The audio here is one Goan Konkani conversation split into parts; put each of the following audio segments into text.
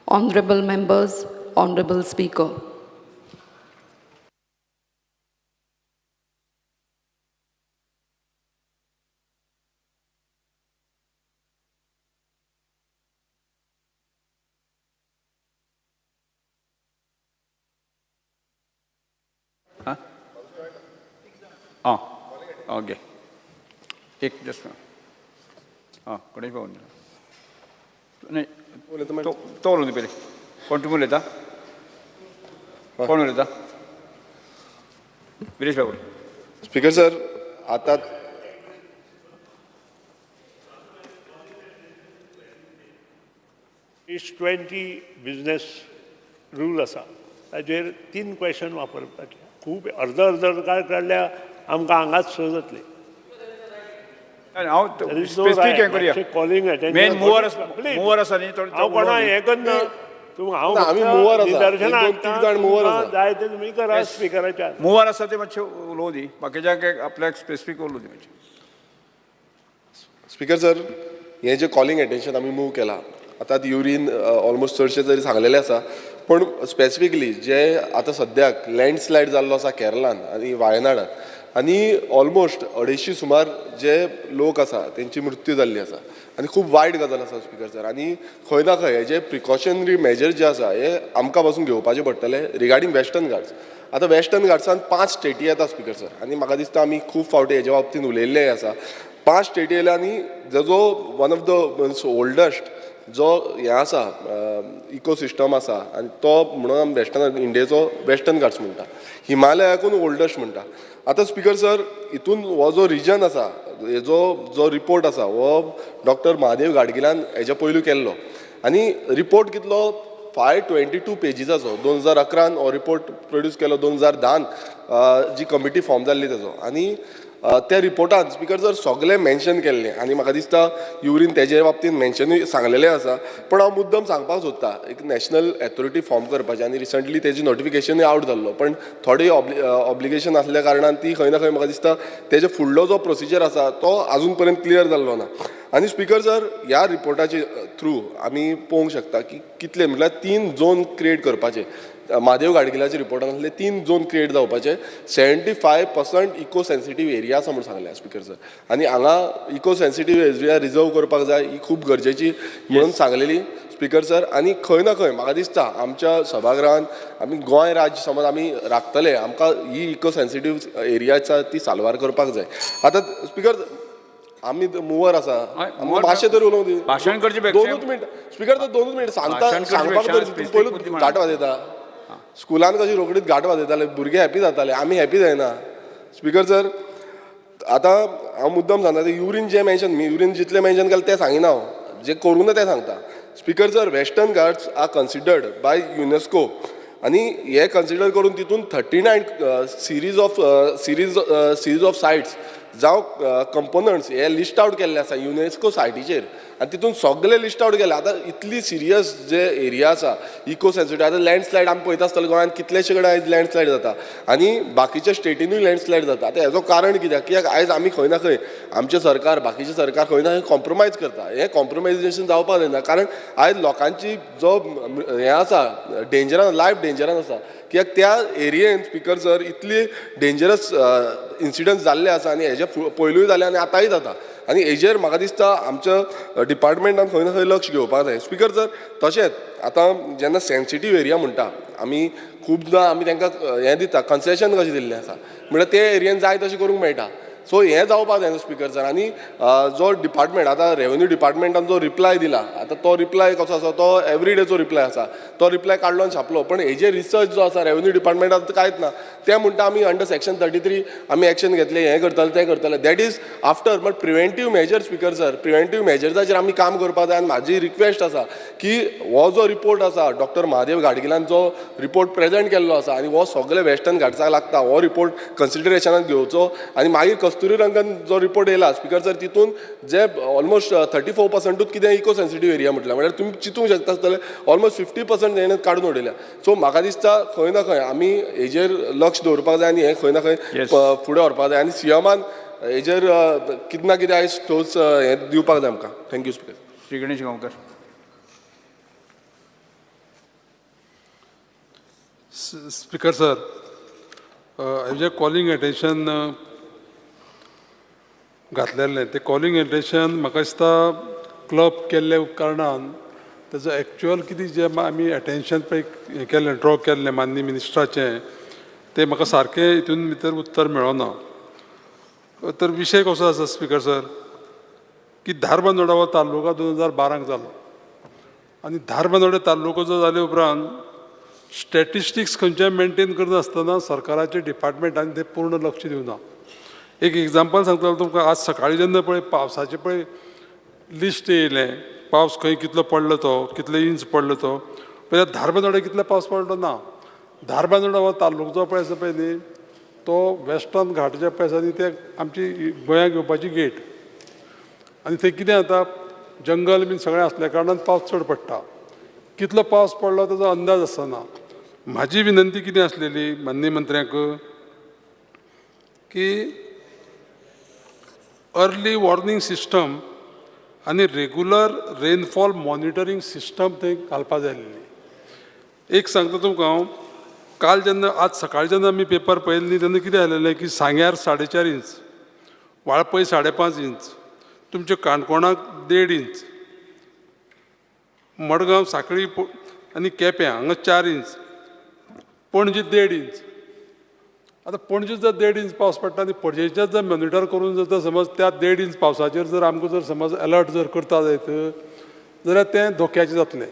Honorable members, Honorable Speaker. आं, ओके, एक जस्ट. आं, गणेश बाबू न्ही, तो तो उलोवं दी पयलीं. कोण, तुमी उलयता? कोण उलयता? विरेश बाबू. स्पीकर सर, आता is 20 business rule आसा, ताजेर तीन क्वेश्चन वापरपाचे. खूब अर्द अर्द काळ काडल्या, आमकां हांगाच स जातले. हांव स्पेसिफीक हें करुया. कॉलिंग. मेन मुवर मुवर आसा न्ही तो. हांव कोणा हें करना तूं हांव. ना, आमी मुवर आसा. एक, दोन, तीग जाण मुवर आसा. जाय ते तुमी करा स्पिकराच्या. मुवर आसा ते मातशें उलोवं दी, बाकीच्यांक आपल्याक स्पेसिफीक उलोवं दी मातशें. स्पीकर सर, हें जें कॉलिंग एटेन्शन आमी मूव केलां आतां, युरीन ऑलमोस्ट चडशे जरी सांगलेलें आसा, पूण स्पेसिफिकली जे आतां सद्याक लँडस्लायड जाल्लो आसा केरलान आनी वायनाडान आनी ऑलमोस्ट 250 सुमार जे लोक आसा तेंची मृत्यू जाल्ली आसा आनी खूब वायट गजाल आसा स्पीकर सर. आनी खंय ना खंय हेजे प्रिकॉशनरी मेजर जे आसा हे आमकां पासून घेवपाचे पडटले. रिगार्डींग वेस्टर्न घाट्स, आतां वेस्टर्न घाट्सान पांच स्टेटी येता स्पीकर सर, आनी म्हाका दिसता आमी खूब फावटी हेज्या बाबतीन उलयल्ले आसा. पांच स्टेटी येयल्या आनी Jeju one of the oldest जो हें आसा, इकोसिस्टम आसा, आनी तो म्हणून आमी वेस्टर्न इंडियेचो वेस्टर्न घाट्स म्हणटा, हिमालयाकून ओल्डस्ट म्हणटा. आतां स्पीकर सर, हितून हो जो रिजन आसा, हेजो जो रिपोर्ट आसा हो डॉक्टर महादेव गाडगिलान हेज्या पयलू केल्लो आनी रिपोर्ट कितलो, 522 पेजीसाचो. 2011न हो रिपोर्ट प्रोड्यूस केलो, 2010न जी कमिटी फॉर्म जाल्ली तेजो. आनी त्या रिपोर्टान स्पीकर सर सगळें मेन्शन केल्लें आनी म्हाका दिसता युरीन तेजे बाबतीन मेन्शनूय सांगलेलें आसा. पूण हांव मुद्दम सांगपाक सोदता, एक नॅशनल एथॉरिटी फॉर्म करपाची आनी रिसंटली तेजी नोटिफिकेशनूय आवट जाल्लो, पण थोडी ऑब्लिगेशन आसल्या कारणान ती खंय ना खंय म्हाका दिसता तेजे फुडलो जो प्रोसिजर आसा तो आजून पर्यंत क्लियर जाल्लो ना. आनी स्पीकर सर, ह्या रिपोर्टाचे थ्रू आमी पळोवंक शकता की कितले, म्हटल्यार तीन झोन क्रिएट करपाचे. महादेव गाडगिलाच्या रिपोर्टान आसले तीन झोन क्रिएट जावपाचे. 75% इको सेन्सिटीव एरिया आसा म्हूण सांगलें स्पीकर सर, आनी हांगा इको सेन्सिटीव एरिया रिजर्व करपाक जाय, ही खूब गरजेची म्हणून सांगलेली स्पीकर सर. आनी खंय ना खंय म्हाका दिसता आमच्या सभागृहान आमी गोंय राज्य समज आमी राखतले, आमकां ही इको सेन्सिटीव एरिया आसा ती साल्वार करपाक जाय. आतां स्पीकर, आमी मुवर आसा, आमकां मातशें तरी उलोवंक दी. भाशण करचे पेक्षा दोनूच मिनट स्पीकर तर, दोनूच मिनट सांगता. भाशण करचे सांगपाक पेक्षा तरी specific पयलू बुद्धी म्हणा. घाट वाजयता. स्कुलान कशी रोखडीच घाट वाजयताले, भुरगे हॅपी जाताले, आमी हॅपी जायना स्पीकर सर. आतां हांव मुद्दम सांगता, ते युरीन जे मेन्शन, युरीन जितलें मेन्शन केलें तें सांगिना हांव, जें करूं ना तें सांगता. Speaker sir, Western Ghats are considered by UNESCO आनी हे कन्सिडर करून तितून 39 series of sites जावं कंपोनंट्स हे लिस्ट आवट केल्ले आसा युनेस्को सायटीचेर आनी तितून सगळे लिस्ट आवट केले. आतां इतली सिरियस जे एरिया आसा इको सेन्सिटीव, आतां लँडस्लायड आमी पळयता आसतले, गोंयांत कितलेशे कडेन आयज लँडस्लायड जाता आनी बाकीच्या स्टेटीनूय लँडस्लायड जाता. आतां हेजो कारण कित्याक? कित्याक आयज आमी खंय ना खंय आमचें सरकार, बाकीचें सरकार खंय ना खंय कॉम्प्रोमायज करता. हें कॉम्प्रोमायजेशन जावपाक जायना, कारण आयज लोकांची जो हें आसा डेंजरान, लायफ डेंजरान आसा, कित्याक त्या एरियेन स्पीकर सर इतली डेंजरस इन्सिडंट जाल्ले आसा आनी हेजे पयलूय जाले आनी आतांय जाता. आनी हेजेर म्हाका दिसता आमच्या डिपार्टमेंटान खंय ना खंय लक्ष घेवपाक जाय स्पीकर सर. तशेंच आतां जेन्ना सेन्सिटीव एरिया म्हणटा आमी, खुबदां आमी तांकां हें दिता, कन्सेशन कशें दिल्लें आसा, म्हळ्यार ते एरियेन जाय तशें करूंक मेळटा. सो हें जावपाक जायना स्पीकर सर. आनी जो डिपार्टमेंट आतां रेवेन्यू डिपार्टमेंटान जो रिप्लाय दिला, आतां तो रिप्लाय कसो आसा, तो एवरी डेचो रिप्लाय आसा, तो रिप्लाय काडलो आनी छापलो, पण हेजेर रिसर्च जो आसा रेवेन्यू डिपार्टमेंटान कांयच ना. ते म्हणटा आमी अंडर सेक्शन 33 आमी एक्शन घेतले, हें करतले, तें करतले. That is after, but preventive measure, speaker sir, preventive मेजर्साचेर आमी काम करपाक जाय. आनी म्हाजी रिक्वेस्ट आसा की हो जो रिपोर्ट आसा, डॉक्टर महादेव गाडगिलान जो रिपोर्ट प्रेजेंट केल्लो आसा आनी हो सगळे वेस्टर्न घाट्साक लागता, हो रिपोर्ट कन्सिडरेशनाक घेवचो. आनी मागीर कस्तुरी रंगन जो रिपोर्ट येयला स्पीकर सर, तितून जे ऑलमोस्ट 34 पर्संटूच कितें इको सेन्सिटीव एरिया म्हटल्या, म्हळ्यार तुमी चिंतूंक शकता आसतले, ऑलमोस्ट 50% हेणें काडून उडयल्या. सो म्हाका दिसता खंय ना खंय आमी हेजेर लक्ष दवरपाक जाय आनी हें खंय ना खंय फुडें व्हरपाक जाय आनी सीएमान हेजेर कितें ना कितें आयज ठोस हें दिवपाक जाय आमकां. Thank you, speaker. Shri Ganesh Gaonkar. Speaker sir, हांवें कॉलिंग एटेन्शन घातलेलें तें कॉलिंग एटेन्शन म्हाका दिसता क्लब केल्ल्या कारणान तेजो एक्चुअल कितें जें आमी एटेन्शन पळय हें केल्लें, ड्रॉ केल्लें माननीय मिनिस्टराचें, तें म्हाका सारकें हितून भितर उत्तर मेळना. तर विशय कसो आसा स्पीकर सर, की धारबांदोडा हो तालुका 2012क जालो आनी धारबांदोडा तालुको जो जाले उपरांत स्टॅटिस्टिक्स खंयच्याय मेनटेन करनासतना सरकाराचे डिपार्टमेंटान ते पूर्ण लक्ष दिवना. एक एग्जाम्पल सांगतलो तुमकां. आज सकाळीं जेन्ना पळय पावसाचें पळय लिस्ट येयलें, पावस खंय कितलो पडलो, तो कितले इंच पडलो, तो पळय धारबांदोडा कितलो पावस पडलो ना. धारबांदोडा हो तालुको जो पळय आसा पळय न्ही, तो वेस्टर्न घाट जे पळय आसा न्ही, ते आमची गोंयाक येवपाची गेट आनी थंय कितें जाता, जंगल बीन सगळें आसल्या कारणान पावस चड पडटा. कितलो पावस पडलो ताजो अंदाज आसना. म्हाजी विनंती कितें आसलेली माननीय मंत्र्यांक की अर्ली वॉर्निंग सिस्टम आनी रेगुलर रेनफॉल मॉनिटरींग सिस्टम थंय घालपा जाय आसलेली. एक सांगता तुमकां हांव, काल जेन्ना, आज सकाळीं जेन्ना आमी पेपर पळयले न्ही, तेन्ना कितें आयलेलें की सांग्यार 4.5 इंच, वाळपय 5.5 इंच, तुमच्या काणकोणाक 1.5 इंच, मडगांव, साखळी आनी केप्यां हांगा 4 इंच, पणजी 1.5 इंच. आतां पणजे जर 1.5 इंच पावस पडटा आनी पणजेच्याच जर मॉनिटर करून जर समज त्या 1.5 इंच पावसाचेर जर आमकां जर समज अलर्ट जर करता जायत जाल्यार तें धोक्याचें जातलें.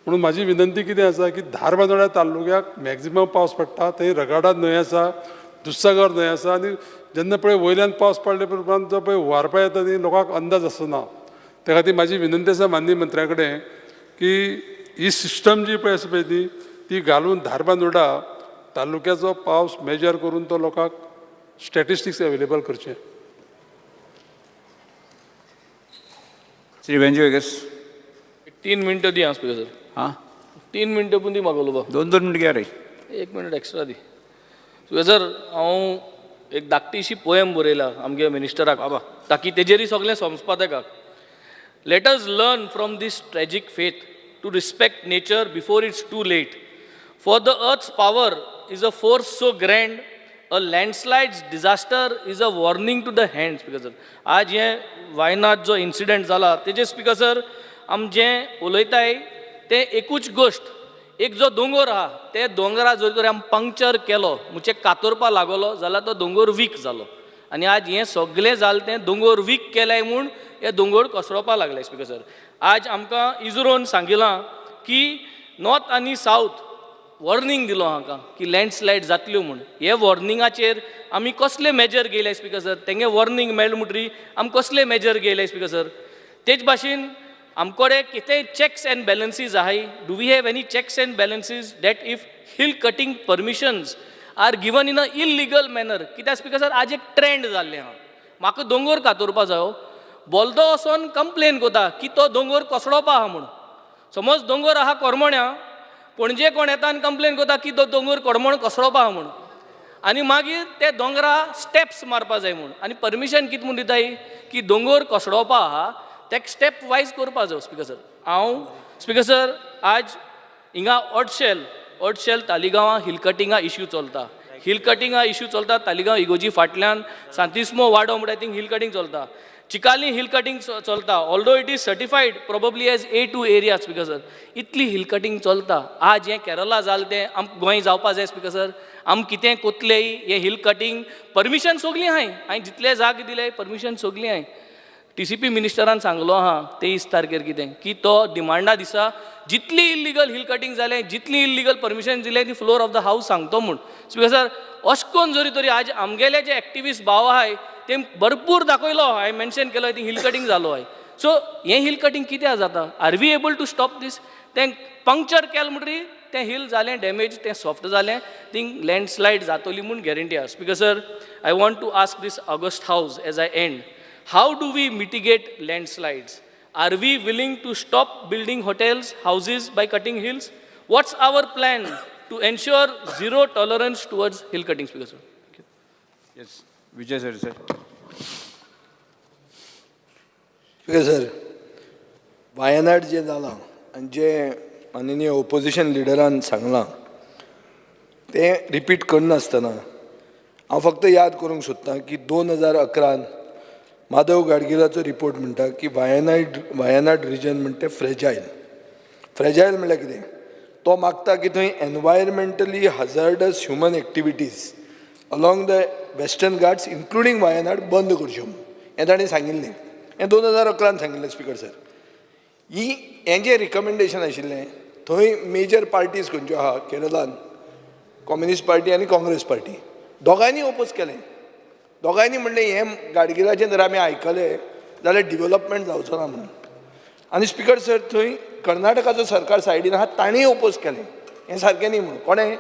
म्हणून म्हाजी विनंती कितें आसा की धारबांदोड्या तालुक्याक मॅक्जिमम पावस पडटा, थंय रगाडा न्हंय आसा, दुधसागर न्हंय आसा आनी जेन्ना पळय वयल्यान पावस पडले उपरांत जो पळय हुंवार पळय येता न्ही, लोकांक अंदाज आसना. त्या खातीर म्हाजी विनंती आसा माननीय मंत्र्या कडेन की ही सिस्टम जी पळय आसा पळय ती ती घालून धारबांदोडा तालुक्याचो पावस मेजर करून तो लोकांक स्टॅटिस्टिक्स अवेलेबल करचे. श्री वेंजी वेगस. 3 मिनटं दी आं स्पीकर सर. हां. 3 मिनटं पूण दी म्हाका उलोवपाक. दोन दोन मिनट घे रे. एक मिनट एक्स्ट्रा दी. स्पीकर सर, हांव एक धाकटीशी पोयम बरयला आमगे मिनिस्टराक बाबा, ताकी तेजेरय सगळें समजपा तेका. Let us learn from this tragic fate to respect nature before it's too late, for the earth's power is a force so grand, a landslide's disaster is a warning to the hand. Speaker sir, आज हें वायनाड जो इन्सिडंट जाला तेजेर स्पीकर सर, आम जें उलयताय तें एकूच गोश्ट. एक जो दोंगोर आहा, ते दोंगरा जर तर आमी पंक्चर केलो म्हणजे कातरपा लागलो जाल्यार तो दोंगोर वीक जालो आनी आज हें सगळें जालें तें दोंगोर वीक केलें म्हूण हे दोंगोर कोसळोपा लागले. स्पीकर सर, आज आमकां इजरोन सांगिलां की नॉर्थ आनी सावथ वॉर्निंग दिलो हांकां की लँडस्लायड जातल्यो म्हूण. हे वॉर्निंगाचेर आमी कसले मेजर घेयले स्पीकर सर? तेंगे वॉर्निंग मेळ्ळें म्हणटरी आमी कसले मेजर घेयले स्पीकर सर? तेच भाशेन आमकोडे कितेंय चॅक्स एंड बॅलन्सीज आहाय? Do we have any checks and balances that if hill cutting permissions are given in a illegal manner? कित्याक स्पीकर सर, आज एक ट्रेंड जाल्लें आहा. म्हाका दोंगोर कातोरपा जायो, बोलदो वचोन कंप्लेन कोता की तो दोंगोर कोसळोपा आहा म्हूण. समज दोंगोर आहा कोरमोण्या, पणजे कोण येता आनी कंप्लेन कोता की तो दोंगोर कोरमोण कोसळोपा आहा म्हूण आनी मागीर ते दोंगरा स्टेप्स मारपा जाय म्हूण. आनी परमिशन कितें म्हूण दिताय की दोंगोर कोसळोपा आहा, तेका स्टेप वायज करपा जाय. स्पीकर सर, हांव स्पीकर सर, आज हिंगा ऑडशेल ऑडशेल तालिगांवां हिल कटिंगा इश्यू चलता, हिल कटिंगा इश्यू चलता. तालिगांव इगोजी फाटल्यान सांतिस्मो वाडो म्हणटा थिंग हिल कटिंग चलता. चिकाली हिल कटिंग चलता, although it is certified probably as A2 area. Speaker sir, इतली हिल कटिंग चलता. आज हें केरला जालें तें आम गोंय जावपा जाय? स्पीकर सर, आम कितें कोतलेय? हें हिल कटिंग परमिशन सगलीं आहाय. हांवें जितले जागे दिले, परमिशन सगलीं आहाय. टीसीपी मिनिस्टरान सांगलो आहा 23 तारखेर कितें की तो डिमांडा दिसा जितली इल्लिगल हिल कटिंग जालें, जितली इल्लिगल परमिशन दिलें, ती फ्लोर ऑफ the house सांगतो म्हूण. स्पीकर सर, अशें करून जरी तरी आज आमगेले जे एक्टिविस्ट भाव आहाय ते भरपूर दाखयलो, हांवें मेन्शन केलो, ती हिल कटिंग जालो आहाय. सो हें हिल कटिंग कित्याक जाता? Are we able to stop this? तें पंक्चर केलें म्हणटरी तें हिल जालें डॅमेज, तें सॉफ्ट जालें, थिंग लँडस्लायड जातली म्हूण गॅरंटी आसा. Speaker sir, I want to ask this august house as I end, how do we mitigate landslides? Are we willing to stop building hotels, houses by cutting hills? What's our plan to ensure zero tolerance towards hill cutting, Speaker sir? Thank you. Yes, Vijay sir sir. Speaker sir, Wayanad जें जालां आनी जें माननीय ओपोजिशन लिडरान सांगलां, तें रिपीट करनासतना हांव फक्त याद करूंक सोदतां की 2011 माधव गाडगिलाचो रिपोर्ट म्हणटा की वायनाड रिजन म्हणटा तें फ्रेजायल. फ्रेजायल म्हणल्यार कितें? तो मागता की थंय environmentally hazardous human activities along the Western Ghats, including Wayanad, बंद करच्यो म्हणून हें ताणें सांगिल्लें. हें 2011 सांगिल्लें स्पिकर सर. ही हें जें रिकमेंडेशन आशिल्लें, थंय मेजर पार्टीज खंयच्यो आहा केरलान, कम्युनिस्ट पार्टी आनी काँग्रेस पार्टी, दोगांयनी ओपोज केलें. दोगांयनी म्हणलें, हें गाडगिलाचें जर आमी आयकलें जाल्यार डिवलपमेंट जावचो ना म्हणून. आनी स्पिकर सर, थंय कर्नाटकाचो सरकार सायडीन आहा, तांणीय ओपोज केलें, हें सारकें न्ही म्हणून. कोणें?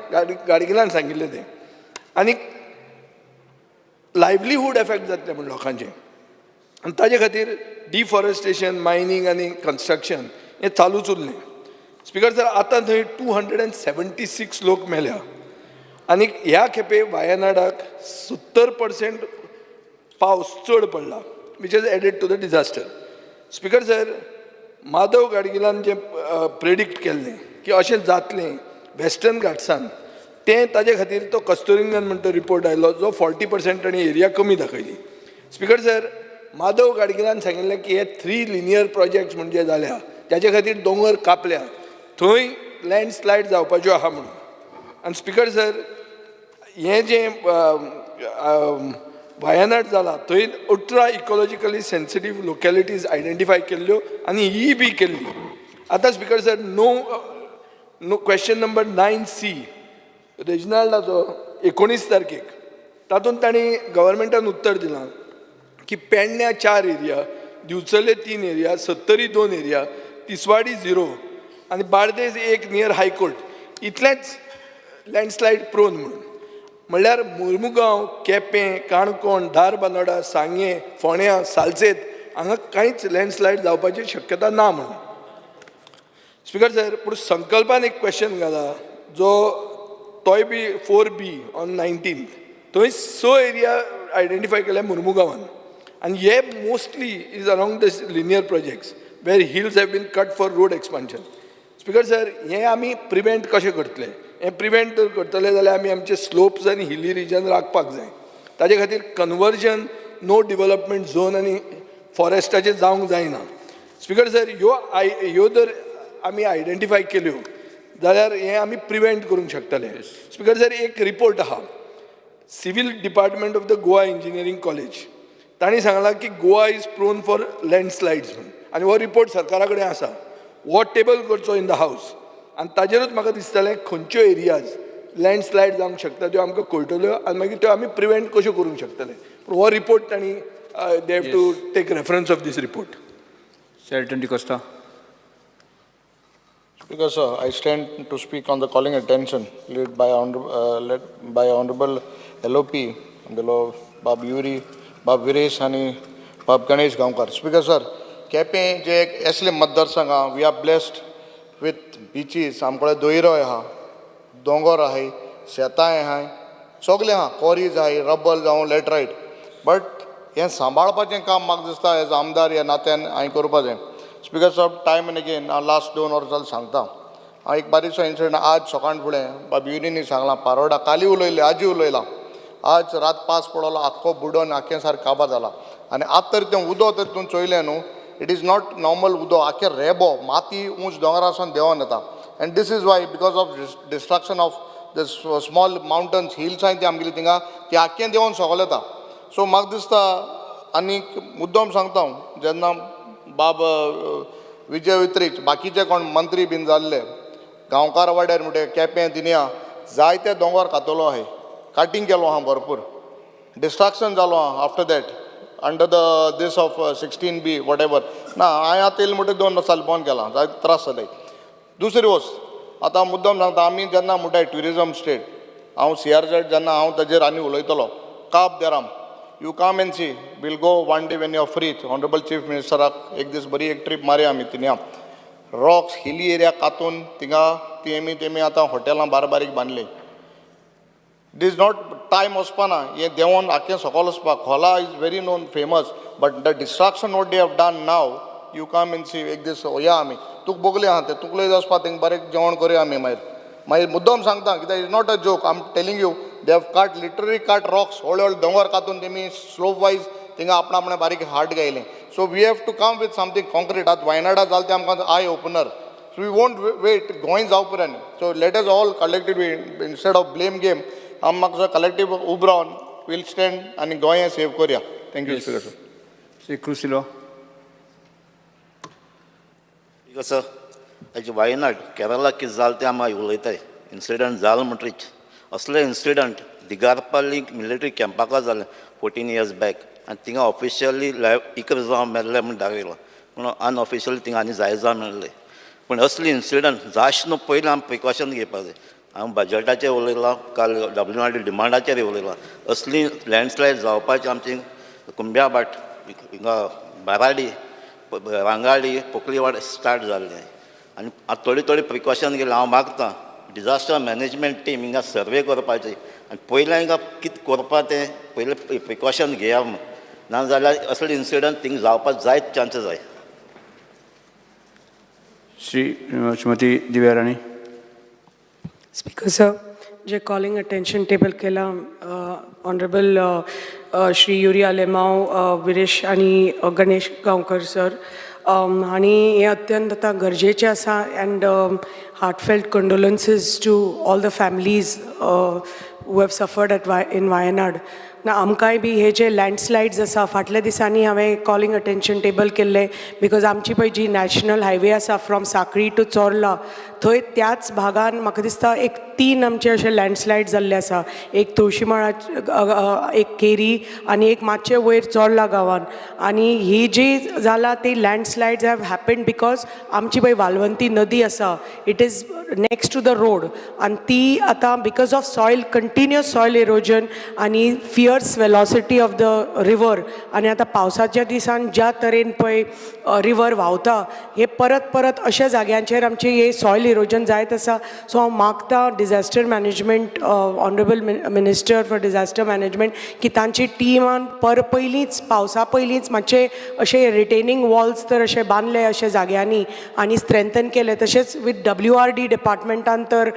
गाडगिलान सांगिल्लें तें. आनी लायवलीहूड एफेक्ट जातलें म्हूण लोकांचें आनी ताजे खातीर डिफॉरेस्टेशन, मायनींग आनी कन्स्ट्रक्शन हें चालूच उरलें. स्पिकर सर, आतां थंय 276 लोक मेल्या आनी ह्या खेपे वायनाडाक 70% पावस चड पडला, which is added to the disaster. Speaker sir, Madhav गाडगिलान जें प्रेडिक्ट केल्लें की अशें जातलें वेस्टर्न घाट्सान, तें ताजे खातीर तो कस्तुरीरंगन म्हणटो रिपोर्ट आयलो, जो 40% ताणें एरिया कमी दाखयली. स्पिकर सर, माधव गाडगिलान सांगिल्लें की हे थ्री लिनियर प्रोजेक्ट्स म्हणजे जाल्या, ताजे खातीर दोंगर कापल्या, थंय लँडस्लायड जावपाच्यो आहा म्हणून. आनी स्पिकर सर, हें जें वायनाड जाला, थंय 18 इकोलॉजिकली सेन्सिटीव लोकॅलिटीज आयडेंटिफाय केल्ल्यो आनी ही बी केल्ली. आतां speaker sir, no question number 9C रेजिनाल्डाचो 19 तारखेक, तातूंत तांणी गव्हर्मेंटान उत्तर दिलां की पेडण्या चार एरिया, दिवचले तीन एरिया, सत्तरी दोन एरिया, तिसवाडी 0 आनी बार्देज एक नियर हायकोर्ट, इतलेंच लँडस्लायड प्रोन म्हणून. म्हणल्यार मुर्मुगांव, केपें, काणकोण, धारबांदोडा, सांगें, फोंड्यां, सालसेत हांगा कांयच लँडस्लायड जावपाची शक्यता ना म्हणून. स्पिकर सर, पूण संकल्पान एक क्वेश्चन घाला, जो तोय बी 4B on 19, थंय स एरिया आयडेंटिफाय केल्या मुर्मुगांवान आनी हे mostly is along the linear projects where hills have been cut for road expansion. Speaker sir, हें आमी प्रिवेंट कशें करतले? हें प्रिवेंट जर करतले जाल्यार आमी आमचे स्लोप्स आनी हिली रिजन राखपाक जाय. ताजे खातीर कन्वर्जन, नो डिवलपमेंट झोन आनी फॉरेस्टाचें जावंक जायना. स्पिकर सर, ह्यो जर आमी आयडेंटिफाय केल्यो जाल्यार हें आमी प्रिवेंट करूंक शकतले. स्पिकर सर, एक रिपोर्ट आहा, Civil Department of the Goa Engineering College, तांणी सांगलां की Goa is prone for landslides म्हणून. आनी हो रिपोर्ट सरकारा कडेन आसा. हो टेबल करचो इन the house आनी ताजेरूच म्हाका दिसतलें खंयच्यो एरियाज लँडस्लायड जावंक शकता त्यो आमकां कळटल्यो आनी मागीर त्यो आमी प्रिवेंट कश्यो करूंक शकतले. पूण हो रिपोर्ट तांणी, they have to take reference of this report. Shelton D'Costa. Speaker, sir, I stand to speak on the calling attention led by Honorable LOP, आमगेलो बाब युरी, बाब विरेश आनी बाब गणेश गांवकार. स्पीकर सर, केपें जे एक असले मतदारसंघ आहा, we are blessed with beaches. आमकडे दोयरोय आहा, दोंगोर आहाय, शेतांय आहाय, सगलें आहा, कॉरीज आहाय, रब्बल जावं लॅटरायट. बट हें सांबाळपाचें काम म्हाका दिसता एज आमदार ह्या नात्यान हांवें करपा जाय. स्पिकर साहब, टायम एंड अगेन हांव लास्ट 2 वर्सां जालें सांगता हांव. एक बारीकसो इन्सिडंट आज सकाळ फुडें बाब युरीनी सांगलां, पारोडा काली उलयले, आजी उलयलां. आज रात पास पडलो, आख्खो बुडोन आख्खें सारकें काबार जाला. आनी आतां तरी तें उदक तर तूं चोयलें न्हू, it is not normal उदक. आख्खें रेबो माती उंच दोंगरासून देंवोन येता and this is why, because of destruction of the small mountains, hills आहाय ती आमगेली थिंगा, ती आख्खें देंवोन सकयल येता. सो म्हाका दिसता आनी मुद्दम सांगता हांव, जेन्ना बाब विजय उतरीच बाकीचे कोण मंत्री बीन जाल्ले, गांवकार वाड्यार म्हणटे केपें दिनया जायते दोंगर कातलो आहाय, काटींग केलो आहा, भरपूर डिस्ट्रक्शन जालो आहा. After that, under the this of 16B, whatever ना, हांवें आतां येयलें म्हणटा 2 वर्सां बंद केलां, जायते त्रास जाले. दुसरी वस्त आतां मुद्दम सांगता, आमी जेन्ना म्हणटाय ट्युरिजम स्टेट, हांव सीआरझेड जेन्ना हांव ताजेर आनी उलयतलो. काब Deram, you come and see. We'll go one day when you are free. Honourable chief मिनिस्टराक एक दीस बरी एक ट्रीप मारया आमी. थिंगा रॉक्स, हिली एरिया कातून थिंगा तेमी तेमी आतां हॉटेलां बारीक बारीक बांदलीं. It is not time वचपाना, हें देंवोन आख्खें सकयल वचपाक. खोला is very known, famous, but the destruction what they have done now, you come and see. एक दीस या आमी, तुका बोगले आहा तें, तुका लय वचपा, थिंग बरें जेवण करुया आमी मागीर. मागीर मुद्दम सांगता कित्याक it's not a joke, I am telling you, they have cut, literally cut rocks, व्हडले व्हडले दोंगर कातून तेमी स्लोप वायज थिंगा आपणा आपणा बारीक heart गायलें. So we have to come with something concrete. आतां वायनाडा जालें तें आमकां eye opener. So we won't wait Goa जावं पर्यंत. So let us all collectively, instead of blame game, आम म्हाका कलेक्टीव उब रावन वील स्टँड आनी गोंय सेव करया. Thank you speaker sir. Shri Cruz Silva. कसं ताजे वायनाड केरला कितें जालें तें आमी उलयताय. इन्सिडंट जालो म्हणटरीच असले इन्सिडंट दिगारपल्ली मिलिटरी कॅम्पाक जालें 14 इयर्स बॅक आनी थिंगा ऑफिशियली लायव 11 जावं मेल्ले म्हूण दाखयलां, पूण अनऑफिशियली थिंगा आनी जाय जावं मेळ्ळे. पूण असले इन्सिडंट जायच न्हू पयलीं आमी प्रिकॉशन घेवपाक जाय. हांव बजटाचेर उलयलां, काल WRD डिमांडाचेर उलयलां. असली लँडस्लायड जावपाची आमची कुंब्याभाट हिंगा बाराडी रांगाडी पोकलीवाड स्टार्ट जाल्लें आनी आतां थोडी थोडी प्रिकॉशन घेयला. हांव मागतां डिजास्टर मॅनेजमेंट टीम हिंगा सर्वे करपाची आनी पयलें हिंगा कितें करपा तें पयलें प्रिकॉशन घेया म्हूण, नाजाल्यार असले इन्सिडंट थिंग जावपाक जायत चान्सीस आसाय. श्री श्रीमती दिव्या राणी. स्पीकर सर, जे कॉलिंग अटेन्शन टेबल केला ऑनरेबल श्री युरी आलेमाव, विरेश आनी गणेश गांवकर सर, आनी हें अत्यंत आतां गरजेचें आसा and heartfelt condolences to all the families who have suffered at in Wayanad. ना आमकांय बी हे जे लँडस्लायड्स आसा, फाटल्या दिसांनी हांवें कॉलिंग अटेन्शन टेबल केल्लें because आमची पळय जी नॅशनल हायवे आसा फ्रॉम साखळी टू चोर्ला, थंय त्याच भागान म्हाका दिसता एक 3 आमचे अशे लँडस्लायड जाल्ले आसा. एक तुळशीमळा, एक केरी आनी एक मातशें वयर चोर्ला गांवान. आनी ही जी जाला ती लँडस्लायड्स have happened because आमची पळय वालवंती नदी आसा, it is next to the road, आनी ती आतां because of soil, continuous soil erosion आनी fierce velocity of the river, आनी आतां पावसाच्या दिसान ज्या तरेन पळय रिवर व्हांवता, हे परत परत अशा जाग्यांचेर आमचें हे सॉयल इरोजन जायत आसा. सो हांव मागता disaster management, honourable minister for disaster management की तांची टिमान पर पयलींच पावसा पयलींच मातशे अशे रिटेनींग वॉल्स तर अशे बांदले अशे जाग्यांनी आनी स्ट्रेंथन केले. तशेंच विथ WRD डिपार्टमेंटान तर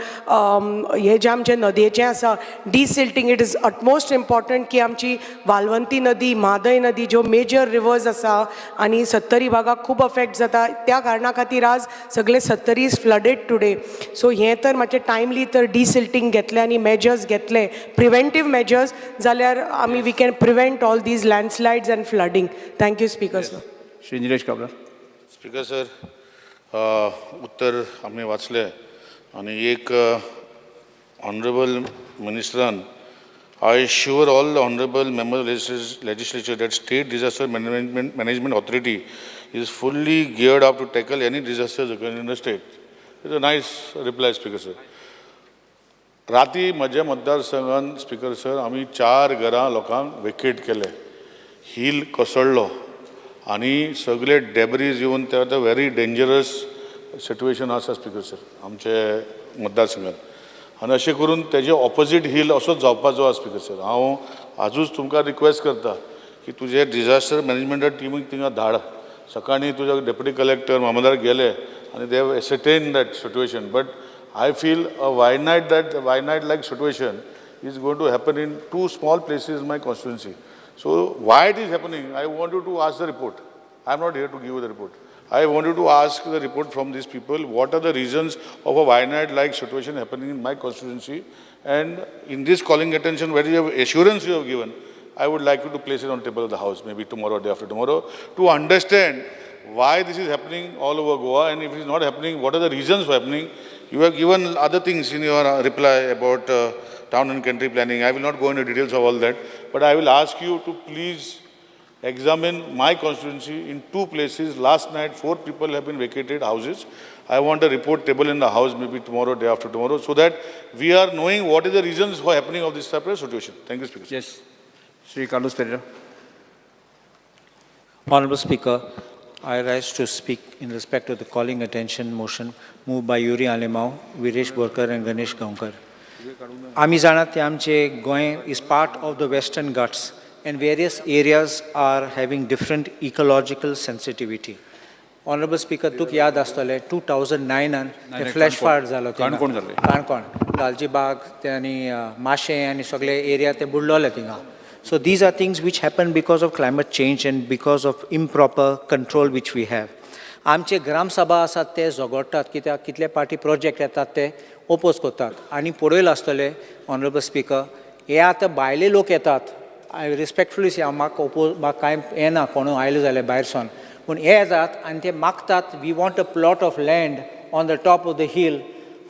हे जे आमचे नदयेचें आसा desilting, it is utmost important की आमची वालवंती नदी, म्हादय नदी ज्यो मेजर रिवर्स आसा आनी सत्तरी भागाक खूब अफेक्ट जाता, त्या कारणा खातीर आज सगळे Sattari is flooded today. So हें तर मातशें टायमली तर डिसिल्टींग घेतलें आनी मेजर्स घेतले, प्रिवेंटीव मेजर्स, जाल्यार आमी we can prevent all these landslides and flooding. Thank you speaker sir. Shri Nilesh Cabral. Speaker sir, उत्तर आमी वाचलें आनी एक honourable मिनिस्टरान I assure all the honorable members of legislature that State Disaster Management Authority is fully geared up to tackle any disasters occurring in the state. It's a nice reply, Speaker sir. राती म्हज्या मतदारसंघान स्पीकर सर आमी 4 घरां लोकांक वेकेट केले. हिल कोसळ्ळो आनी सगळे डेब्रीज येवन ते आतां व्हेरी डेंजरस सिट्युएशन आसा स्पीकर सर आमचे मतदारसंघात. आनी अशें करून तेजे ऑपोजीट हिल असोच जावपाचो आसा स्पीकर सर. हांव आजूच तुमकां रिक्वेस्ट करता की तुजे डिजास्टर मॅनेजमेंटा टिमीक थिंगा धाड. सकाळीं तुज्या डेप्युटी कलेक्टर मामलेदार गेले आनी they have ascertain that situation, but I feel a Wayanad, that Wayanad like situation is going to happen in 2 small places in my constituency. So why it is happening, I want you to ask the report. I am not here to give you the report. I want you to ask the report from these people, what are the reasons of a Wayanad like situation happening in my constituency, and in this calling attention, where you have assurance you have given, I would like you to place it on the table of the house, maybe tomorrow or day after tomorrow, to understand why this is happening all over Goa, and if it is not happening, what are the reasons for happening. You have given other things in your reply about town and country planning. I will not go into details of all that, but I will ask you to please examine my constituency in 2 places. Last night, 4 people have been vacated houses. I want a report table in the house maybe tomorrow, day after tomorrow, so that we are knowing what is the reasons for happening of this type of situation. Thank you, Speaker. Yes. Shri Carlos Pereira. Honorable Speaker, I rise to speak in respect of the calling attention motion moved by Yuri Alemao, Viresh Borkar and Ganesh Gaonkar. आमी जाणात ते आमचे Goa is part of the Western Ghats and various areas are having different ecological sensitivity. Honourable speaker, तुका याद आसतलें, 2009आन ते फ्लॅश फायर जालो. काणकोण जालें. काणकोण, गालजीबाग ते आनी माशें आनी सगळे एरिया ते बुडलोले थिंगा. So these are things which happen because of climate change and because of improper control which we have. आमचे ग्रामसभा आसात ते झगडटात कित्याक कितले पार्टी प्रोजेक्ट येतात ते ओपोज करतात. आनी पळयलां आसतलें ऑनरेबल स्पीकर, हे आतां भायले लोक येतात. I respectfully से, हांव म्हाका ओपोज, म्हाका कांय येना कोणू आयले जाल्यार भायर सावन, पूण हे येतात आनी ते मागतात, we want a plot of land on the top of the hill,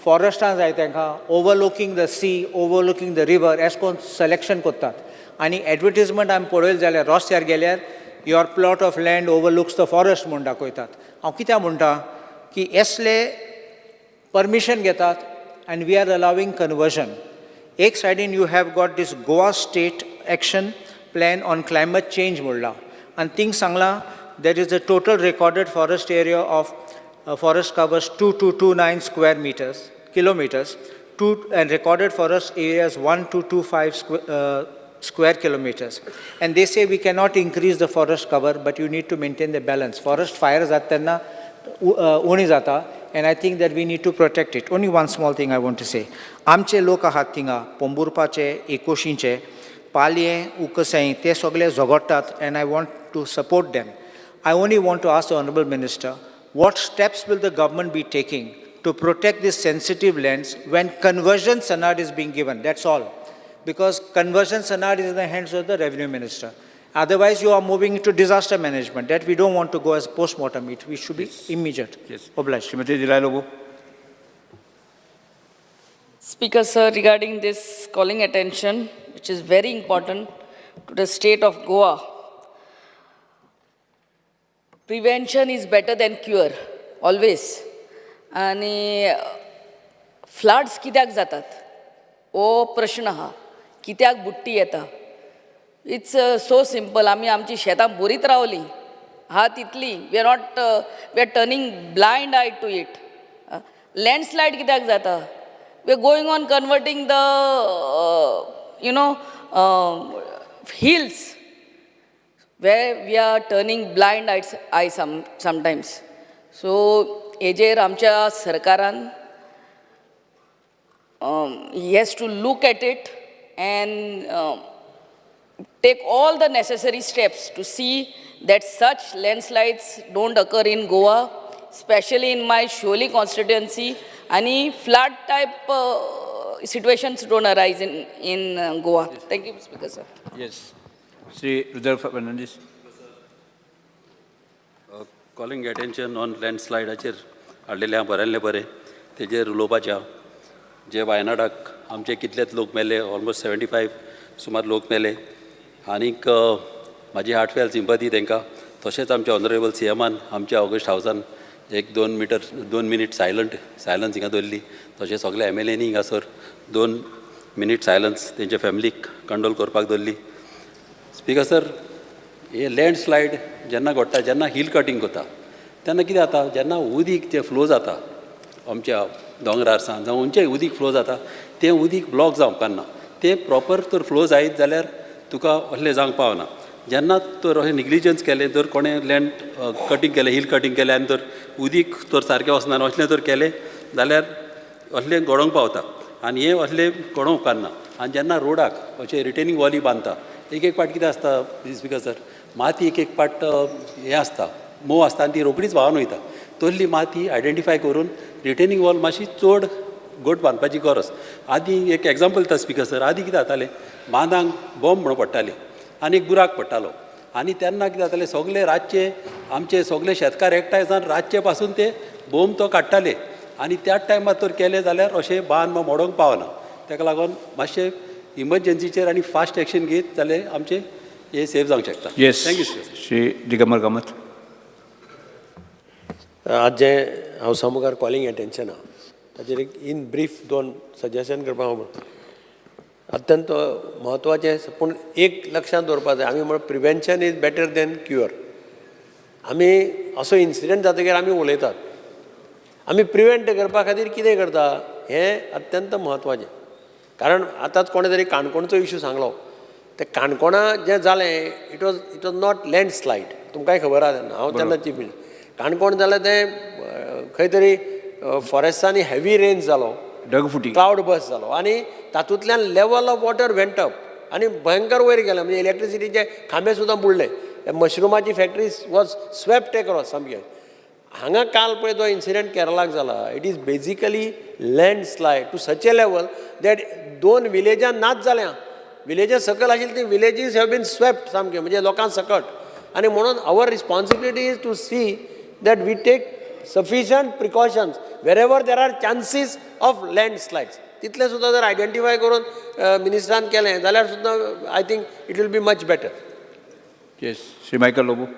फॉरेस्टान जाय तांकां, overlooking the sea, overlooking the river, एशें करून सिलेक्शन करतात. आनी एडवर्टीजमेंट आमी पळयली जाल्यार रस्त्यार गेल्यार your plot of land overlooks the forest म्हूण दाखयतात. हांव कित्याक म्हणटा की एसले परमिशन घेतात and we are allowing conversion. एक सायडीन you have got this Goa State Action Plan on Climate Change म्हणलां आनी थिंग सांगलां there is a total recorded forest area of forest covers 2229 square meters kilometers two and recorded forest areas 1225 square kilometers. And they say we cannot increase the forest cover, but you need to maintain the balance. Forest fire जाता तेन्ना उणी जाता and I think that we need to protect it. Only one small thing I want to say. आमचे लोक आहात थिंगा पोंबुरपाचे, एकोशींचे, पालयें, उकसाई, ते सगळे झगडटात and I want to support them. I only want to ask the Honorable Minister, what steps will the government be taking to protect these sensitive lands when conversion sanad is being given? That's all. Because conversion sanad is in the hands of the revenue minister. Otherwise, you are moving into disaster management. That we don't want to go as post-mortem. We should be immediate. Yes. Obliged. Shrimati Delilah Lobo. Speaker, sir, regarding this calling attention, which is very important to the state of Goa, prevention is better than cure, always. आनी फ्लड्स कित्याक जातात हो प्रश्न आहा. कित्याक बुडटी येता? It's so simple. आमी आमची शेतां भरीत रावलीं आहा तितली. We are not, we are turning blind eye to it. Landslide कित्याक जाता? We are going on converting the hills where we are turning blind eye sometimes. So हेजेर आमच्या सरकारान he has to look at it and take all the necessary steps to see that such landslides don't occur in Goa, especially in my Siolim constituency. Any flood type situations don't arise in Goa. Thank you, Speaker sir. Yes. Shri Rudra Fernandes. Calling attention on लँडस्लायडाचेर हाडलेलें आहा, बरयल्लें बरें, तेजेर उलोवपाचें आहा. जे वायनाडाक आमचे कितलेच लोक मेले, ऑलमोस्ट 75 सुमार लोक मेले आनीक म्हाजी हार्टफेल्ट सिंपती तांकां. तशेंच आमच्या ऑनरेबल सी एमान आमच्या ऑगस्ट हावसान एक 2 मिटर 2 मिनीट सायलन्स हिंगा दवरली. तशें सगळे एमएलएनी हिंगासर 2 मिनीट सायलन्स तेंच्या फॅमिलीक कंडोल करपाक दवरली. स्पिकर सर, हे लँडस्लायड जेन्ना घडटा, जेन्ना हिल कटींग करता तेन्ना कितें जाता, जेन्ना उदीक जें फ्लो जाता आमच्या दोंगरार सावन जावं खंयचें उदीक फ्लो जाता, तें उदीक ब्लॉक जावंक उपकारना. तें प्रॉपर तर फ्लो जायत जाल्यार तुका असलें जावंक पावना. जेन्ना तर अशें निग्लिजन्स केलें, जर कोणें लँड कटींग केलें, हिल कटींग केलें आनी जर उदीक तर सारकें वचना, असलें जर केलें जाल्यार असलें घडोवंक पावता आनी हें असलें घडोवंक उपकारना. आनी जेन्ना रोडाक अशें रिटेनींग वॉली बांदता, एक एक पाट कितें आसता स्पिकर सर, माती एक एक पाट हें आसता, मोव आसता आनी ती रोखडीच व्हांवन वयता. तसली माती आयडेंटिफाय करून रिटेनींग वॉल मातशी चड घट बांदपाची गरज. आदीं एक एग्जाम्पल दिता स्पिकर सर. आदीं कितें जातालें, बांदांक बॉम्ब म्हणून पडटाले आनी एक बुराक पडटालो आनी तेन्ना कितें जातालें, सगले रातचे आमचे सगले शेतकार एकठांय जावन रातचे पासून ते बोंब तो काडटाले आनी त्याच टायमार तर केलें जाल्यार अशें बांद मोडोंक पावना. ताका लागून मातशें इमर्जन्सीचेर आनी फास्ट एक्शन घेत जाल्यार आमचें हें सेफ जावंक शकता. Yes. Thank you sir. Shri Digambar Kamat. आज जें हावसा मुखार कॉलिंग एटेन्शन आहा ताचेर एक इन ब्रीफ दोन सजेशन करपाक हांव अत्यंत म्हत्वाचें. पूण एक लक्षांत दवरपाक जाय, आमी म्हण prevention is better than cure. आमी असो इन्सिडंट जातकीर आमी उलयतात, आमी प्रिवेंट करपा खातीर कितें करता हें अत्यंत म्हत्वाचें. कारण आतांच कोणें तरी काणकोणचो इशू सांगलो, ते काणकोणा जें जालें, it was not landslide. तुमकांय खबर आहा, तेन्ना हांव तेन्ना चीफ मिनिस्टर. काणकोण जालें तें खंय तरी फॉरेस्टांनी हेवी रेन जालो, ढगफुटी, क्लावड बस जालो आनी तातूंतल्यान level of water went up आनी भयंकर वयर गेलें. म्हणजे इलेक्ट्रिसिटीचे खांबे सुद्दां बुडले, मशरुमाची फॅक्टरी वॉज स्वेप्ट एक्रॉस सामकें. हांगा काल पळय तो इन्सिडंट केरलाक जाला, it is basically landslide to such a level that दोन विलेजां नाच जाल्या, विलेजां सकयल आशिल्ली ती विलेजीस have been swept सामकें, म्हणजे लोकां सकट. आनी म्हणून our responsibility is to see that we take sufficient precautions wherever there are chances of landslides. तितलें सुद्दां जर आयडेंटिफाय करून मिनिस्टरान केलें जाल्यार सुद्दां I think it will be much better. Yes, Shri Michael Lobo.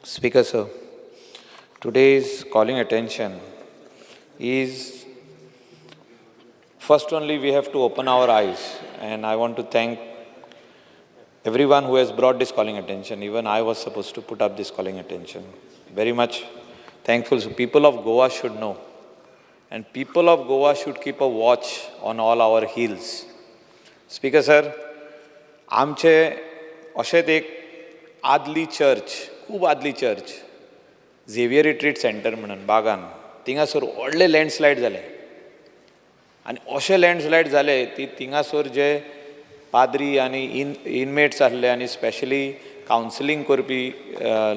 Speaker sir, today's calling attention is, first only we have to open our eyes, and I want to thank everyone who has brought this calling attention. Even I was supposed to put up this calling attention. Very much thankful. So people of Goa should know, and people of Goa should keep a watch on all our hills. Speaker sir, आमचे अशेंच एक आदली चर्च, खूब आदली चर्च, झेवियर रिट्रीट सेंटर म्हणून बागान, थिंगासर व्हडले लँडस्लायड जाले आनी अशे लँडस्लायड जाले ती थिंगासर जे पाद्री आनी इनमेट्स आसले आनी स्पेशली कावन्सिलींग करपी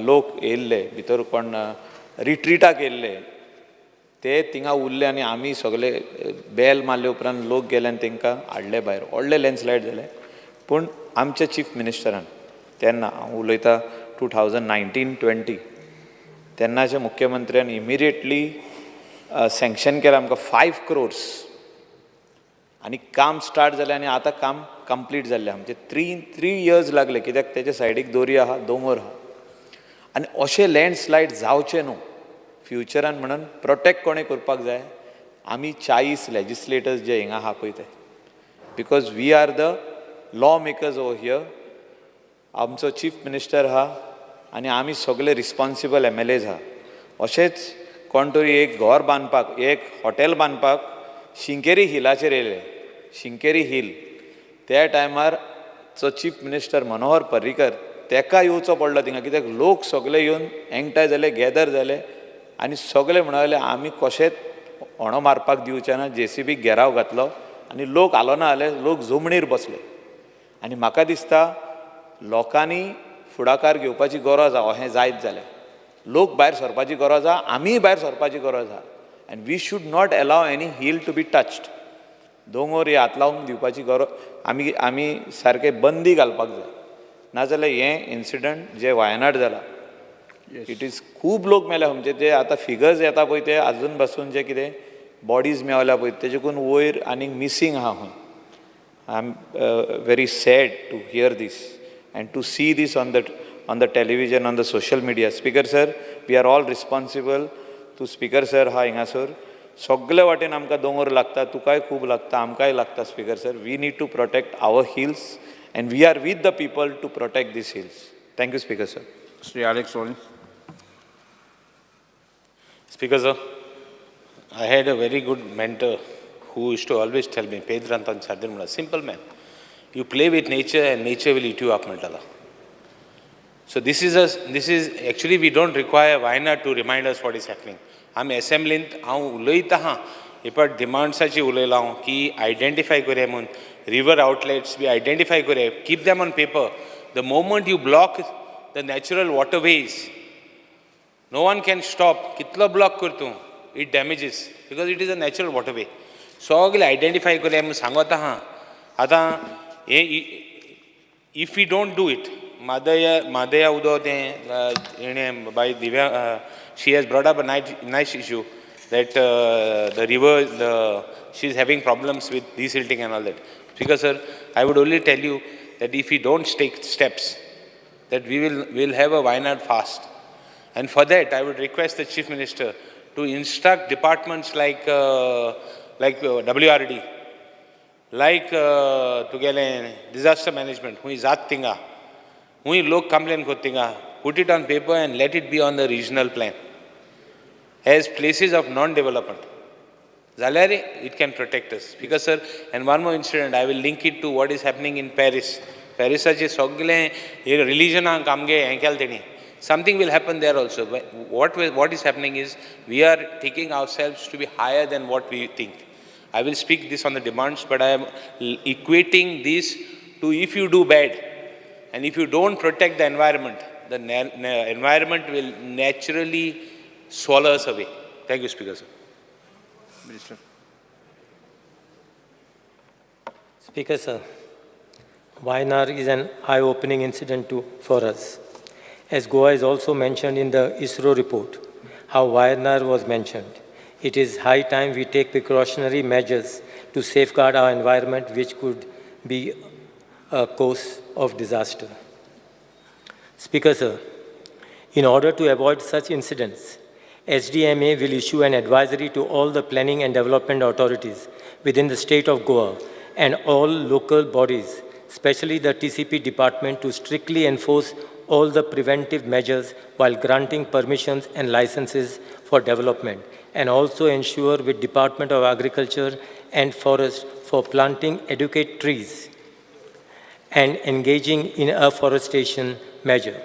लोक येयल्ले भितर, कोण रिट्रिटाक येयल्ले ते थिंगा उरले आनी आमी सगळे बेल मारले उपरांत लोक गेले आनी तांकां हाडले भायर. व्हडले लँडस्लायड जाले. पूण आमच्या चीफ मिनिस्टरान तेन्ना, हांव उलयतां 2019-20, तेन्नाच्या मुख्यमंत्र्यान इमिडिएटली सँक्शन केलें आमकां 5 crores आनी काम स्टार्ट जालें आनी आतां काम कंप्लीट जाल्लें. आमचें 3 इयर्स लागले कित्याक तेच्या सायडीक दोरी आहा, दोंगर आहा आनी अशें लँडस्लायड जावचें न्हू फ्युचरान म्हणून प्रोटेक्ट कोणें करपाक जाय, आमी 40 लेजिस्लेटर्स जे हिंगा आहा पळय ते, because we are the law makers over here. आमचो चीफ मिनिस्टर आहा आनी आमी सगळे रिस्पोन्सिबल MLAs आहा. अशेंच कोण तरी एक घर बांदपाक, एक हॉटेल बांदपाक शिंकेरी हिलाचेर येयले, शिंकेरी हिल, त्या टायमार चो चीफ मिनिस्टर मनोहर पर्रीकर तेका येवचो पडलो थिंगा, कित्याक लोक सगळे येवन एकठांय जाले, गॅदर जाले आनी सगळे म्हणले आमी कशेंच होणो मारपाक दिवचे ना. JCB घेराव घातलो आनी लोक हालोना जाले, लोक जमणीर बसले. आनी म्हाका दिसता लोकांनी फुडाकार घेवपाची गरज आहा. हें जायत जाल्यार लोक भायर सरपाची गरज आहा, आमीय भायर सरपाची गरज आहा. And we should not allow any hill to be touched. दोंगर हे हात लावूंक दिवपाची गरज, आमी आमी सारकें बंदी घालपाक जाय, नाजाल्यार हें इन्सिडंट जें वायनाड जाला, it is खूब लोक मेल्या. म्हणजे ते आतां फिगर्स येता पळय ते आजून पासून जे कितें बॉडीज मेवल्या पळय तेजेकून वयर आनी मिसींग आहा खंय. I am very sad to hear this and to see this on the television, on the social media. Speaker sir, we are all responsible. तूं स्पीकर सर हा हिंगासर सगळे वाटेन आमकां दोंगर लागता, तुकाय खूब लागता, आमकांय लागता. Speaker sir, we need to protect our hills and we are with the people to protect these hills. Thank you speaker sir. Shri Alex Lawrence. Speaker sir, I had a very good mentor who used to always tell me, Pedro Anton Sardin, simple man, you play with nature and nature will eat you up, Mandala. So this is actually, we don't require Wayanad to remind us what is happening. आमी असेंब्लींत हांव उलयता आहा, पण डिमांड्साची उलयला हांव की आयडेंटिफाय करुया म्हणून river outlets B identify करुया, keep them on paper. The moment you block the natural waterways, no one can stop. कितलो ब्लॉक कर तूं, it damages because it is a natural waterway. सगळे आयडेंटिफाय करुया म्हणून सांगत आहा. आतां हें if we don't do it, मादया उदो तें हेणें बाय Divya, she has brought up a nice issue that the river, she is having problems with desilting and all that. Because sir, I would only tell you that if we don't take steps, that we will have a Wayanad fast. And for that, I would request the Chief Minister to instruct departments like WRD, like तुगेलें disaster management, हुंय जात थिंगा, हुंय लोक complain करता थिंगा, put it on paper and let it be on the regional plan as places of non-development. जाल्यार it can protect us. Because sir, and one more incident, I will link it to what is happening in Paris. पॅरिसाचे सगळे रिलिजनाक आमगे हें केलें तेणी, Something will happen there also. What is happening is we are taking ourselves to be higher than what we think. I will speak this on the demands, but I am equating this to if you do bad and if you don't protect the environment, the environment will naturally swallow us away. Thank you, Speaker, sir. Minister. Speaker, sir, Wayanad is an eye-opening incident for us. As Goa is also mentioned in the ISRO report, how Wayanad was mentioned. It is high time we take precautionary measures to safeguard our environment, which could be a cause of disaster. Speaker, sir, in order to avoid such incidents, SDMA will issue an advisory to all the planning and development authorities within the state of Goa and all local bodies, especially the TCP department, to strictly enforce all the preventive measures while granting permissions and licenses for development, and also ensure with Department of Agriculture and Forest for planting adequate trees and engaging in afforestation measure.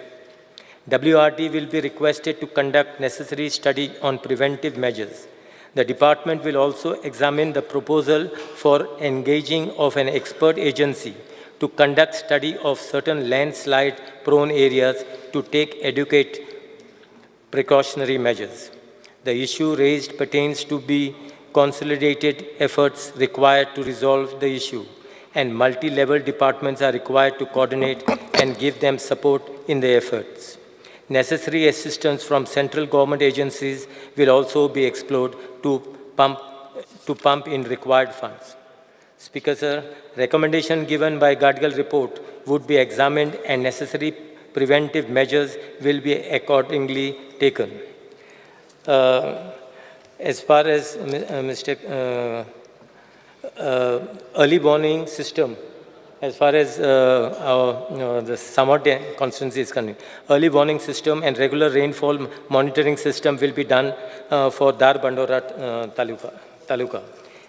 WRD will be requested to conduct necessary study on preventive measures. The department will also examine the proposal for engaging of an expert agency to conduct study of certain landslide-prone areas to take adequate precautionary measures. The issue raised pertains to be consolidated efforts required to resolve the issue, and multi-level departments are required to coordinate and give them support in the efforts. Necessary assistance from central government agencies will also be explored to pump in required funds. Speaker, sir, recommendation given by Gadgil report would be examined and necessary preventive measures will be accordingly taken. As far as Mr. Early warning system, as far as our, the Samar constituency is concerned, early warning system and regular rainfall monitoring system will be done for Dharbandora taluka.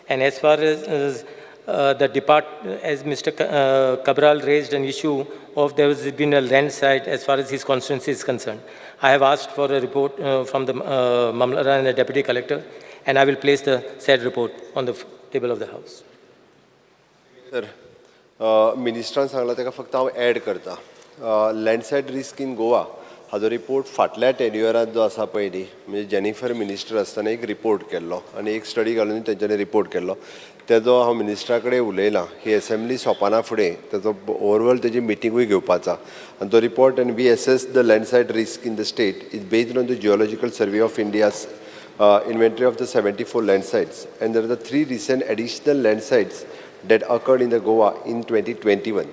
And as far as as Mr. Cabral raised an issue of there has been a landslide as far as his constituency is concerned. I have asked for a report from the Mamlatdar and the Deputy Collector, and I will place the said report on the table of the House. Sir, मिनिस्टरान सांगला ताका फक्त हांव एड करता. लँडस्लायड रिस्क इन गोवा हाजो रिपोर्ट फाटल्या टेन्युअरांत जो आसा पळय न्ही, म्हणजे जेनिफर मिनिस्टर आसतना एक रिपोर्ट केल्लो आनी एक स्टडी घालून तेंच्यांनी रिपोर्ट केल्लो. तेजो हांव मिनिस्टरा कडेन उलयलां. ही एसेंब्ली सोंपना फुडें तेजो ओवरऑल तेजी मिटिंगूय घेवपाचा आनी तो report and we assess the landslide risk in the state is based on the Geological Survey of India's inventory of the 74 landslides, and there are the 3 recent additional landslides that occurred in the Goa in 2021.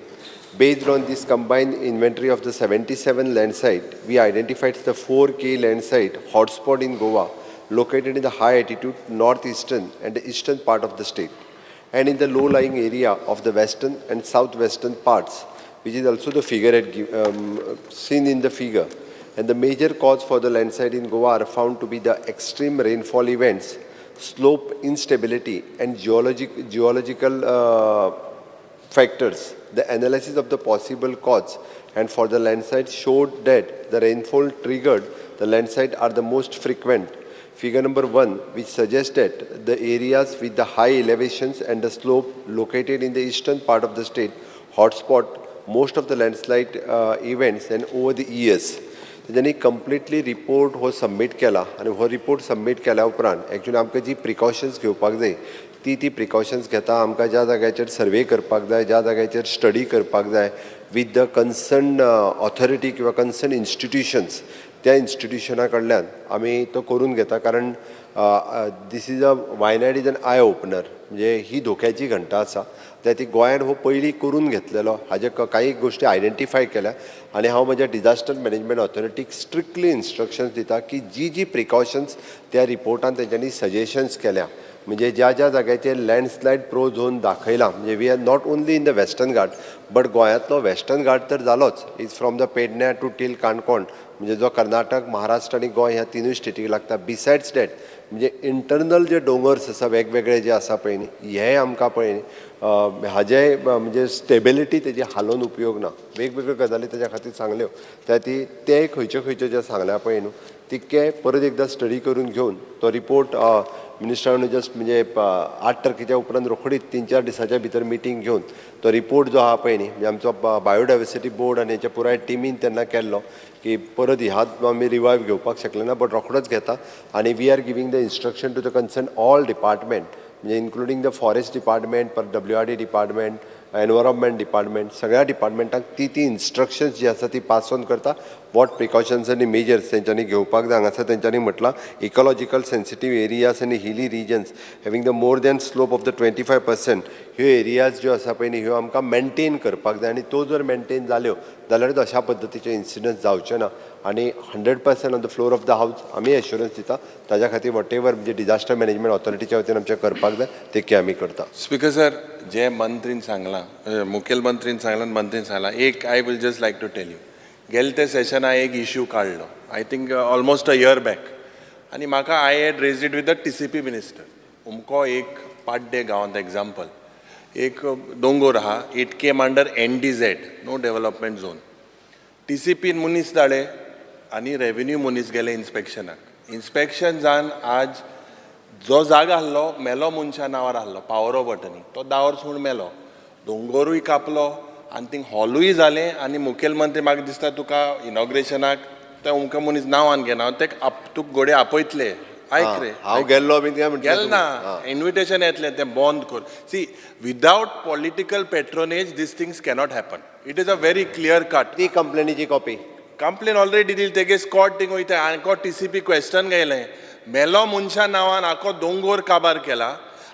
Based on this combined inventory of the 77 landslides, we identified the 4K landslide hotspot in Goa, located in the high altitude northeastern and the eastern part of the state, and in the low-lying area of the western and southwestern parts, which is also the figure seen in the figure. And the major cause for the landslide in Goa are found to be the extreme rainfall events, slope instability, and geological factors. The analysis of the possible cause and for the landslide showed that the rainfall triggered the landslide are the most frequent. Figure number 1, which suggests that the areas with the high elevations and the slope located in the eastern part of the state hotspot most of the landslide events and over the years. तेंच्यांनी कंप्लिटली रिपोर्ट हो सबमीट केला आनी हो रिपोर्ट सबमीट केल्या उपरांत एक्चुअली आमकां जी प्रिकॉशन्स घेवपाक जाय ती प्रिकॉशन्स घेता. आमकां ज्या जाग्याचेर सर्वे करपाक जाय, ज्या जाग्याचेर स्टडी करपाक जाय विथ the concern authority किंवा कन्सर्न इन्स्टिट्युशन्स, त्या इन्स्टिट्युशना कडल्यान आमी तो करून घेता. कारण this is a Wayanad is an eye opener, म्हणजे ही धोक्याची घंटा आसा. त्या ती गोंयान हो पयलीं करून घेतलेलो हाजे कांय गोश्टी आयडेंटिफाय केल्या आनी हांव म्हज्या डिजास्टर मॅनेजमेंट ऑथॉरिटीक स्ट्रिक्टली इन्स्ट्रक्शन्स दिता की जी जी प्रिकॉशन्स त्या रिपोर्टान तेंच्यांनी सजेशन्स केल्या, म्हणजे ज्या ज्या जाग्याचेर लँडस्लायड प्रो झोन दाखयला, म्हणजे we are not only in the Western Ghat but गोंयांतलो वेस्टर्न घाट तर जालोच, is from the Pedne to till Canacona, म्हणजे जो कर्नाटक, महाराष्ट्र आनी गोंय ह्या तिनूय स्टेटीक लागता. बिसायड्स that म्हणजे इंटरनल जे दोंगर्स आसा वेगवेगळे जे आसा पळय न्ही, हे आमकां पळय न्ही हाजे म्हणजे स्टेबिलिटी तेजी हालोवन उपयोग ना. वेगवेगळ्यो गजाली तेज्या खातीर सांगल्यो त्या ती ते खंयच्यो खंयच्यो ज्यो सांगल्या पळय न्हू तितके परत एकदां स्टडी करून घेवन तो रिपोर्ट मिनिस्टरान जस्ट म्हणजे 8 तारखेच्या उपरांत रोखडीच 3-4 दिसाच्या भितर मिटींग घेवन तो रिपोर्ट जो आहा पळय न्ही, म्हणजे आमचो बायोडायवर्सिटी बोर्ड आनी हेच्या पुराय टिमीन तेन्ना केल्लो की परत ह्यात आमी रिवायव घेवपाक शकले ना, बट रोखडोच घेता आनी we are giving the instruction to the concern all department, म्हणजे इन्क्लुडींग the forest department, परत WRD department, environment department, सगळ्या डिपार्टमेंटाक ती ती इन्स्ट्रक्शन्स जी आसा ती पास ऑन करता. What precautions आनी मेजर्स तेंच्यांनी घेवपाक जाय हांगासर तेंच्यांनी म्हटलां इकॉलॉजिकल सेन्सिटीव एरियाज आनी hilly regions having the more than slope of the 25% ह्यो एरियाज ज्यो आसा पळय न्ही ह्यो आमकां मेनटेन करपाक जाय आनी त्यो जर मेनटेन जाल्यो जाल्यारूच अशा पद्दतीचे इन्सिडंट्स जावचे ना. आनी 100% on the floor of the house आमी एश्युरन्स दिता ताज्या खातीर what ever म्हणजे डिजास्टर मॅनेजमेंट ऑथॉरिटीच्या वतीन आमचें करपाक जाय ते आमी करता. स्पीकर सर, जे मंत्रीन सांगलां, मुखेलमंत्रीन सांगलां, मंत्रीन सांगलां, एक I will just like to tell you, गेले ते सेशना एक इश्यू काडलो, I think almost a year back, आनी म्हाका I had raised it with the TCP minister. अमको एक पाड्डे गांवांत एग्जाम्पल एक दोंगोर आहा, it came under NDZ, no development zone. टीसीपीन मनीस धाडले आनी रेवेन्यू मनीस गेले इन्स्पेक्शनाक. इन्स्पेक्शन जावन आज जो जागा आहलो मेलो मनशा नांवार आहलो पावर ऑफ अटर्नी, तो 10 वर्स म्हूण मेलो, दोंगोरूय कापलो आनी थिंग हॉलूय जालें. आनी मुखेलमंत्री म्हाका दिसता तुका इनॉग्रेशनाक ते अमके मनीस नांवान घेना, ते तुका घोडे आपयतले. आयक रे, हांव गेल्लो बी काय म्हणटलें गेल ना, इन्विटेशन येतलें, तें बंद कर. See, without political patronage these things cannot happen. It is a very clear cut. ती कंप्लेनीची कॉपी कंप्लेन ऑलरेडी दिली, तेगे स्कॉट थिंग वयता. आनको टीसीपी क्वेश्चन गेलें, मेलो मनशा नांवान आखो दोंगोर काबार केला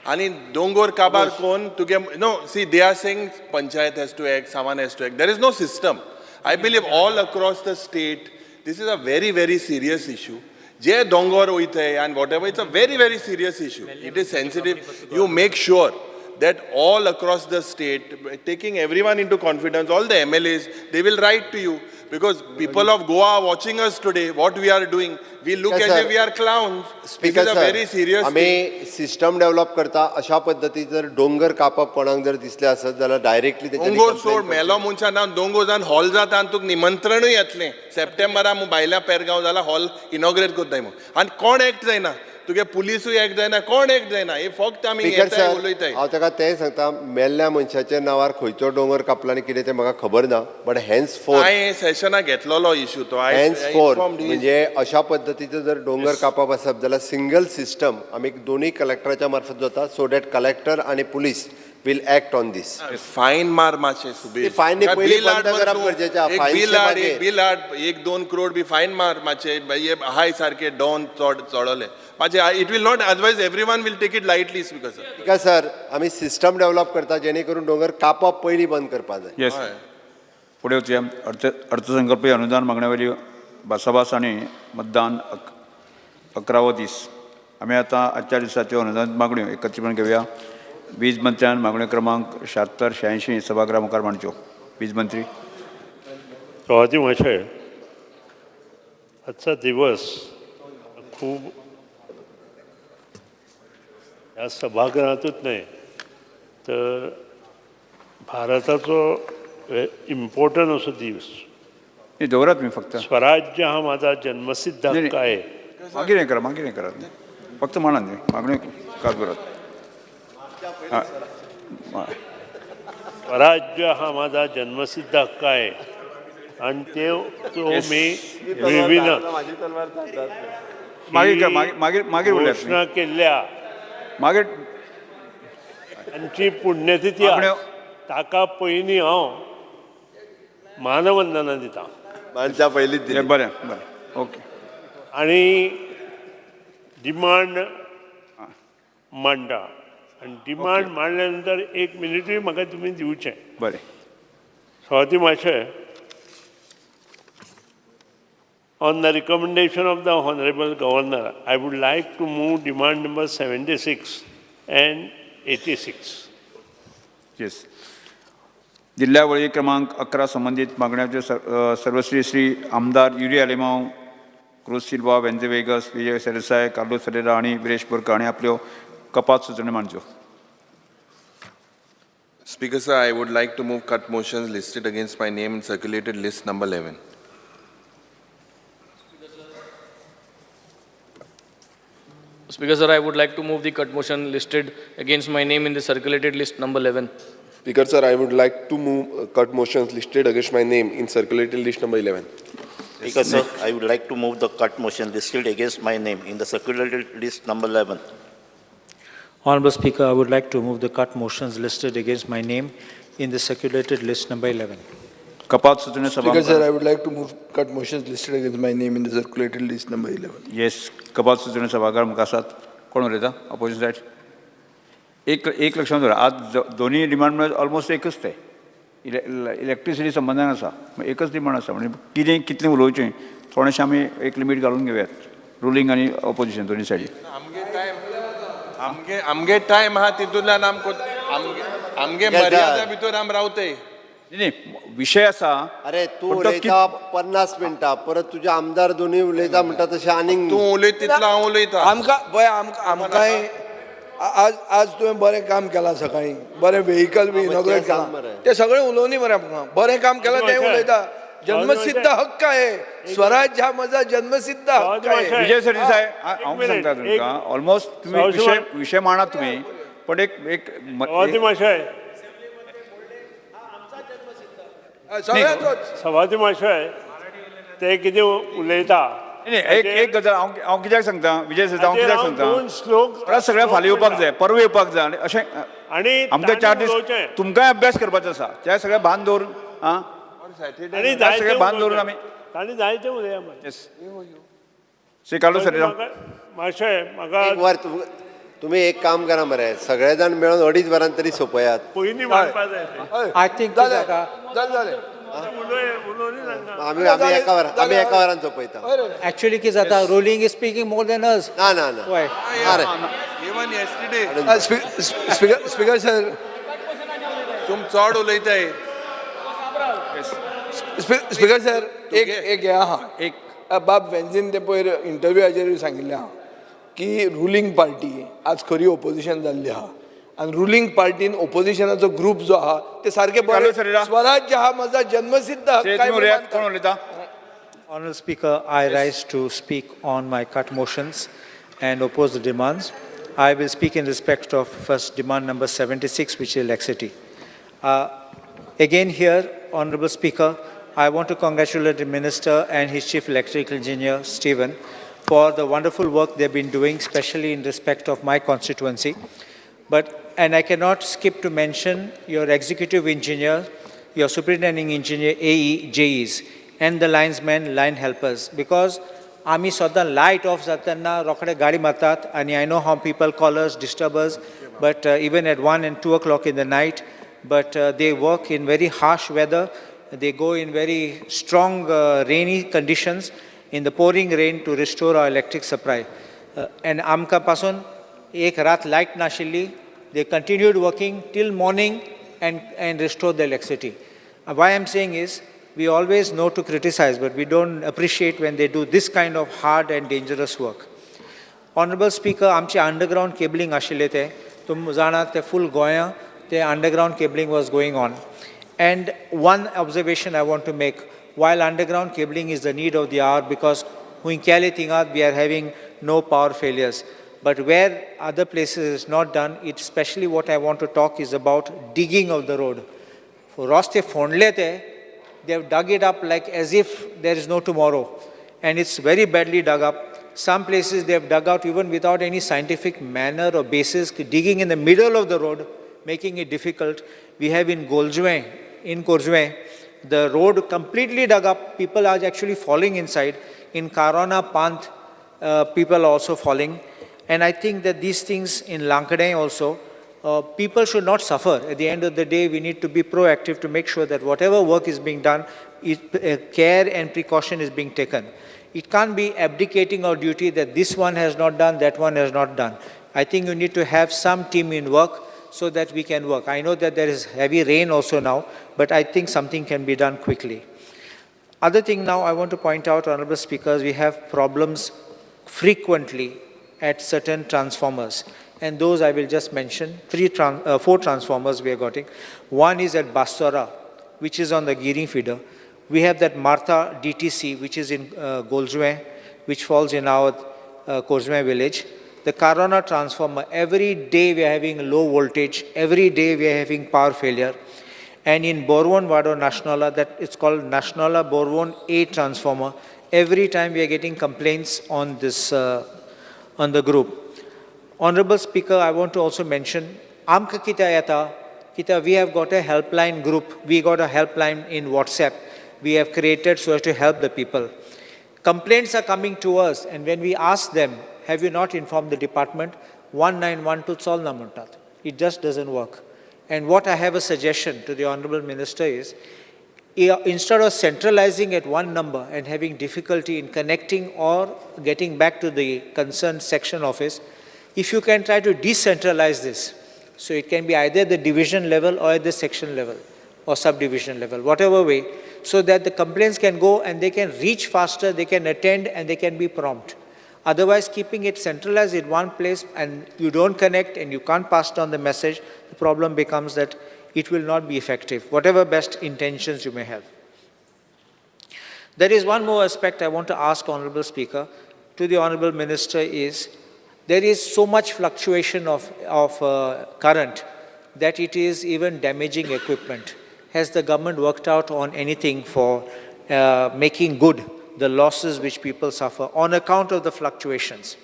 आनी दोंगोर काबार कोन्न तुगे no. See, they are saying panchayat has to act, someone has to act. There is no system. I believe all across the state this is a very very serious issue. जे दोंगोर वयताय आनी whatever, it's a very very serious issue. It is sensitive. You make sure that all across the state, taking everyone into confidence, all the MLAs, they will write to you, because people of Goa are watching us today, what we are doing. We look as if we are clowns. This is a very serious thing. आमी सिस्टम डेव्हलप करता अशा पद्दती जर डोंगर कापप कोणाक जर दिसले आसत जाल्यार डायरेक्टली दोंगोर सोड, मेलो मनशा ना दोंगोर जावन हॉल जाता आनी तुका निमंत्रणूय येतलें सप्टेंबरा भायल्या पेरगांव जाल्यार हॉल इनॉग्रेट करताय म्हूण. आनी कोण एक्ट जायना, तुगे पुलिसूय एक जायना, कोण एक जायना, हे फक्त आमी उलयताय. हांव ताका तें सांगता, मेल्ल्या मनशाच्या नांवार खंयचो दोंगर कापला आनी कितें तें म्हाका खबर ना, बट हेन्स फोर हांवें सेशनाक घेतलेलो इशू तो. हेन्स फोर म्हणजे अशा पद्दतीचो जर दोंगर कापप आसप जाल्यार सिंगल सिस्टम आमी दोनूय कलेक्टराच्या मार्फत जाता, सो that collector आनी police will act on this. Fine मार मातशें सुबेज, फायन पयलीं बंद करप गरजेचें. एक बिल हाड, 1-2 करोड बी फायन मार मातशें. हाय सारके डॉन चडवले मातशें. It will not, otherwise everyone will take it lightly. Speaker sir, speaker sir, आमी सिस्टम डेव्हलप करता जेणे करून दोंगर कापप पयलीं बंद करपाक जाय. येस, फुडें वचुया. अर्थसंकल्पीय अनुदान मागण्या वयली भासाभास आनी मतदान 11वो दीस. आमी आतां आजच्या दिसाच्यो अनुदान मागण्यो एकत्रीपणान घेवया. वीज मंत्र्यान मागण्यो क्रमांक 76 86 सभागृहा मुखार मांडच्यो. वीज मंत्री. सभापती महाशय, आजचा दिवस खूब ह्या सभागृहांतूच न्हय तर भारताचो इम्पॉर्टंट असो दीस. दवरात मी फक्त स्वराज्य हा माझा जन्मसिद्ध हक्क आहे. मागीर हें करा, मागीर हें करात, फक्त म्हणा न्ही मागण्यो कात बरात. स्वराज्य हा माझा जन्मसिद्ध हक्क आहे आणि ते तो मी मिळविन. मागीर मागीर मागीर घोषणा केल्ल्या मागीर तांची पुण्यतिथी ताका पयलीं हांव मानवंदना दिता. मानच्या पयलींच. बरें बरें, ओके. आणि डिमांड मांडटा आनी डिमांड मांडल्या नंतर 1 मिनिटूय म्हाका तुमी दिवचें. बरें. सभापती महाशय, on the recommendation of the Honorable Governor, I would like to move demand number 76 and 86. Yes. जिल्ल्या वळी क्रमांक 11 संबंदीत मागण्याचे सर्वश्री श्री आमदार युरी आलेमांव, क्रूज सिल्वा, वेंजे वेगस, विजय सरदेसाय, कार्लोस फेरेरा आनी विरेश बोरकर हांणी आपल्यो कपात सुचोवण्यो मांडच्यो. Speaker sir, I would like to move cut motions listed against my name in circulated list number 11. Speaker sir, I would like to move the cut motion listed against my name in the circulated list number 11. Speaker sir, I would like to move cut motions listed against my name in circulated list number 11. Speaker sir, I would like to move the cut motion listed against my name in the circulated list number 11. Honorable Speaker, I would like to move the cut motions listed against my name in the circulated list number 11. कपात सुचोवण्यो Speaker sir, सभा I would like to move cut motions listed against my name in the circulated list number 11. Yes, कपात सुचोवण्यो सभाघर मुखार आसात. कोण उलयता ऑपोजिशन सायड? एक एक लक्षांत दवर, आज दोन्ही डिमांड म्हळ्यार ऑलमोस्ट एकच ते इलेक्ट्रिसिटी संबंदान आसा, एकच डिमांड आसा. म्हणजे कितें कितलें उलोवचें थोडेशें आमी एक लिमीट घालून घेवयात, रुलींग आनी ऑपोजिशन दोन्ही सायडी. आमगे आमगे टायम आहा तितूंतल्यान आमकां आमगे मर्यादा भितर आम रावतय. न्ही, विशय आसा. अरे तूं उलयता 50 मिनटां, परत तुजे आमदार दोनूय उलयता म्हणटा तशें आनीक तूं उलयत तितलो हांव उलयता. आमकां पळय, आमकांय आज आज तुवें बरें काम केलां, सकाळीं बरें व्हेकल बी इनॉग्रेट केलां, तें सगळें उलोवनी मरे. आमकां बरें काम केलां तें उलयता. जन्मसिद्ध हक्क आहे स्वराज्य, हा माझा जन्मसिद्ध हक्क आहे. विजय सरदेसाय, हांव सांगता तुमकां, ऑलमोस्ट तुमी विशय विशय मांडात तुमी, पण एक एक सभापती माशय, ते कितें उलयता. एक एक गजाल हांव कित्याक सांगता विजय सरदेसाय, हांव कित्याक सांगता, सगळ्या फाल्यां येवपाक जाय, परवां येवपाक जाय, आनी अशें आनी आमकां 4 दीस तुमकांय अभ्यास करपाचो आसा, त्या सगळ्या भान दवरून. आं, आनी सगळें भान दवरून आमी तांणी जायते उलया. श्री कार्लू सरदेसाय माशय, म्हाका एक वर तुमी एक काम करा मरे, सगळे जाण मेळून 2.5 वरां तरी सोंपयात. पयलीं मांडपा जाय. I think जालें आमी आमी एका वरान आमी एका वरान सोंपयता. एक्चुअली कितें जाता, ruling is speaking more than us. ना ना ना, अरे इवन येस्टरडे. स्पीकर सर, तुम चड उलयताय. स्पीकर सर, एक एक हें आहा, एक बाब वेन्झीन ते पयर इंटरव्यूआचेर सांगिल्लें आहा की रुलींग पार्टी आज खरी ओपोजिशन जाल्ली आहा, आनी रुलींग पार्टीन ओपोजिशनाचो ग्रूप जो आहा ते सारके बरे. स्वराज्य हा माझा जन्मसिद्ध हक्क. कोण उलयता? Honorable Speaker, I rise to speak on my cut motions and oppose the demands. I will speak in respect of first demand number 76, which is electricity. Again here, Honorable Speaker, I want to congratulate the Minister and his Chief Electrical Engineer, Stephen, for the wonderful work they've been doing, especially in respect of my constituency. And I cannot skip to mention your executive engineer, your superintending engineer, AE, JEs, and the linesmen, line helpers, because आमी सदां light off जातना रोखडे गाडी मारतात, आनी I know how people call us, disturb us, but even at 1 and 2 o'clock in the night, but they work in very harsh weather, they go in very strong rainy conditions, in the pouring rain to restore our electric supply. And आमकां पासून एक रात light नाशिल्ली, they continued working till morning and restored the electricity. Why I'm saying is, we always know to criticize, but we don't appreciate when they do this kind of hard and dangerous work. Honorable Speaker, आमचे underground cabling आशिल्ले ते, तुम जाणात ते full गोंया, ते underground cabling was going on. And one observation I want to make, while underground cabling is the need of the hour, because हुंय थिंगात we are having no power failures. But where other places is not done, it especially what I want to talk is about digging of the road. For रस्ते फोंडले ते, they have dug it up like as if there is no tomorrow. And it's very badly dug up. Some places they have dug out even without any scientific manner or basis, digging in the middle of the road, making it difficult. We have in Goljuem, in Corjuem, the road completely dug up. People are actually falling inside. In Karona Panth, people are also falling. And I think that these things in Lankade also, people should not suffer. At the end of the day, we need to be proactive to make sure that whatever work is being done, care and precaution is being taken. It can't be abdicating our duty that this one has not done, that one has not done. I think you need to have some team in work so that we can work. I know that there is heavy rain also now, but I think something can be done quickly. Other thing now I want to point out, Honorable Speakers, we have problems frequently at certain transformers. And those I will just mention. 4 transformers we are getting. One is at Bastora, which is on the Giri feeder. We have that Martha DTC, which is in Golzwe, which falls in our Kozme village. The Karona transformer, every day we are having low voltage, every day we are having power failure. And in Borwon Vado Nationala, that it's called Nationala Borwon A transformer, every time we are getting complaints on this, on the group. Honorable Speaker, I want to also mention, Amka kita yata, kita, we have got a helpline group, we got a helpline in WhatsApp, we have created so as to help the people. Complaints are coming to us, and when we ask them, have you not informed the department? 1912 chalna muntat. It just doesn't work. And what I have a suggestion to the Honorable Minister is, instead of centralizing at one number and having difficulty in connecting or getting back to the concerned section office, if you can try to decentralize this, so it can be either the division level or at the section level or subdivision level, whatever way, so that the complaints can go and they can reach faster, they can attend and they can be prompt. Otherwise, keeping it centralized in one place and you don't connect and you can't pass down the message, the problem becomes that it will not be effective, whatever best intentions you may have. There is one more aspect I want to ask, Honorable Speaker, to the Honorable Minister is, there is so much fluctuation of current that it is even damaging equipment. Has the government worked out on anything for making good the losses which people suffer on account of the fluctuations?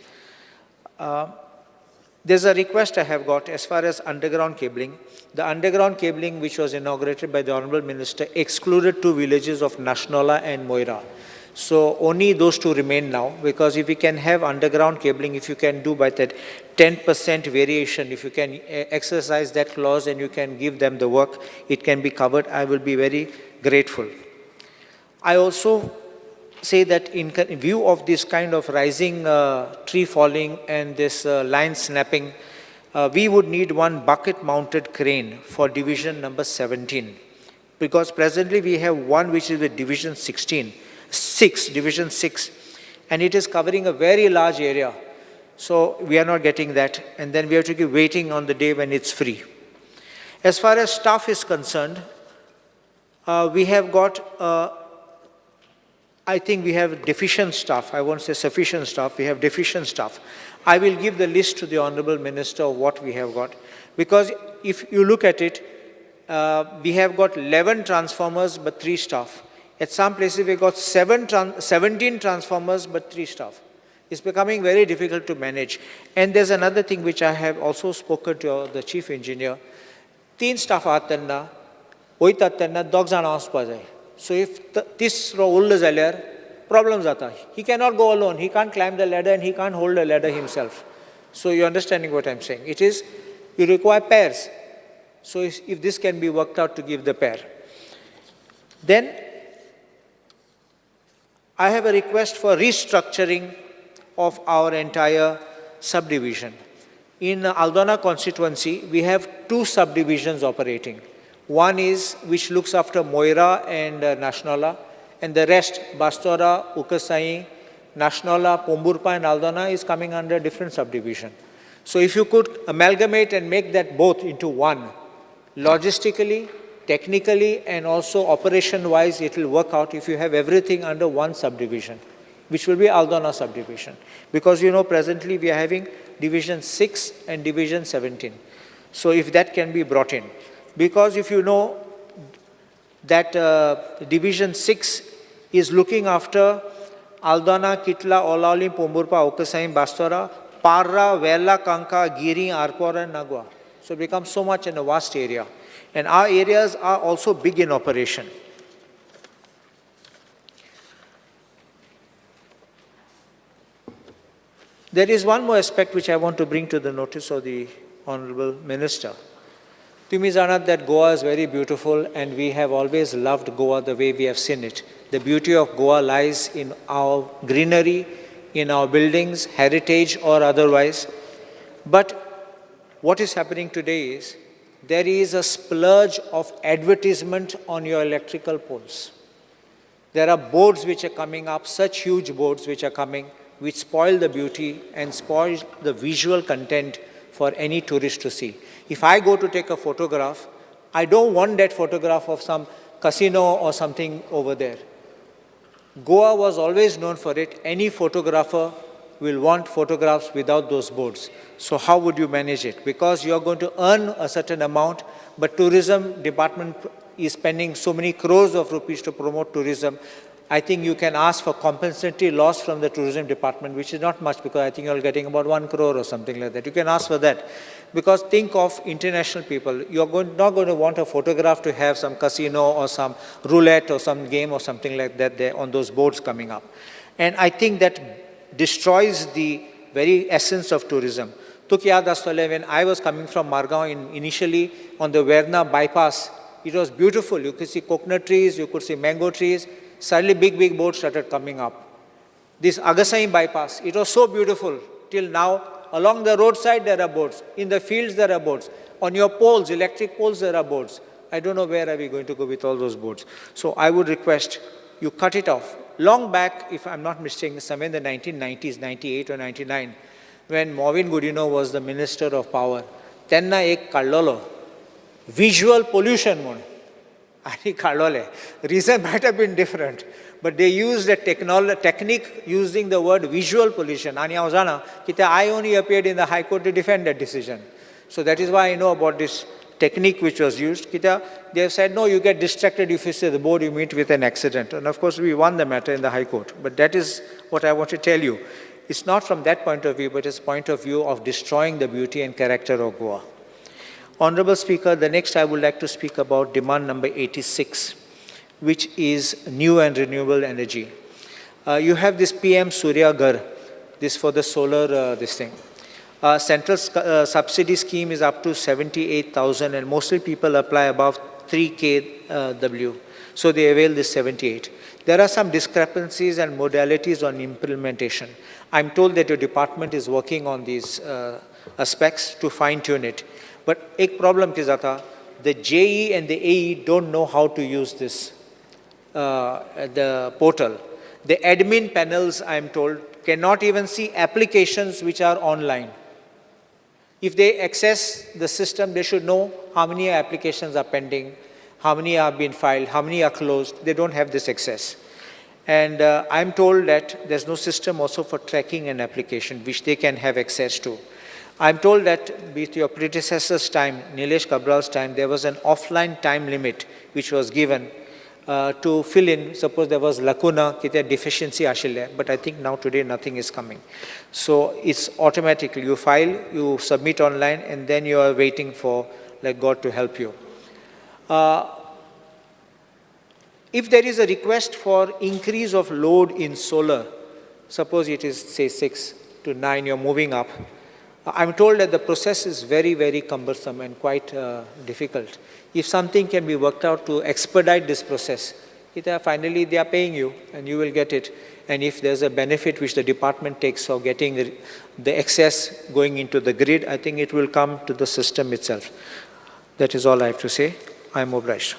There's a request I have got as far as underground cabling. The underground cabling which was inaugurated by the Honorable Minister excluded 2 villages of Nationala and Moira. So only those 2 remain now, because if we can have underground cabling, if you can do by that 10% variation, if you can exercise that clause and you can give them the work, it can be covered. I will be very grateful. I also say that in view of this kind of rising tree falling and this line snapping, we would need one bucket-mounted crane for division number 17, because presently we have one which is with division division 6, and it is covering a very large area. So we are not getting that, and then we have to keep waiting on the day when it's free. As far as staff is concerned, we have got, I think we have deficient staff. I won't say sufficient staff, we have deficient staff. I will give the list to the Honorable Minister of what we have got. Because if you look at it, we have got 11 transformers but 3 staff. At some places we got 17 transformers but 3 staff. It's becoming very difficult to manage. And there's another thing which I have also spoken to the chief engineer. 3 staff आहात तेन्ना वयतात तेन्ना 2 जाणां वचपा जाय. So if तिसरो उरलो जाल्यार problem जाता. He cannot go alone. He can't climb the ladder and he can't hold the ladder himself. So you're understanding what I'm saying. It is, you require pairs. So if this can be worked out to give the pair. Then I have a request for restructuring of our entire subdivision. In Aldona constituency, we have 2 subdivisions operating. One is which looks after Moira and Nationala, and the rest, Bastora, Ukasai, Nationala, Pomburpa and Aldona is coming under a different subdivision. So if you could amalgamate and make that both into one, logistically, technically, and also operation-wise, it will work out if you have everything under one subdivision, which will be Aldona subdivision. Because you know, presently we are having Division 6 and Division 17. So if that can be brought in. Because if you know that Division 6 is looking after Aldona, Kitla, Olaulim, Pomburpa, Okasaim, Bastora, Parra, Vela, Kanka, Giri, Arpora and Nagua. So it becomes so much in a vast area. And our areas are also big in operation. There is one more aspect which I want to bring to the notice of the Honorable Minister. Tumi janat that Goa is very beautiful and we have always loved Goa the way we have seen it. The beauty of Goa lies in our greenery, in our buildings, heritage or otherwise. But what is happening today is there is a splurge of advertisement on your electrical poles. There are boards which are coming up, such huge boards which are coming, which spoil the beauty and spoil the visual content for any tourist to see. If I go to take a photograph, I don't want that photograph of some casino or something over there. Goa was always known for it. Any photographer will want photographs without those boards. So how would you manage it? Because you are going to earn a certain amount, but tourism department is spending so many crores of rupees to promote tourism. I think you can ask for compensatory loss from the tourism department, which is not much because I think you're getting about 1 crore or something like that. You can ask for that. Because think of international people. You're not going to want a photograph to have some casino or some roulette or some game or something like that there on those boards coming up. And I think that destroys the very essence of tourism. Tuk yaad astole, when I was coming from Margao initially on the Verna bypass, it was beautiful. You could see coconut trees, you could see mango trees. Suddenly big boards started coming up. This Agassaim bypass, it was so beautiful till now. Along the roadside there are boards. In the fields there are boards. On your poles, electric poles, there are boards. I don't know where are we going to go with all those boards. So I would request you cut it off. Long back, if I'm not mistaken, somewhere in the 1990s, 98 or 99, when Mauvin Godinho was the Minister of Power, tenna ek kaadlolo, visual pollution म्हूण. आनी काडलोले. Reason might have been different, but they used a technique using the word visual pollution. Ani हांव जाणा कित्याक I only appeared in the High Court to defend that decision. So that is why I know about this technique which was used. कित्याक they have said, no, you get distracted if you see the board, you meet with an accident. And of course, we won the matter in the High Court. But that is what I want to tell you. It's not from that point of view, but it's point of view of destroying the beauty and character of Goa. Honorable Speaker, the next I would like to speak about demand number 86, which is new and renewable energy. You have this PM Surya Ghar, this for the solar this thing. Central subsidy scheme is up to 78,000 and mostly people apply above 3 kW. So they avail this 78. There are some discrepancies and modalities on implementation. I'm told that your department is working on these aspects to fine tune it. But ek problem kis jata, the JE and the AE don't know how to use this, the portal. The admin panels, I'm told, cannot even see applications which are online. If they access the system, they should know how many applications are pending, how many have been filed, how many are closed. They don't have this access. And I'm told that there's no system also for tracking an application, which they can have access to. I'm told that with your predecessor's time, Nilesh Cabral's time, there was an offline time limit which was given to fill in. Suppose there was lacuna, kite deficiency ashile, but I think now today nothing is coming. So it's automatically, you file, you submit online, and then you are waiting for like God to help you. If there is a request for increase of load in solar, suppose it is say 6 to 9, you're moving up. I'm told that the process is very, very cumbersome and quite difficult. If something can be worked out to expedite this process, finally they are paying you and you will get it. And if there's a benefit which the department takes for getting the excess going into the grid, I think it will come to the system itself. That is all I have to say. I am obliged.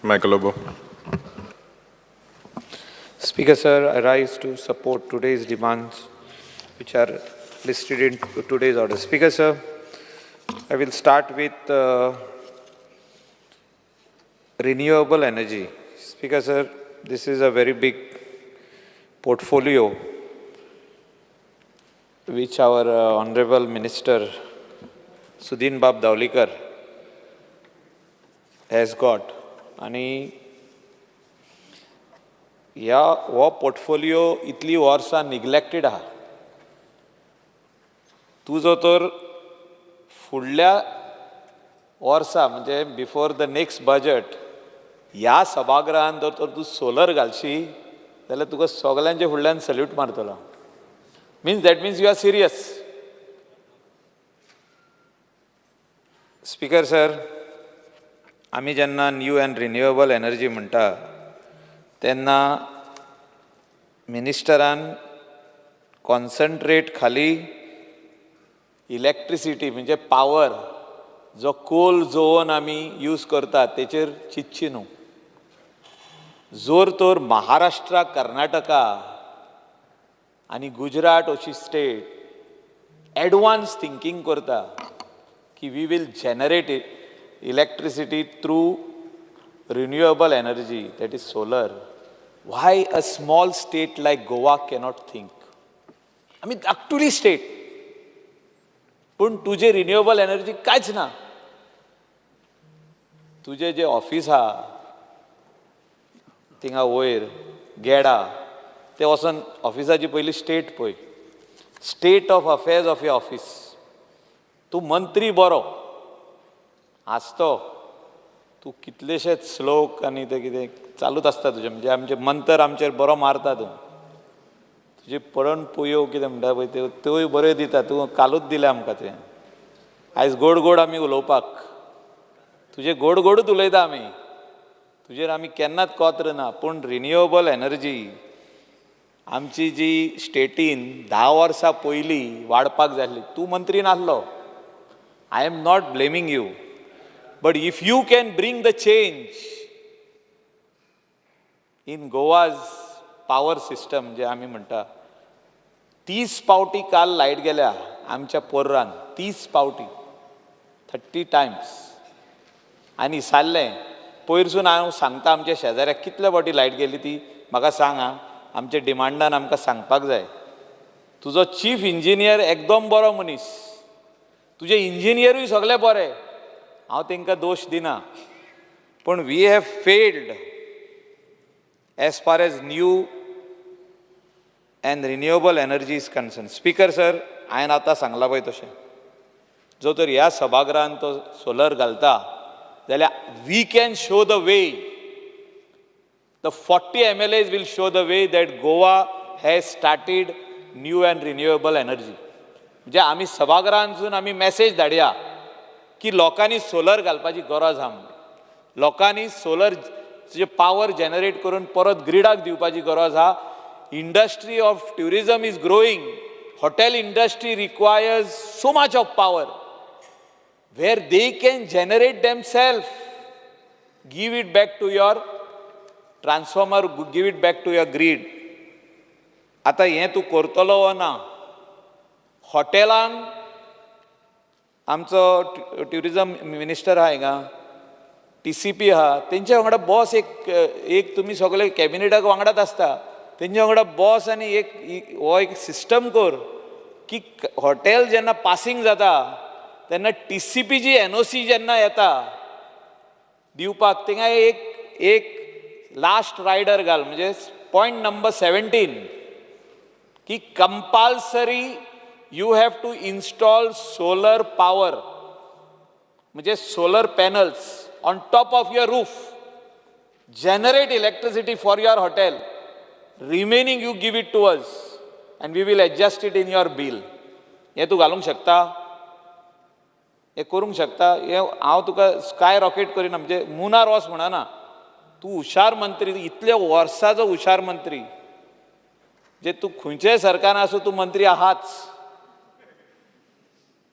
Michael Lobo. Speaker, sir, I rise to support today's demands which are listed in today's order. Speaker, sir, I will start with renewable energy. Speaker, sir, this is a very big portfolio which our Honorable Minister Sudin Bab Dhavalikar has got. आणि ह्या हो पोर्टफोलियो इतली वर्सां निग्लेक्टेड आहा. तुजो तर फुडल्या वर्सा म्हणजे बिफोर the next budget ह्या सभागृहान जर तर तूं सोलर घालशी जाल्यार तुका सगल्यांच्या फुडल्यान salute मारतलो. Means that means you are serious. Speaker sir, आमी जेन्ना न्यू एंड रिन्युएबल एनर्जी म्हणटा तेन्ना मिनिस्टरान कॉन्सन्ट्रेट खाली इलेक्ट्रिसिटी म्हणजे पावर जो कोल जोवन आमी यूज करतात तेचेर चिंतची न्हू. जोर तर महाराष्ट्रा, कर्नाटका आनी गुजरात अशी स्टेट एडवान्स थिंकींग करता की we will generate electricity through renewable energy, that is solar. Why a small state like Goa cannot think? आमी धाकटुली स्टेट, पूण तुजे रिन्युएबल एनर्जी कांयच ना. तुजें जें ऑफीस आहा थिंगा वयर गेडा, ते वचोन ऑफिसाची पयली स्टेट पळय, state of affairs of your office. तूं मंत्री बरो आसतो, तूं कितलेशेच श्लोक आनी ते कितें चालूच आसता तुजें, म्हणजे आमचे मंतर आमचेर बरो मारता तूं. तुजी पडण पुयो कितें म्हणटा पळय त्यो त्योय बऱ्यो दिता तूं, कालूच दिलें आमकां तुवें. आयज गोड गोड आमी उलोवपाक, तुजें गोड गोडूच उलयता आमी, तुजेर आमी केन्नाच कोत्र ना. पूण रिन्युएबल एनर्जी आमची जी स्टेटीन 10 वर्सां पयलीं वाडपाक जाय आसली, तूं मंत्री नासलो. I am not blaming you, but if you can bring the change in Goa's power system, जे आमी म्हणटा 30 पावटी काल लायट गेल्या आमच्या पोर्रान, 30 पावटी, 30 टायम्स. आनी सारलें पयरसून हांव सांगता आमच्या शेजाऱ्याक कितले पावटी लायट गेली ती म्हाका सांग आं, आमच्या डिमांडान आमकां सांगपाक जाय. तुजो चीफ इंजिनियर एकदम बरो मनीस, तुजे इंजिनियरूय सगळे बरे, हांव तांकां दोश दिना, पूण we have failed as far as new and renewable energy is concern. Speaker sir, हांवें आतां सांगलां पळय तशें, जो तर ह्या सभागृहान तो सोलर घालता जाल्यार we can show the way, the 40 MLAs will show the way that Goa has started new and renewable energy. म्हणजे आमी सभागृहांतसून आमी मॅसेज धाडया की लोकांनी सोलर घालपाची गरज आहा म्हणून, लोकांनी सोलर जे पावर जनरेट करून परत ग्रिडाक दिवपाची गरज आहा. Industry of tourism is growing, hotel industry requires so much of power where they can generate themself, give it back to your transformer, give it back to your grid. आतां हें तूं करतलो वो ना? हॉटेलांक आमचो ट्युरिजम मिनिस्टर आहा हिंगा, TCP आहा, तेंच्या वांगडा बॉस एक एक तुमी सगळे कॅबिनेटाक वांगडाच आसता, तेंच्या वांगडा बॉस आनी एक हो एक सिस्टम कर की हॉटेल जेन्ना पासींग जाता तेन्ना TCPची NOC जेन्ना येता दिवपाक, थिंगा एक एक लास्ट रायडर घाल, म्हणजे पॉयंट नंबर 17 की compulsory you have to install solar power, म्हणजे solar panels on top of your roof, generate electricity for your hotel, remaining you give it to us and we will adjust it in your bill. हें तूं घालूंक शकता, हें करूंक शकता. हें हांव तुका स्काय रॉकेट करिना, म्हणजे मुनार वच म्हणना, तूं हुशार मंत्री, इतल्या वर्साचो हुशार मंत्री, जे तूं खंयच्याय सरकारान आसूं तूं मंत्री आहाच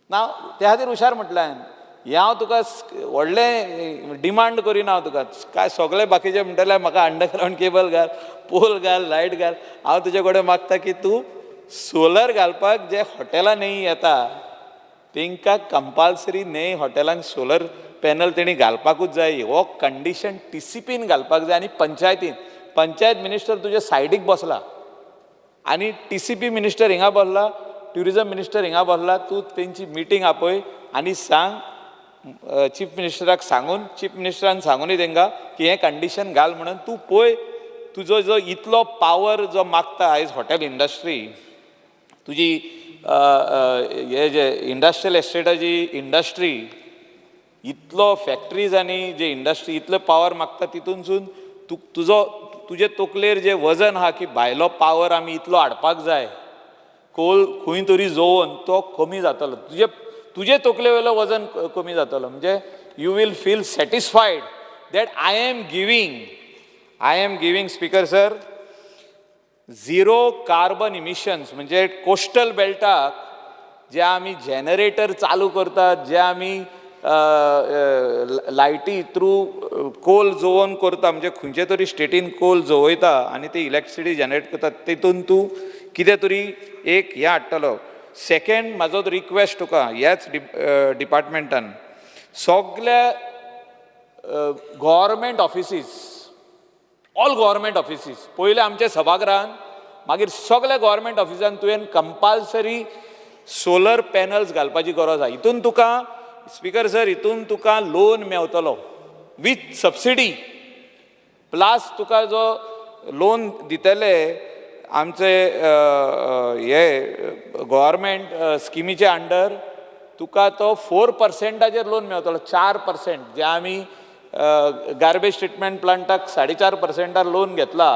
ना, त्या खातीर हुशार म्हटलें हांवें. हें हांव तुका व्हडलें डिमांड करिना, हांव तुका काय सगळे बाकीचे म्हणटले म्हाका अंडरग्रावंड केबल घाल, पोल घाल, लायट घाल, हांव तुजे कडेन मागता की तूं सोलर घालपाक जे हॉटेलां न्ही येता तांकां कंपालसरी न्ही हॉटेलांक सोलर पॅनल तेणी घालपाकूच जाय. हो कंडिशन TCPन घालपाक जाय आनी पंचायतीन. पंचायत मिनिस्टर तुज्या सायडीक बसला आनी TCP minister हिंगा बसला, ट्युरिजम मिनिस्टर हिंगा बसला, तूं तेंची मिटींग आपय आनी सांग चीफ मिनिस्टराक सांगून, चीफ मिनिस्टरान सांगूनय तांकां की हें कंडिशन घाल म्हणून. तूं पळय तुजो जो इतलो पावर जो मागता आयज हॉटेल इंडस्ट्री, तुजी हे जे इंडस्ट्रियल एस्टेटाची इंडस्ट्री, इतलो फॅक्ट्रीज आनी जे इंडस्ट्री इतलो पावर मागता, तितूनसून तूं तुजो तुजे तकलेर जे वजन आहा की भायलो पावर आमी इतलो हाडपाक जाय, कोल खंय तरी जोवन तो कमी जातलो, तुजे तुजे तकले वयलो वजन कमी जातलो. म्हणजे you will feel satisfied that I am giving speaker sir zero carbon emissions. म्हणजे कोस्टल बेल्टाक जे आमी जनरेटर चालू करतात, जे आमी लायटी थ्रू कोल जोवन करता, म्हणजे खंयचे तरी स्टेटीन कोल जोवयता आनी ती इलेक्ट्रिसिटी जनरेट करता, तितून तूं कितें तरी एक हें हाडटलो. सेकंड म्हाजो रिक्वेस्ट तुका ह्याच डिपार्टमेंटान सगल्या government offices, all government offices, पयलें आमच्या सभागृहान, मागीर सगल्या गव्हर्मेंट ऑफिसान तुवें कंपालसरी सोलर पॅनल्स घालपाची गरज आसा. हितून तुका स्पीकर सर, हितून तुका लोन मेवतलो विथ सबसिडी, प्लस तुका जो लोन दितले आमचे हे गव्हर्मेंट स्किमीचे अंडर, तुका तो 4%चेर लोन मेवतलो. 4% जे आमी गार्बेज ट्रिटमेंट प्लांटाक 4.5%र लोन घेतला,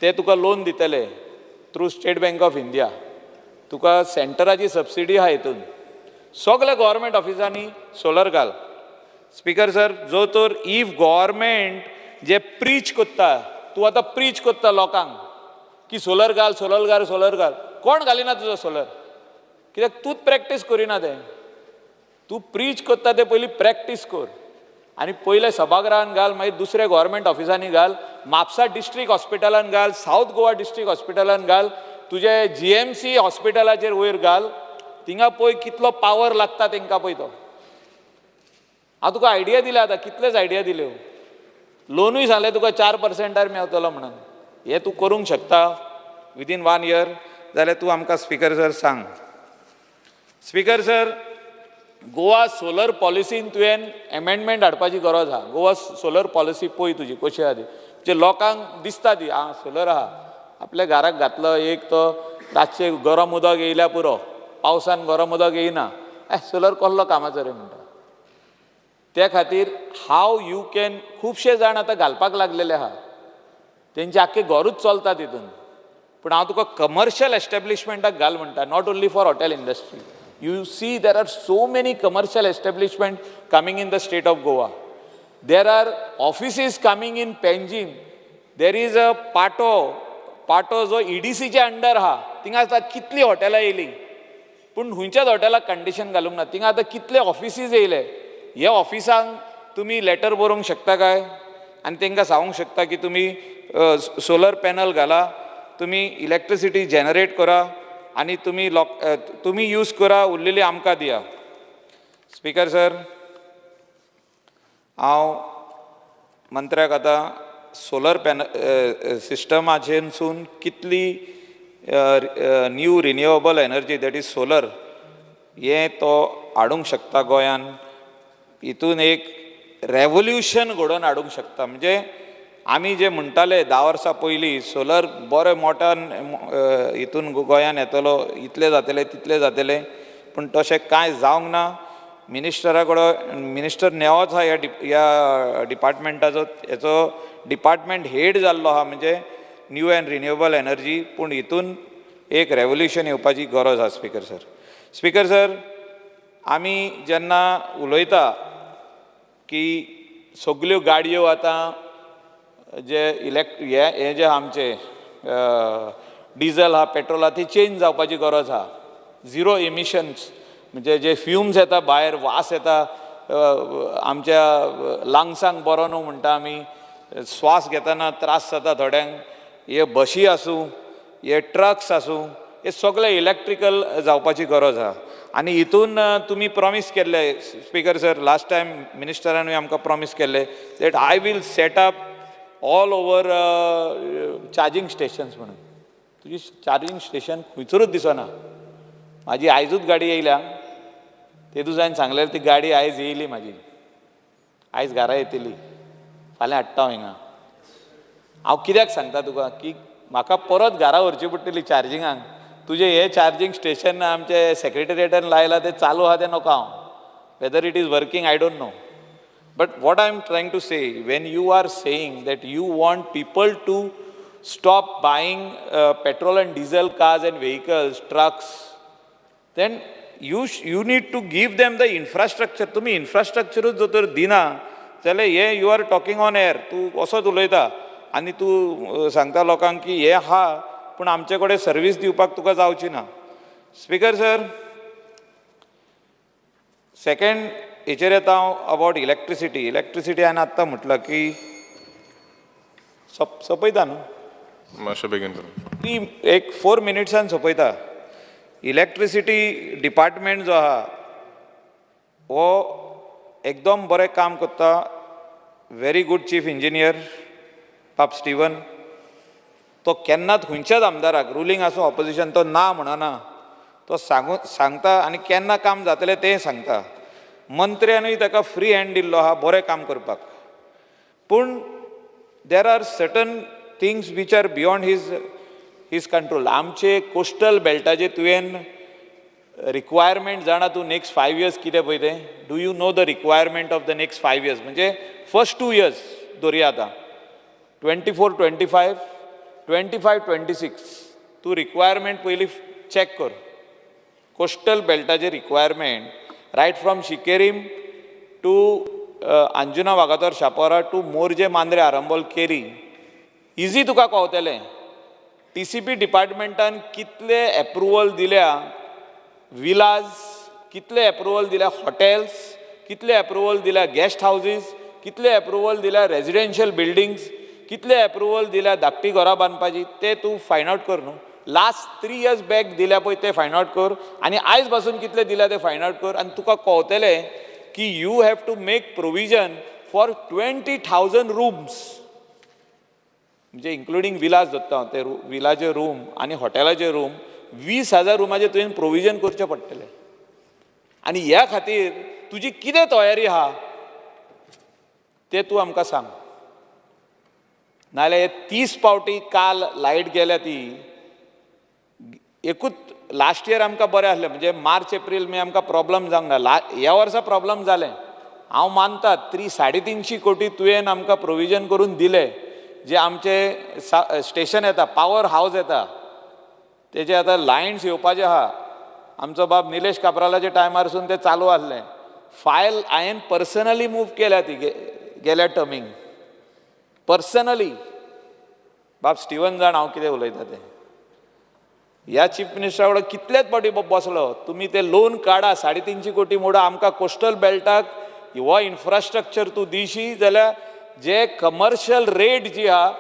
ते तुका लोन दितले through State Bank of India. तुका सेंटराची सबसिडी आहा. हितून सगल्या गव्हर्मेंट ऑफिसांनी सोलर घाल. स्पीकर सर, जो तर if government जे प्रीच कोत्ता, तूं आतां प्रीच कोत्ता लोकांक की सोलर घाल, सोलर घाल, सोलर घाल, कोण घालिना तुजो सोलर? कित्याक तूंच प्रॅक्टीस करिना तें. तूं प्रीच कोत्ता तें पयलीं प्रॅक्टीस कर आनी पयलें सभागृहान घाल, मागीर दुसऱ्या गव्हर्मेंट ऑफिसांनी घाल, म्हापसा डिस्ट्रीक्ट हॉस्पिटलान घाल, सावथ गोवा डिस्ट्रीक्ट हॉस्पिटलान घाल, तुजे GMC हॉस्पिटलाचेर वयर घाल. थिंगा पळय कितलो पावर लागता तेंकां पळय तो. हांव तुका आयडिया दिल्या आतां, कितलेच आयडिया दिल्यो. लोनूय सांगलें तुका 4%र मेवतलो म्हणून. हें तूं करूंक शकता विदीन 1 इयर जाल्यार तूं आमकां स्पीकर सर सांग. स्पीकर सर, गोवा सोलर पॉलिसीन तुवें एमेंडमेंट हाडपाची गरज आहा. गोवा सोलर पॉलिसी पळय तुजी कशी आहा ती, म्हणजे लोकांक दिसता ती आं सोलर आहा, आपल्या घराक घातलो एक तो रातचें गरम उदक येयल्या पुरो, पावसान गरम उदक येयना, सोलर कसलो कामाचो रे म्हणटा. त्या खातीर हाव you can, खुबशे जाण आतां घालपाक लागलेले आहा, तेंचे आख्खें घरूच चलता तितून. पूण हांव तुका कमर्शियल एस्टेब्लिशमेंटाक घाल म्हणटा, not only for hotel industry. You see there are so many commercial establishment coming in the state of Goa. There are offices coming in Panjim. There is a Patto, Patto जो EDCच्या अंडर आहा, थिंगा आतां कितलीं हॉटेलां येयलीं, पूण खंयच्याच हॉटेलाक कंडिशन घालूंक ना. थिंगा आतां कितले ऑफिसीज येयले, हे ऑफिसांक तुमी लेटर बरोवंक शकता काय आनी तांकां सांगूंक शकता की तुमी सोलर पॅनल घाला, तुमी इलेक्ट्रिसिटी जनरेट करा आनी तुमी लोक तुमी यूज करा, उरलेली आमकां दिया. स्पीकर सर, हांव मंत्र्याक आतां सोलर पॅनल सिस्टमाचेरसून कितली new renewable energy that is solar हें तो हाडूंक शकता गोंयान, हितून एक रेवोल्युशन घडोवन हाडूंक शकता. म्हणजे आमी जे म्हणटाले 10 वर्सां पयलीं सोलर बरें मोठ्यान हितून गोंयान येतलो, इतलें जातलें तितलें जातलें, पूण तशें कांय जावंक ना. मिनिस्टरा कडेन, मिनिस्टर नेवोच आहा ह्या डिपार्टमेंटाचो, हेचो डिपार्टमेंट हेड जाल्लो आहा म्हणजे न्यू एंड रिन्युएबल एनर्जी, पूण हितून एक रेवोल्युशन येवपाची गरज आहा. स्पीकर सर, स्पीकर सर, आमी जेन्ना उलयता की सगल्यो गाडयो आतां जे हे जे आमचे डिजल आहा, पेट्रोल आहा, ती चेंज जावपाची गरज आहा. झिरो एमिशन्स म्हणजे जे फ्युम्स येता भायर, वास येता आमच्या लंग्सांक बरो न्हू म्हणटा आमी, श्वास घेतना त्रास जाता थोड्यांक. हे बशी आसूं, हे ट्रक्स आसूं, हे सगळे इलेक्ट्रिकल जावपाची गरज आहा. आनी हितून तुमी प्रॉमीस केल्ले स्पीकर सर, लास्ट टायम मिनिस्टरानूय आमकां प्रॉमीस केल्ले that I will set up all over charging stations म्हणून. तुजी चार्जींग स्टेशन खंयसरूच दिसना. म्हाजी आयजूच गाडी येयल्या, तेदूस हांवें सांगलें ती गाडी आयज येयली म्हाजी, आयज घरा येतली, फाल्यां हाडटा हांव हिंगा. हांव कित्याक सांगता तुका की म्हाका परत घरा व्हरची पडटली चार्जिंगाक. तुजें हें चार्जींग स्टेशन आमचे सेक्रेटेरिएटान लायलां तें चालू आहा तें नको हांव, whether it is working I don't know. But what I am trying to say, when you are saying that you want people to stop buying petrol and diesel cars and vehicles, trucks, then you need to give them the infrastructure. तुमी इन्फ्रास्ट्रक्चरूच जर तर दिना जाल्यार हे you are talking on air, तूं असोच उलयता आनी तूं सांगता लोकांक की हें आहा पूण आमचे कडेन सर्वीस दिवपाक तुका जावची ना. स्पीकर सर, सेकेंड हेचेर येता हांव अबावट इलेक्ट्रिसिटी. इलेक्ट्रिसिटी हांवें आत्तां म्हटलां की सोंपयता न्हू मातशें बेगीन करून ती एक 4 मिनिट्सान सोंपयता. इलेक्ट्रिसिटी डिपार्टमेंट जो आहा हो एकदम बरें काम करता. व्हेरी गूड चीफ इंजिनियर बाब स्टिवन, तो केन्नाच खंयच्याच आमदाराक रुलींग आसूं ऑपोजिशन तो ना म्हणना, तो सांगता आनी केन्ना काम जातलें तें सांगता. मंत्र्यानूय ताका फ्री हँड दिल्लो आहा बरें काम करपाक. पूण there are certain things which are beyond his control. आमचे कोस्टल बेल्टाचे तुवें रिक्वायरमेंट जाणा तूं नेक्स्ट 5 इयर्स कितें पळय तें? Do you know the requirement of the next 5 years? म्हणजे फर्स्ट 2 इयर्स दवरया आतां 24, 25, 25, 26 तूं रिक्वायरमेंट पयलीं चॅक कर. कोस्टल बेल्टाचे requirement right from Sinquerim to Anjuna Vagator Chapora to Morjim Mandrem Arambol Keri easy तुका कळतलें. TCP डिपार्टमेंटान कितले एप्रुवल दिल्या विलाज, कितले एप्रुवल दिल्या हॉटेल्स, कितले एप्रुवल दिल्या गेस्ट हावजीस, कितले एप्रुवल दिल्या रेजिडेन्शियल बिल्डिंग्स, कितले एप्रुवल दिल्या धाकटी घरां बांदपाची, ते तूं फायंड आवट कर न्हू. लास्ट 3 इयर्स बॅक दिल्या पळय ते फायंड आवट कर आनी आयज पासून कितले दिल्या ते फायंड आवट कर आनी तुका कळतलें की you have to make provision for 20,000 rooms, म्हणजे इन्क्लुडींग विलास धरता हांव, ते विलाचे रूम आनी हॉटेलाचे रूम 20,000 रुमाचें तुवें प्रोविजन करचें पडटलें. आनी ह्या खातीर तुजी कितें तयारी आहा तें तूं आमकां सांग. नाजाल्यार 30 पावटी काल लायट गेल्या ती एकूच लास्ट इयर आमकां बरें आसलें, म्हणजे मार्च एप्रील मे आमकां प्रॉब्लम जावंक ना. ह्या वर्सा प्रॉब्लम जालें हांव मानता. 350 कोटी तुवें आमकां प्रोविजन करून दिलें, जे आमचे स्टेशन येता, पावर हावज येता, तेजे आतां लायन्स येवपाचे आहा. आमचो बाब निलेश काब्रालाच्या टायमारसून तें चालू आसलें. फायल हांवें पर्सनली मूव केल्या ती गेल्या टर्मींग पर्सनली. बाब स्टिवन जाण हांव कितें उलयता तें. ह्या चीफ मिनिस्टरा वांगडा कितलेच फावटी बसलो, तुमी ते लोन काडा, 350 कोटी मोडा, आमकां कोस्टल बेल्टाक हो इन्फ्रास्ट्रक्चर तूं दिशी जाल्यार जे कमर्शियल रेट जी आहा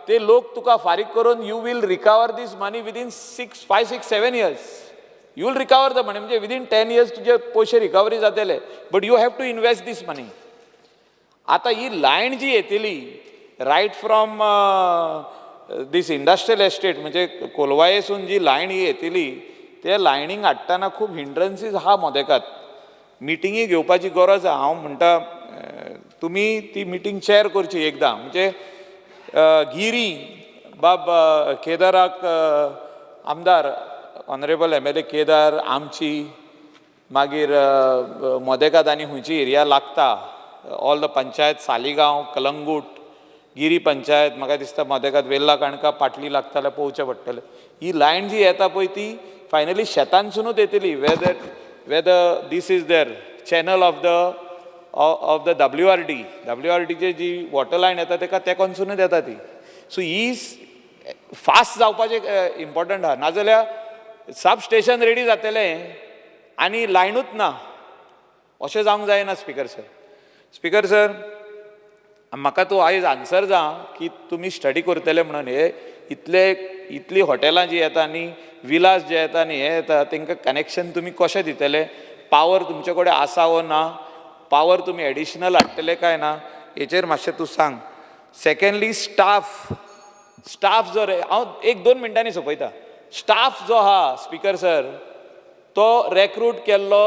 ते लोक तुका फारीक करून you will recover this money within 6, 5, 6, 7 years. You will recover the money, म्हणजे विदीन 10 इयर्स तुजे पयशे रिकवरी जातले, but you have to invest this money. आतां ही लायन जी येतली right from this industrial estate, म्हणजे कोलवायेसून जी लायन ही येतली ते लायनींग हाडटना खूब हिंड्रन्सीस आहा मोदेकात. मिटिंगी घेवपाची गरज आहा. हांव म्हणटा तुमी ती मिटींग चॅर करची एकदां, म्हणजे गिरी बाब केदाराक आमदार ऑनरेबल MLA Kedar, आमची मागीर मोदेकात आनी खंयची एरिया लागता, all the panchayat, Saligao, Calangute, Giri panchayat, म्हाका दिसता मोदेकात वेल्ला काणका पाटली लागता जाल्यार पळोवचें पडटलें. ही लायन जी येता पळय ती फायनली शेतानसुनूच येतली, whether this is there channel of the WRD, WRDचे ji water line येता तेका तेकोनसुनूच येता ती. सो ही फास्ट जावपाचें इम्पॉर्टंट आहा, नाजाल्यार सब स्टेशन रेडी जातलें आनी लायनूच ना, अशें जावंक जायना. स्पिकर सर, स्पिकर सर म्हाका तूं आयज आन्सर जा की तुमी स्टडी करतले म्हणून. हे इतले इतली हॉटेलां जी येता आनी विलास जे येता आनी हे येता तांकां कनेक्शन तुमी कशें दितले? पावर तुमचे कडेन आसा वो ना? पावर तुमी एडिशनल हाडटले काय ना? हेचेर मातशें तूं सांग. सेकेंडली स्टाफ, स्टाफ जो हांव 1-2 मिनटांनी सोंपयता. स्टाफ जो आहा स्पिकर सर तो रेक्रूट केल्लो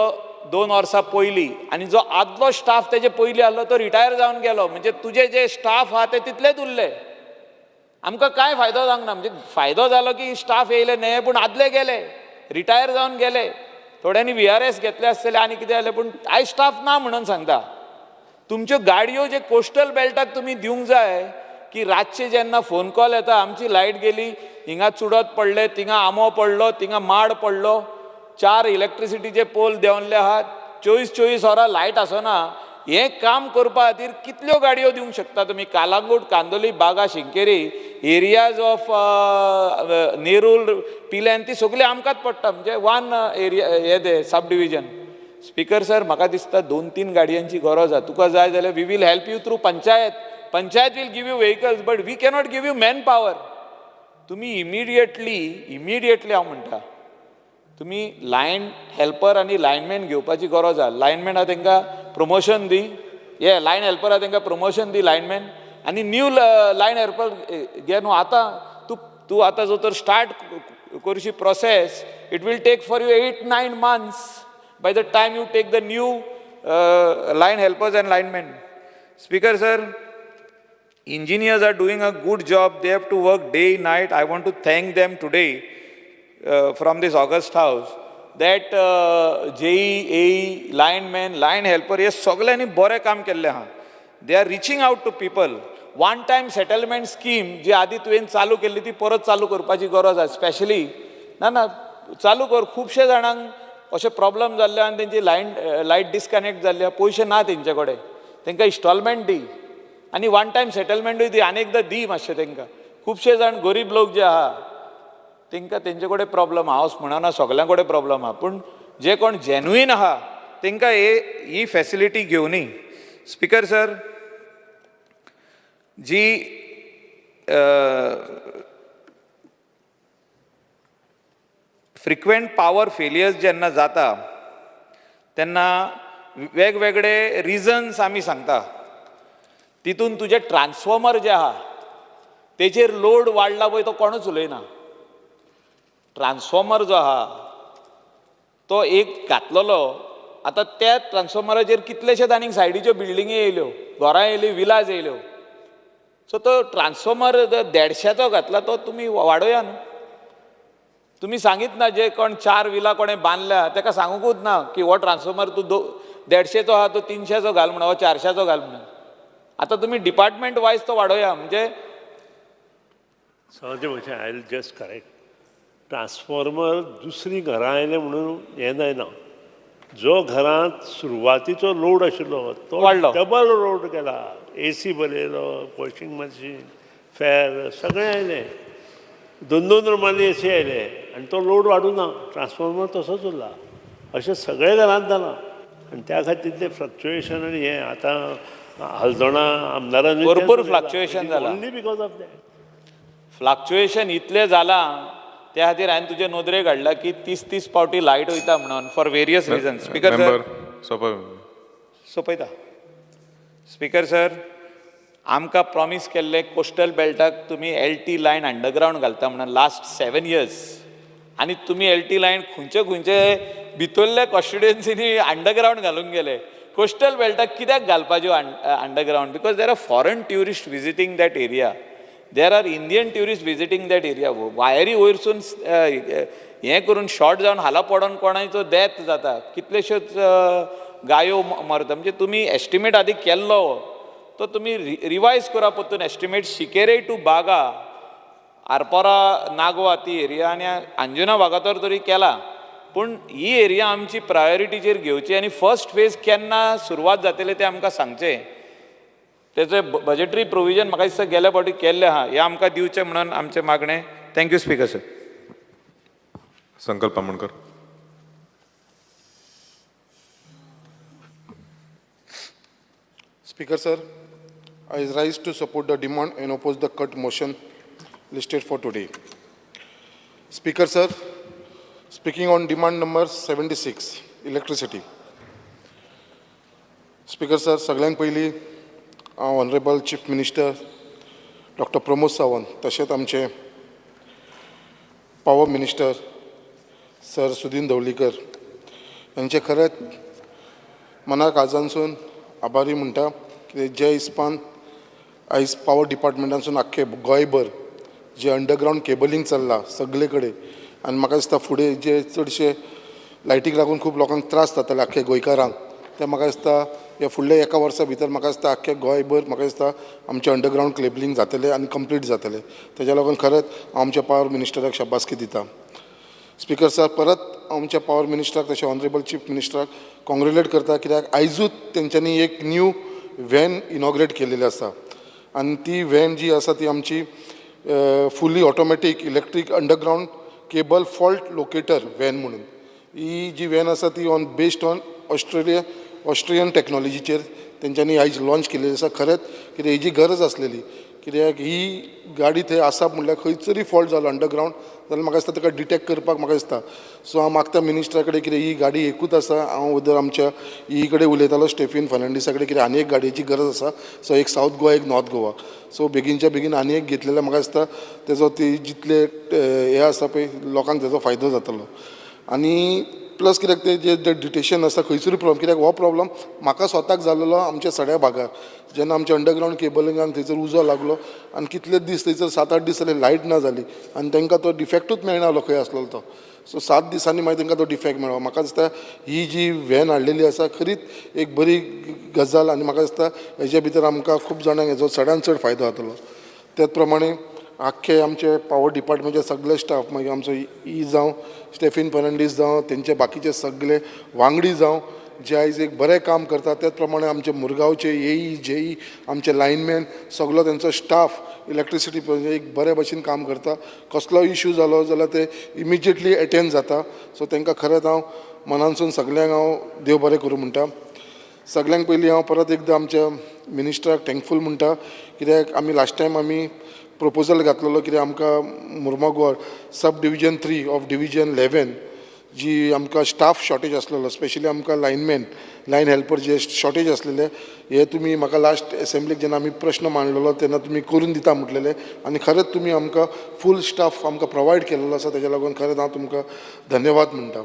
2 वर्सां पयलीं आनी जो आदलो स्टाफ तेजे पयलीं आहलो तो रिटायर जावन गेलो, म्हणजे तुजे जे स्टाफ आहा ते तितलेच उरले. आमकां कांय फायदो जावंक ना, म्हणजे फायदो जालो की स्टाफ येयले न्हय, पूण आदले गेले, रिटायर जावन गेले, थोड्यांनी VRS घेतले आसतले आनी कितें जालें, पूण आयज स्टाफ ना म्हणून सांगता. तुमच्यो गाडयो जे कोस्टल बेल्टाक तुमी दिवंक जाय की रातचे जेन्ना फोन कॉल येता आमची लायट गेली, हिंगा चुडत पडले, थिंगा आंबो पडलो, थिंगा माड पडलो, 4 इलेक्ट्रिसिटीचे पोल देंवल्ले आहात, 24-24 वरां लायट आसना. हें काम करपा खातीर कितल्यो गाडयो दिवंक शकता तुमी? कालांगूट, कांदोली, बागा, शिंकेरी एरियाज ऑफ नेरूल, पिल्यान ती सगळी आमकांच पडटा, म्हणजे वन एरिया हे ते सब डिविजन. स्पिकर सर म्हाका दिसता 2-3 गाडयांची गरज आसा. तुका जाय जाल्यार we will help you through panchayat, panchayat will give you vehicles but we cannot give you man power. तुमी इमिडिएटली हांव म्हणटा तुमी लायन हेल्पर आनी लायनमॅन घेवपाची गरज आहा. लायनमॅन आहा तेंकां प्रमोशन दी, हे लायन हेल्पर आहा तेंकां प्रमोशन दी लायनमॅन, आनी न्यू लायन हेल्पर घे न्हू. आतां तूं तूं आतां जो तर start करशी process, it will take for you 8-9 months by the time you take the new line helpers and linemen. Speaker sir, engineers are doing a good job. They have to work day, night. I want to thank them today from this august house that JE, AE, linemen, line helper, हे सगळ्यांनी बरें काम केल्लें आहा. They are reaching out to people. One time settlement scheme जी आदी तुवें चालू केल्ली ती परत चालू करपाची गरज आसा. स्पेशली ना ना चालू कर. खुबशे जाणांक अशे प्रॉब्लम जाल्ले आनी तेंची लायन लायट डिस्कनेक्ट जाल्ली आहा, पयशे ना तेंचे कडेन, तेंकां इन्स्टॉलमेंट दी आनी वन टायम सेटलमेंटूय दी, आनी एकदां दी मातशें तेंकां. खुबशे जाण गरीब लोक जे आहा तेंकां तेंचे कडेन प्रॉब्लम आहा, हांव म्हणना सगल्यां कडेन प्रॉब्लम आहा, पूण जे कोण जेन्युइन आहा तेंकां ही फॅसिलिटी घेवनी. स्पिकर सर, जी फ्रिक्वेंट पावर फेलियर्स जेन्ना जाता तेन्ना वेगवेगळे रिजन्स आमी सांगता. तितून तुजें ट्रान्सफॉर्मर जें आहा तेचेर लोड वाडला पळय तो कोणूच उलयना. ट्रान्सफॉर्मर जो आहा तो एक घातलेलो, आतां त्या ट्रान्सफॉर्मराचेर कितलेशेच आनीक सायडीच्यो बिल्डिंगी येयल्यो, घरां येयलीं, विलाज येयल्यो. सो तो ट्रान्सफॉर्मर 150चो घातला तो तुमी वाडोया न्हू. तुमी सांगीत ना जे कोण 4 विला कोणें बांदल्या तेका सांगूकूच ना की हो ट्रान्सफॉर्मर तूं 150चो आहा तो 300चो घाल म्हणून, हो 400चो घाल म्हणून. आतां तुमी डिपार्टमेंट वायज तो वाडोया. म्हणजे सहज म्हणजे I will just correct, transformer दुसरीं घरां आयलें म्हणून हें जायना. जो घरांत सुरवातीचो लोड आशिल्लो तो वाडलो, डबल लोड केला, ए सी बरयलो, वॉशिंग मशीन, फॅन सगळें आयलें, 2-2 रुमांनी ए सी आयले आनी तो लोड वाडूं ना, ट्रान्सफॉर्मर तसोच उरला. अशें सगळें घरांत जालां आनी त्या खातीर तें फ्लक्चुएशन. आनी हें आतां हल्दोणा आमदारान भरपूर फ्लक्चुएशन जालां. Only because of that fluctuation इतलें जालां त्या खातीर हांवें तुजे नदरेक हाडला की 30-30 पावटी लायट वयता म्हणून for various reasons. Speaker sir, member सोंपयता. स्पिकर सर, आमकां प्रॉमीस केल्लें कोस्टल बेल्टाक तुमी एल टी लायन अंडरग्रावंड घालता म्हणून लास्ट 7 इयर्स, आनी तुमी एल टी लायन खंयचे खंयचे भितरले कॉन्स्टिट्युएन्सीनी अंडरग्रावंड घालून गेले. कोस्टल बेल्टाक कित्याक घालपाच्यो underground? Because there are foreign tourist visiting that area, there are Indian tourist visiting that area. वायरी वयरसून हें करून शॉर्ट जावन हाला पडोन कोणाचो डेथ जाता, कितलेश्योच गायो मरता. म्हणजे तुमी एस्टिमेट आदी केल्लो तो तुमी रिवायज करा परतून एस्टिमेट. शिकेरे टू बागा, आरपोरा, नागवा ती एरिया आनी अंजुना वागातोर तरी केला, पूण ही एरिया आमची प्रायोरिटीचेर घेवची आनी फर्स्ट फेज केन्ना सुरवात जातली तें आमकां सांगचें. तेचें बजेटरी प्रोविजन म्हाका दिसता गेल्या फावटी केल्लें आहा, हें आमकां दिवचें म्हणून आमचें मागणें. Thank you speaker sir. Sankalp Amonkar. Speaker sir, I rise to support the demand and oppose the cut motion listed for today. Speaker sir, speaking on demand number 76, electricity. Speaker sir, सगळ्यांत पयलीं हांव honourable chief minister doctor Pramod Sawant तशेंच आमचे power minister sir Sudin Dhavalikar हांचे खरेंच मना काळजांसून आभारी म्हणटा कित्याक जे हिसपान आयज पावर डिपार्टमेंटांसून आख्खे गोंयभर जे अंडरग्रावंड केबलींग चल्लां सगळे कडेन, आनी म्हाका दिसता फुडें जे चडशे लायटीक लागून खूब लोकांक त्रास जाताले आख्खे गोंयकारांक, ते म्हाका दिसता ह्या फुडल्या एका वर्सा भितर म्हाका दिसता आख्खे गोंयभर म्हाका दिसता आमचें अंडरग्रावंड केबलींग जातलें आनी कंप्लीट जातलें. तेज्या लागून खरेंच हांव आमच्या पावर मिनिस्टराक शाबासकी दिता. स्पिकर सर, परत आमच्या पावर मिनिस्टराक तशें ऑनरेबल चीफ मिनिस्टराक कॉंग्रेजुलेट करता कित्याक आयजूच तेंच्यांनी एक न्यू व्हॅन इनॉग्रेट केलेली आसा आनी ती व्हॅन जी आसा ती आमची fully automatic electric underground cable fault locator van म्हणून. ही जी व्हॅन आसा ती on based on Austrian टॅक्नॉलॉजीचेर तेंच्यांनी आयज लॉन्च केलेली आसा. खरेंच कित्याक हेजी गरज आसलेली. कित्याक कित्याक ही गाडी थंय आसा म्हणल्यार खंयच फॉल्ट जालो अंडरग्रावंड जाल्यार म्हाका दिसता ताका डिटेक्ट करपाक म्हाका दिसता. सो हांव मागता मिनिस्टरा कडेन कितें ही गाडी एकूच आसा. हांव वदर आमच्या ई कडेन उलयतालो, स्टेफीन फर्नांडीसा कडेन, कितें आनी एक गाडयेची गरज आसा. सो एक सावथ गोवा, एक नॉर्थ गोवा. सो बेगीनच्या बेगीन आनी एक घेतलेल्या म्हाका दिसता तेजो ती जितले हे आसा पळय लोकांक तेजो फायदो जातलो. आनी प्लस कित्याक ते जे डिटेशन आसा खंयसरूय प्रॉब्लम, कित्याक हो प्रॉब्लम म्हाका स्वताक जाल्लो आमच्या सड्या भागार, जेन्ना आमच्या अंडरग्रावंड केबलिंगाक थंयसर उजो लागलो आनी कितले दीस थंयसर 7-8 दीस जाले लायट ना जाली आनी तांकां तो डिफेक्टूच मेळना खंय आसलेलो तो. सो 7 दिसांनी मागीर तांकां तो डिफेक्ट मेळ्ळो. म्हाका दिसता ही जी व्हॅन हाडलेली आसा खरीच एक बरी गजाल आनी म्हाका दिसता हेजे भितर आमकां खूब जाणांक हेजो चडान चड फायदो जातलो. त्याच प्रमाणे आख्खे आमचे पावर डिपार्टमेंटचे सगळे स्टाफ, मागीर आमचो ई जावं, स्टेफीन फर्नांडीस जावं, तेंचे बाकीचे सगळे वांगडी जावं, जे आयज एक बरें काम करतात. त्याच प्रमाणे आमचे मुरगांवचे एई जेई, आमचे लायनमॅन, सगलो तेंचो स्टाफ इलेक्ट्रिसिटी एक बरे भशेन काम करता. कसलो इशू जालो जाल्यार ते इमिजिएटली एटेंड जाता. सो तांकां खरेंच हांव मनानसून सगल्यांक हांव देव बरें करूं म्हणटा. सगल्यांक पयलीं हांव परत एकदां आमच्या मिनिस्टराक थँकफूल म्हणटा, कित्याक आमी लास्ट टायम आमी प्रपोजल घातलेलो कित्याक आमकां Mormugao sub division 3 of division 11 जी आमकां स्टाफ शॉर्टेज आसलेलो, स्पेशली आमकां लायनमॅन, लायन हेल्पर जे शॉर्टेज आसलेले, हे तुमी म्हाका लास्ट एसेंब्लीक जेन्ना आमी प्रश्न मांडलेलो तेन्ना तुमी करून दिता म्हटलेले आनी खरेंच तुमी आमकां फूल स्टाफ आमकां प्रोवायड केल्लो आसा. तेज्या लागून खरेंच हांव तुमकां धन्यवाद म्हणटा.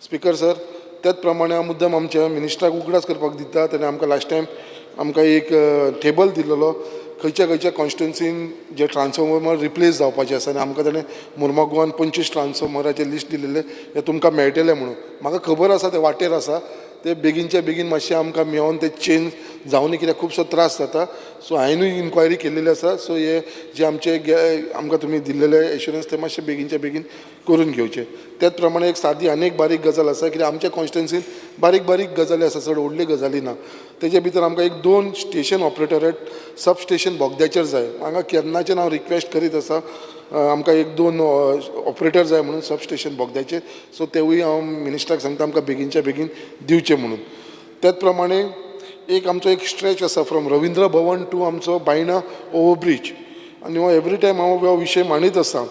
स्पीकर सर, त्याच प्रमाणे हांव मुद्दम आमच्या मिनिस्टराक उगडास करपाक दिता, तेणें आमकां लास्ट टायम आमकां एक टेबल दिलेलो खंयच्या खंयच्या कॉन्स्टिट्युन्सीन जे ट्रान्सफॉर्मर रिप्लेस जावपाचे आसा आनी आमकां ताणें मुर्मागोवान 25 ट्रान्सफॉर्मराचें लिस्ट दिलेलें, हें तुमकां मेळटलें म्हणून. म्हाका खबर आसा ते वाटेर आसा, ते बेगीनच्या बेगीन मातशें आमकां मेळोन ते चेंज जावनी, कित्याक खुबसो त्रास जाता. सो हांवेनूय इन्क्वायरी केल्लेली आसा. सो हे जे आमचे आमकां तुमी दिल्लेले एश्युरन्स ते मातशे बेगीनच्या बेगीन करून घेवचे. त्याच प्रमाणे एक सादी आनी एक बारीक गजाल आसा, कित्याक आमच्या कॉन्स्टिट्युन्सीन बारीक बारीक गजाली आसा, चड व्हडल्यो गजाली ना. तेजे भितर आमकां एक 2 स्टेशन ऑपरेटर सब स्टेशन बोगद्याचेर जाय. हांगा केन्नाच्यान हांव रिक्वेस्ट करीत आसा, आमकां 1-2 ऑपरेटर जाय म्हणून सब स्टेशन बोगद्याचेर. सो तेवूय हांव मिनिस्टराक सांगता आमकां बेगीनच्या बेगीन दिवचें म्हणून. त्याच प्रमाणे एक आमचो एक स्ट्रेच आसा फ्रॉम रविंद्र भवन टू आमचो बायणा ओवरब्रीज, आनी हो एवरी टायम हांव हो विशय मांडीत आसा,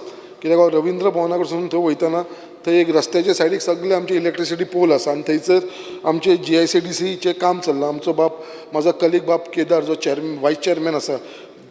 कित्याक हो रविंद्र भवना कडसून थंय वयतना थंय एक रस्त्याच्या सायडीक सगळे आमचे इलेक्ट्रिसिटी पोल आसा आनी थंयसर आमचे GICDCचें काम चल्लां. आमचो बाप, म्हाजो कलीग बाब केदार जो चेअरमॅन, वायस चेअरमॅन आसा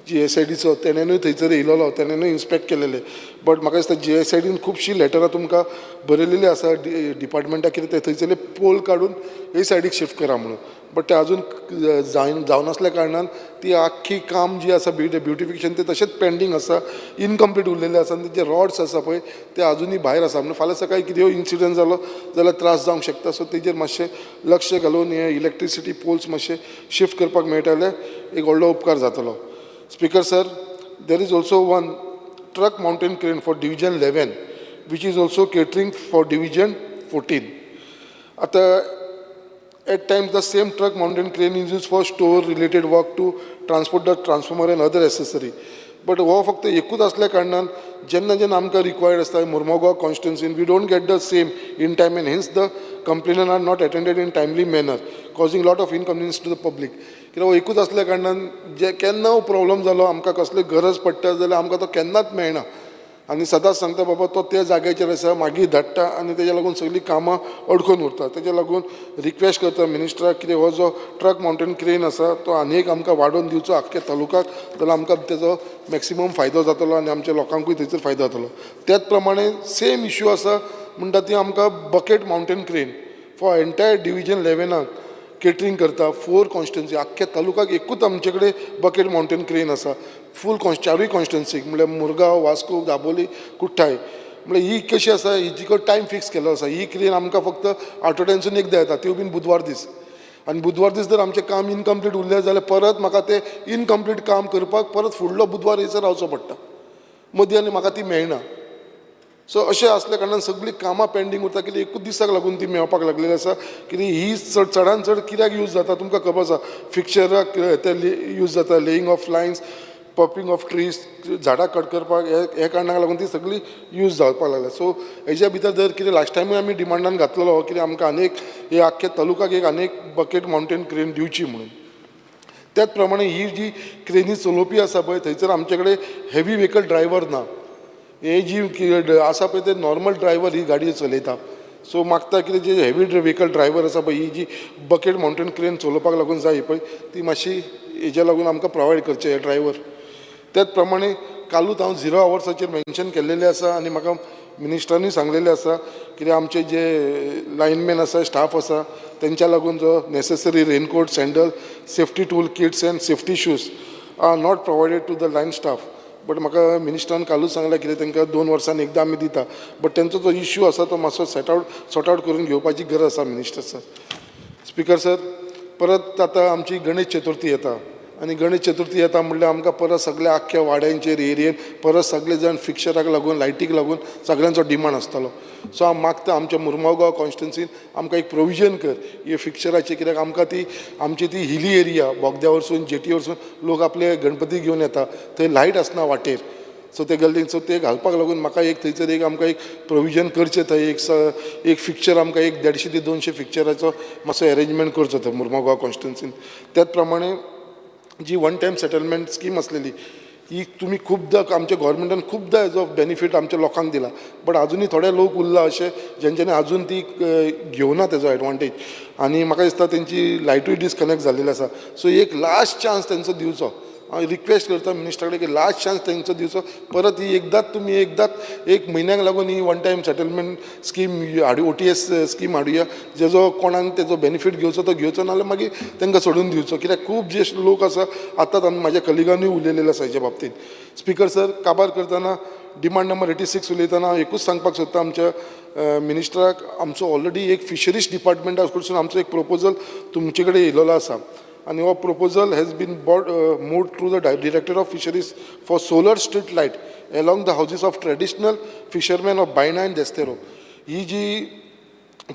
GSIDचो, तेणेनूय थंयसर येयलेलो, तेणेनूय इन्स्पेक्ट केलेले. बट म्हाका दिसता GSIDन खुबशीं लेटरां तुमकां बरयलेलीं आसा डिपार्टमेंटाक, कितें ते थंयसरले पोल काडून हे सायडीक शिफ्ट करा म्हणून. बट ते आजून जावनासल्या कारणान ती आख्खी काम जी आसा ब्युटिफिकेशन ते तशेंच पेंडींग आसा, इनकम्प्लीट उरलेलें आसा आनी तेजे रॉड्स आसा पळय ते आजुनूय भायर आसा. म्हणून फाल्यां सकाळीं कितेंय इन्सिडंट जालो जाल्यार त्रास जावंक शकता. सो तेजेर मातशें लक्ष घालून हे इलेक्ट्रिसिटी पोल्स मातशे शिफ्ट करपाक मेळटा जाल्यार एक व्हडलो उपकार जातलो. Speaker sir, there is also one truck mountain crane for division 11 which is also catering for division 14. आतां at times the same truck mountain crane is used for store related work to transport the transformer and other accessory. But हो फक्त एकूच आसल्या कारणान जेन्ना जेन्ना आमकां रिक्वायर्ड आसता Mormugao कॉन्स्टिट्युन्सीन, we don't get the same in time and hence the complainant are not attended in timely manner, causing lot of inconvenience to the public. कित्याक हो एकूच आसल्या कारणान जे केन्ना प्रॉब्लम जालो, आमकां कसली गरज पडटा जाल्यार आमकां तो केन्नाच मेळना आनी सदांच सांगता बाबा तो त्या जाग्याचेर आसा, मागीर धाडटा आनी तेज्या लागून सगळीं कामां अडकून उरता. तेज्या लागून रिक्वेस्ट करता मिनिस्टराक कितें हो जो ट्रक मावंटेन क्रेन आसा तो आनी एक आमकां वाडोवन दिवचो आख्ख्या तालुक्याक, जाल्यार आमकां तेजो मॅक्सिमम फायदो जातलो आनी आमच्या लोकांकूय थंयसर फायदो जातलो. त्याच प्रमाणे सेम इश्यू आसा म्हणटा ती आमकां bucket mountain crane for entire division 11 catering करता. 4 कॉन्स्टिट्युन्सी आख्ख्या तालुक्याक एकूच आमचे कडेन बकेट मावंटेन क्रेन आसा, फूल चारूय कॉन्स्टिट्युन्सीक, म्हणल्यार मुरगांव, वास्को, दाबोली, कुठ्ठाळे. म्हणल्यार ही कशी आसा, हिजी टायम फिक्स केल्लो आसा. ही क्रेन आमकां फक्त आठवड्यानसून एकदां येता, त्यो बीन बुधवार दीस, आनी बुधवार दीस जर आमचें काम इनकम्प्लीट उरलें जाल्यार परत म्हाका तें इनकम्प्लीट काम करपाक परत फुडलो बुधवार येयसर रावचो पडटा मदीं आनी म्हाका ती मेळना. सो अशें आसल्या कारणान सगळीं कामां पेंडींग उरता, कित्याक एकूच दिसाक लागून ती मेळपाक लागलेली आसा. कित्याक ही चड चडान चड कित्याक यूज जाता तुमकां खबर आसा, फिक्चराक ते यूज जाता, laying of lines, pulping of trees, झाडां कट करपाक, हे कारणाक लागून ती सगळी यूज जावपाक लागल्या. सो हेज्या भितर जर कितें लास्ट टायमूय आमी डिमांडान घातलेलो कितें आमकां आनी एक हे आख्खे तालुक्याक एक आनी एक बकेट मावंटेन क्रेन दिवची म्हणून. त्याच प्रमाणे ही जी क्रेनी चलोवपी आसा पळय थंयसर आमचे कडेन हेवी व्हेकल ड्रायवर ना. हे जी आसा पळय ते नॉर्मल ड्रायवर ही गाडी चलयता. सो मागता कितें जे हेवी व्हेकल ड्रायवर आसा पळय ही जी बकेट मावंटेन क्रेन चलोवपाक लागून जाय पळय ती मातशी हेज्या लागून आमकां प्रोवायड करचे हे ड्रायवर. त्याच प्रमाणे कालूच हांव झिरो आवर्साचेर मेन्शन केल्लेलें आसा आनी म्हाका मिनिस्टरांनी सांगलेलें आसा कित्याक आमचे जे लायनमॅन आसा, स्टाफ आसा, तेंच्या लागून जो necessary raincoat, sandal, safety tool kits and safety shoes are not provided to the line staff. But म्हाका मिनिस्टरान कालूच सांगलें कितें तांकां 2 वर्सान एकदां आमी दिता, बट तेंचो जो इश्यू आसा तो मातसो सॉर्ट आवट करून घेवपाची गरज आसा मिनिस्टर सर. स्पिकर सर, परत आतां आमची गणेश चतुर्थी येता आनी गणेश चतुर्थी येता म्हणल्यार आमकां परत सगल्या आख्ख्या वाड्यांचेर एरियेन परत सगळे जाण फिक्शराक लागून लायटीक लागून सगळ्यांचो डिमांड आसतलो. सो हांव मागता आमच्या मुरमागांव कॉन्स्टिट्युन्सीन आमकां एक प्रोविजन कर हे फिक्शराचें, कित्याक आमकां ती आमची ती हिली एरिया बोगद्या वरसून जेटी वरसून लोक आपले गणपती घेवन येता, थंय लायट आसना वाटेर. सो ते गल्लीन सो ते घालपाक लागून म्हाका एक थंयसर एक आमकां एक प्रोविजन करचें, थंय एक फिक्चर आमकां एक 150 ते 200 फिक्चराचो मातसो एरेंजमेंट करचो थंय मुरमागांव कॉन्स्टिट्युन्सीन. त्याच प्रमाणे जी वन टायम सेटलमेंट स्कीम आसलेली ही तुमी खुबदां आमच्या गोवोरमेंटान खुबदां हेजो बेनिफीट आमच्या लोकांक दिला, बट आजुनूय थोडे लोक उरला अशे जेंच्यांनी आजून ती घेवना तेजो एडवांटेज आनी म्हाका दिसता तेंची लायटूय डिसकनेक्ट जाल्लेली आसा. सो एक लास्ट चान्स तेंचो दिवचो, हांव रिक्वेस्ट करता मिनिस्टरा कडेन की लास्ट चान्स तेंचो दिवचो, परत ही एकदांच तुमी एकदांच एक म्हयन्याक लागून ही one time settlement scheme हाडू, OTS scheme हाडुया, Jeju कोणाक तेजो बेनिफीट घेवचो तो घेवचो, नाजाल्यार मागीर तांकां सोडून दिवचो, कित्याक खूब जे लोक आसा आतांच आमी म्हाज्या कलिगांनी उलयलेले आसा हेच्या बाबतींत. स्पिकर सर, काबार करतना डिमांड नंबर 86 उलयतना हांव एकूच सांगपाक सोदता आमच्या मिनिस्टराक, आमचो ऑलरेडी एक फिशरीज डिपार्टमेंटा कडसून आमचो एक प्रोपोजल तुमचे कडेन येयलेलो आसा आनी हो proposal has been moved through the director of fisheries for solar street light along the houses of traditional fishermen of Baina and Desterro. ही जी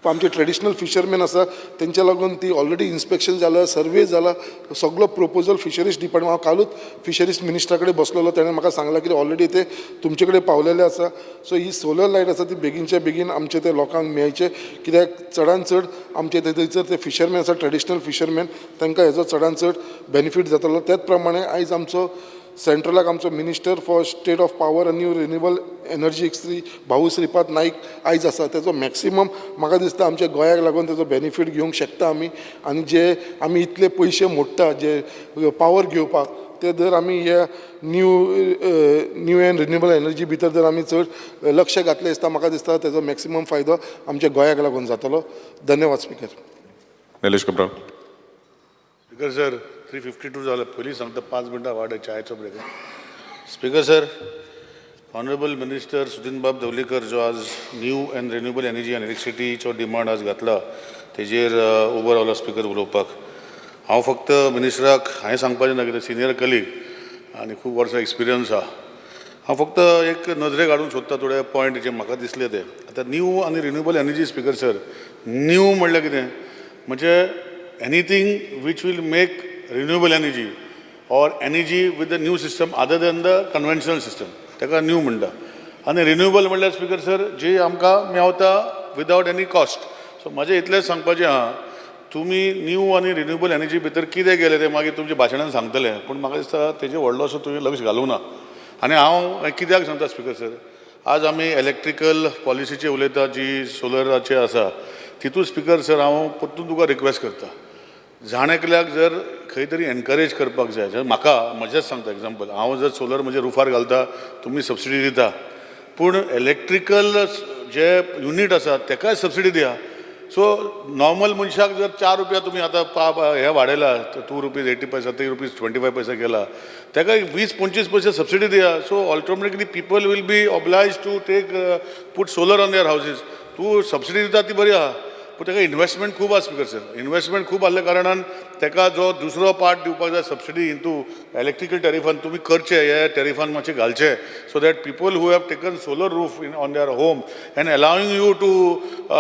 आमचे ट्रेडिशनल फिशरमॅन आसा तेंच्या लागून ती ऑलरेडी इन्स्पेक्शन जाला, सर्वे जाला, सगलो प्रोपोजल फिशरीज डिपार्टमेंट. हांव कालूच फिशरीज मिनिस्टरा कडेन बसलेलो, तेणें म्हाका सांगलां की ऑलरेडी ते तुमचे कडेन पावलेले आसा. सो ही सोलर लायट आसा ती बेगीनच्या बेगीन आमचे ते लोकांक मेळचे, कित्याक चडान चड आमचे ते थंयसर ते फिशरमॅन आसा ट्रेडिशनल फिशरमॅन तांकां हेजो चडान चड बेनिफीट जातलो. त्याच प्रमाणे आयज आमचो सेंट्रलाक आमचो minister for state of power आनी न्यू रिन्युएबल एनर्जी श्री भाऊ श्रीपाद नायक आयज आसा, तेजो मॅक्सिमम म्हाका दिसता आमच्या गोंयाक लागून तेजो बेनिफीट घेवंक शकता आमी. आनी जे आमी इतले पयशे मोडटा जे पावर घेवपाक ते जर आमी हे new and renewable energy भितर जर आमी चड लक्ष घातलें दिसता म्हाका दिसता तेजो मॅक्सिमम फायदो आमच्या गोंयाक लागून जातलो. धन्यवाद speaker. Nilesh Cabral. Speaker sir, 3:52 जालें, पयलीं सांगता 5 मिनटां वाड चायचो break. Speaker sir, honourable minister Sudin बाब दवलीकर जो आज न्यू एंड रिन्युएबल एनर्जी आनी इलेक्ट्रिसिटीचो डिमांड आज घातला तेजेर उबो रावलो स्पिकर उलोवपाक. हांव फक्त मिनिस्टराक हांवें सांगपाचें ना कित्याक सिनियर कलीग आनी खूब वर्सां एक्सपिरियन्स आहा. हांव फक्त एक नजरेक हाडूंक सोदता थोडे पॉयंट जे म्हाका दिसले ते. आतां न्यू आनी renewable energy speaker sir, new म्हणल्यार कितें म्हणजे anything which will make renewable energy or energy with the new system other than the conventional system ताका न्यू म्हणटा. आनी रिन्युएबल म्हणल्यार स्पिकर सर जी आमकां मेवता विदावट एनी कॉस्ट. सो म्हाजें इतलेंच सांगपाचें आहा, तुमी न्यू आनी रिन्युएबल एनर्जी भितर कितें केलें तें मागीर तुमच्या भाशणान सांगतले, पूण म्हाका दिसता तेजेर व्हडलोसो तुवें लक्ष घालूंक ना. आनी हांव कित्याक सांगता स्पिकर सर, आज आमी इलेक्ट्रिकल पॉलिसीचेर उलयता जी सोलराचेर आसा तितून स्पिकर सर हांव परतून तुका रिक्वेस्ट करता, जाण एकल्याक जर खंय तरी एनकरेज करपाक जाय. जर म्हाका म्हजेंच सांगता एग्जाम्पल, हांव जर सोलर म्हज्या रुफार घालता तुमी सबसिडी दिता, पूण इलेक्ट्रिकल जे युनीट आसा तेकाय सबसिडी दिया. सो नॉर्मल मनशाक जर 4 रुपया तुमी आतां हें वाडयला, 2 रुपीज 80 पैसा, 3 रुपीज 25 पैसा केला, तेका 20-25 पैसे सबसिडी दिया. So automatically people will be oblige to take put solar on their houses. तूं सबसिडी दिता ती बरी आहा, पूण तेका इनवेस्टमेंट खूब आसा स्पिकर सर. इनवेस्टमेंट खूब आहल्या कारणान तेका जो दुसरो पार्ट दिवपाक जाय सबसिडी इंटू इलेक्ट्रिकल टॅरिफान तुमी करचे, हे टॅरिफान मातशें घालचे so that people who have taken solar roof in on their home and allowing you to